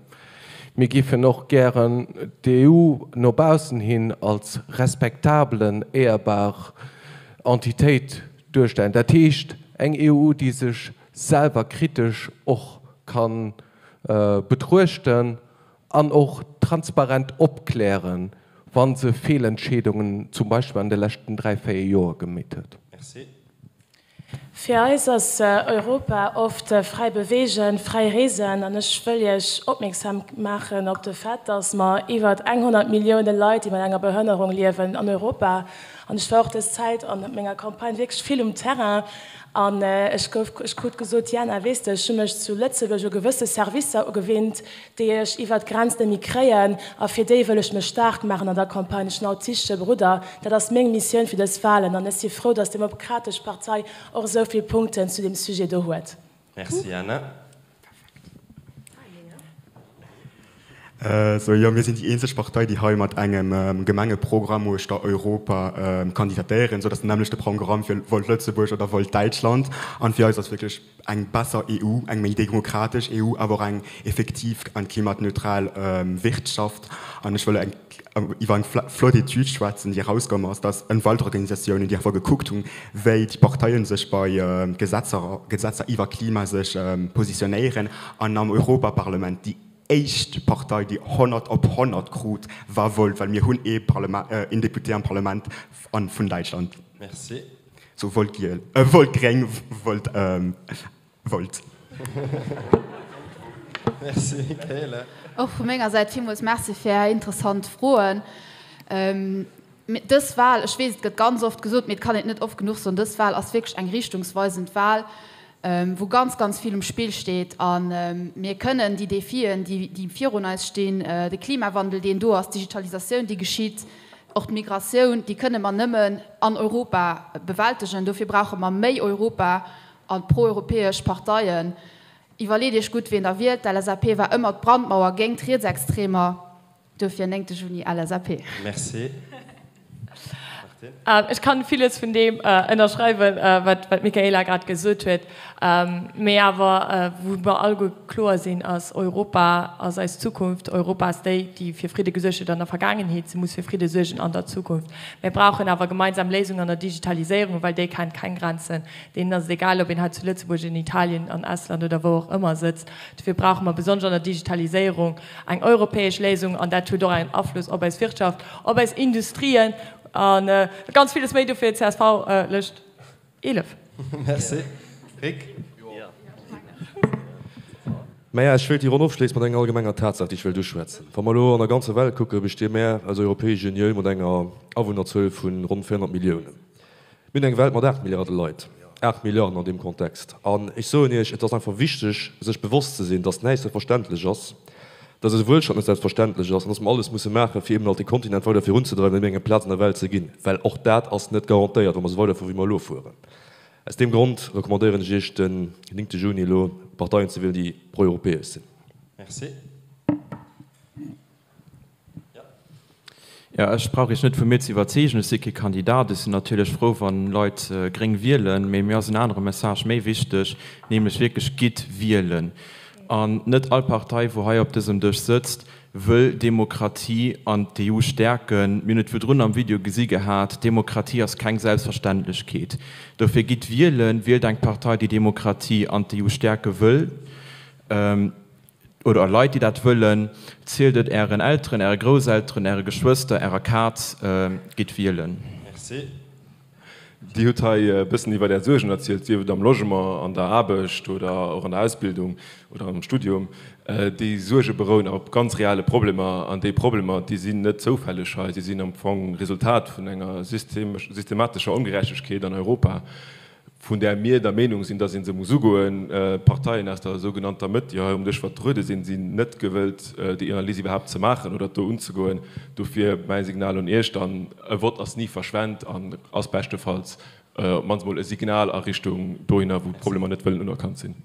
Mir giffen och gären d'EU no baussen hin als respektablen, éierbar Entitéit duerstellen. Dat heescht eng EU déi sech selwer kritesch och kann betruechten An och transparent opklären, wa se Feelentscheedungen zum Beispill an de leschten 3, 4 Joer gemeet huet. Merci. Fir eis ass Europa oft fräi beweegen, fräi reesen. An ech wëll Iech opmierksam maachen op de Fait, dass mer iwwer 100 Millioune Leit, déi mat enger Behënnerung liewen an Europa, an ech war och dës Zäit an menger Campagne wierklech vill um Terrain, an ech gouf, ech krut gesot, Jana, weess de, ech hu mech zu Lëtzebuerg u gewësse Servicer ugewinnt, déi ech iwwert d'Grenz net méi kréien, a fir déi wëll ech mech staark maachen an der Campagne. Ech hunn autistesche Brudder, dat ass meng Missioun fir dës Wahlen, an ech si frou, datt d'Demokratesch Partei och esou vill Punkten zu deem Sujet do huet. Merci Anna. Sou, jo, mir sinn déi eenzeg Partei, déi hei mat engem Gemengeprogramm uechter Europa kandidatéieren. Sou, dat ass den nämmlechte Programm fir Volt Lëtzebuerg oder Volt Däitschland. An fir eis ass wierklech eng besser EU, eng méi demokratesch EU, awer och eng effektiv an klimatneutral Wirtschaft. An ech wëll eng iwwer eng flott Etüd schwätzen, déi erauskomm ass, dass Ëmweltorganisatiounen, déi einfach gekuckt hunn, wéi déi Parteien sech bei Gesetzer, Gesetzer iwwer Klima sech positionéieren an am Europaparlament déi éischt Partei, déi 100 op 100 krut, war Volt, well mir hunn ee Parlement, een Député am Parlament an vun Däitschland. Merci. So Volt giel, Volt gréng, Volt, Volt. Merci Michaela. Och vu menger Säit villmools Merci fir Är interessant Froen. Dës Wahl, ech weess, et gëtt ganz oft gesot, mee et kann een et net oft genuch soen, dës Wahl ass wierklech eng richtungsweisend Wahl, wou ganz, ganz vill um Spill steet. A mir kënnen déi Defien, déi virun eis stinn, de Klimawandel, deen do ass, d'Digitalisatioun, déi geschitt, och d'Migratioun, déi kënne mer nëmmen an Europa bewältegen. Dofir brauche mer méi Europa a proeuropäesch Parteien. Iwwerleet Iech gutt, wien Der wielt. D'LSAP war ëmmer d'Brandmauer géingt Rietsextremer. Dofir 9 Juni LSAP. Merci. Martine. Ech kann villes vun deem ënnerschreiwen, wat d'Michaela grad gesot huet. Mee awer, wou mer alleguer kloer sinn, ass, Europa ass eis Zukunft. Europa ass déi, déi fir Fridde gesuergt huet an der Vergaangenheet. Se muss fir Fridde suergen an der Zukunft. Mir brauchen awer gemeinsam Léisungen an der Digitaliséierung, well déi kennt keng Grenzen. Deenen ass et egal, ob een hei zu Lëtzebuerg, in Italien, an Estland oder wou och ëmmer sëtzt. Dofir brauche mer besonnesch an der Digitaliséierung eng europäesch Léisung an dat huet och en Afloss op eis Wirtschaft, op eis Industrien a ganz villes méi. Dofir csv Lëscht 11. Merci. Rick? Maja, ech wéilt déi Ronn ofschléisse mat enger allgemenger Tatsaach, déi ech wéilt uschwätzen. Wa mer elo an der ganzer Welt kucken, besti mär als Europäesch Unioun mat enger Awunnerzuel vu ronn 400 Milliounen. Mir hunn eng Welt mat 8 Milliarde Leit, 8 Milliarden an deem Kontext. An ech soen Iech, et ass einfach wichteg, sech bewosst ze sinn, dass näischt selbstverständlech ass, dass eise Wuelstand net selbstverständlech ass an dass mer alles musse maachen, fir eben alt de Kontinent weider virunzedreiwen an him eng Plaz an der Welt ze ginn, well och dat ass net garantéiert, wa mer esou weiderfueren, wéi mer elo fueren. Aus deem Grond recommandéieren ech Iech, den 9 Juni elo Parteien ze wielen, déi proeuropäesch sinn. Merci. Jo, ech brauch Iech net vu mir ze iwwerzeegen, ech si kee Kandidat. Ech sinn natierlech frou, wann Leit gréng wielen, mee mir ass en anere Message méi wichteg, nämlech wierklech, Gitt wielen! An net all Partei, wou hei op dësem Dësch sëtzt, wëll Demokratie an d'EU stäerken. Mir hunn et virdrun am Video gesi gehat, Demokratie ass keng Selbstverständlechkeet. Dofir gitt wielen, wielt eng Partei, déi Demokratie an d'EU stäerke wëll. Oder Leit, déi dat wëllen, zielt et Ären Elteren, Äre Grousselteren, Äre Geschwëster, Ärer Kaz, gitt wielen. Merci. Dir hutt hei e bëssen iwwer Är Suergen erzielt, sief et am Logement, an der Aarbecht oder och an der Ausbildung oder am Studium. Déi Suerge berouen op ganz reale Problemer an déi Problemer, déi sinn net zoufälleg hei, si sinn am Fong Resultat vun enger systematescher Ongerechtegkeet an Europa. vun där mir der Meenung sinn, dass ee se muss ugoen. D'Parteien aus der sougenannter Mëtt, déi hei um Dësch vertruede sinn, sinn net gewëllt, déi Analys iwwerhaapt ze maachen oder do unzegoen. Dofir mäi Signal un Iech dann, E Vott ass ni verschwent an ass beschtefalls op d'mannst emol e Signal a Richtung dohinner, wou d'Problemer net wëllen unerkannt sinn.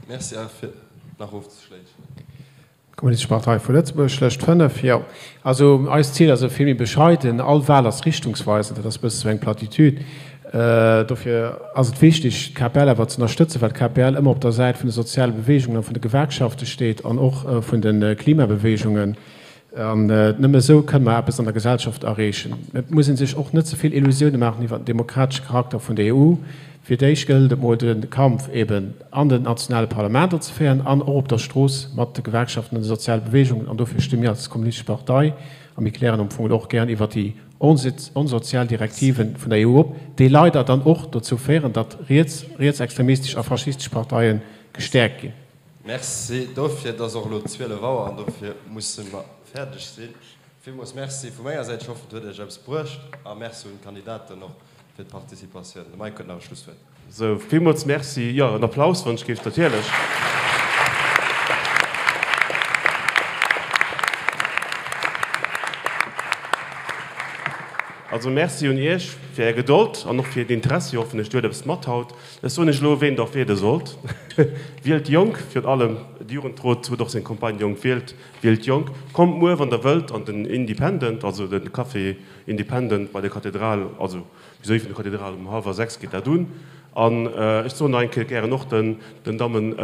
Merci a fir nach ofzeschléissen. D'Kommunistesch Partei vu Lëtzebuerg, Lëscht 5, Jo, also eist Zil ass vill méi bescheiden. All Wahl ass richtungsweisend, dat ass e bësse sou eng Platitude. Dofir ass et wichteg, d'KPL awer ze ënnerstëtzen, well d'KPL ëmmer op der Säit vun de soziale Beweegungen a vun de Gewerkschafte steet an och vun de Klimabeweegungen. An nëmme esou kënne mer eppes an der Gesellschaft erreechen. Et muss ee sech och net ze vill Illusioune maachen iwwer den demokratesche Charakter vun der EU. Fir d'éischt gëllt et mol de Kampf eben an den nationale Parlamenter ze féieren an och op der Strooss mat de Gewerkschaften an de soziale Beweegungen. An dofir sti mir als Kommunistesch Partei, a mir klären am Fong och gären iwwer déi onsozial Direktiven vun der EU op, déi leider dann och dozou féieren, datt riets, rietsextremistesch a faschistesch Parteie gestäerkt ginn. Merci dofir. Et ass och elo 12 Auer an dofir musse mer fäerdeg sinn. Villmools Merci vu menger Säit. Ech hoffen, et huet Iech eppes bruecht. A Merci un d'Kandidaten och fir d'Participatioun. De Mike huet nach e Schlusswuert. Sou, villmools Merci. Jo, en Applaus wann ech géif, natierlech. Also Merci un Iech fir Är Gedold an och fir d'Interessi. Hoffen ech, Dir huet eppes mat haut. Ech soen Iech elo, ween Der och wiele sollt. Wielt jonk, virun allem de Jugendrot huet och seng Campagne Jonk wielt, wielt jonk. Kommt muer, wann Der wëllt, an den Independent, also de Café Independent bei der Kathedral, also vis-à-vis vun der Kathedral, um hallwer 6 geet dat un. An ech soen nach eng Kéier gären och den Dammen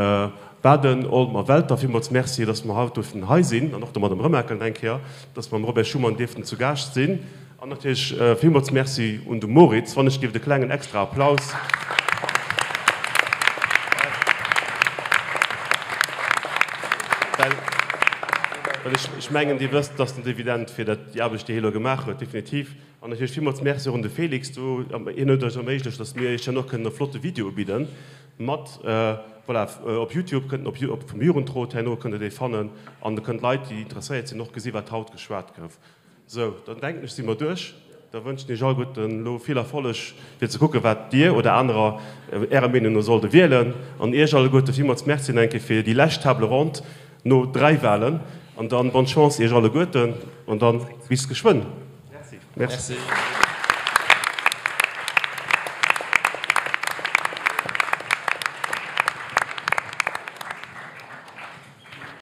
Baden, Olm a Welter villmools Merci, dass mer haut duerften hei sinn, an och der Madame Remakel nach eng Kéier, dass mer mam Robert Schuman dierften zu Gaascht sinn. An natierlech villmools Merci un de Moritz. Wann ech dierft e klengen extra Applaus. Well ech mengen, Dir wësst, dass net evident fir dat déi Aarbecht, déi hie elo gemaach huet, definitiv. An natierlech villmools Merci och un de Félix do, hien huet eis erméiglecht, dass mir Iech herno kënnen e flotte Video ubidden mat, voilà, op Youtube kënnt en, op vum Jugendrot herno kënnt Der dee fannen an da kënnen d'Leit, déi interesséiert sinn, och gesi wat haut geschwat gouf. Sou, dann denken ech si mer duerch. Da wënschen Iech alleguerten elo vill Erfolleg fir ze kucken, wat Dir oder anerer Ärer Meenung no sollte wielen. An Iech alleguerte villmools Merci nach eng Kéier fir déi lescht Table ronde no 3 Wahlen. An dann bonne Chance Iech alleguerten an dann bis geschwënn. Merci. Merci.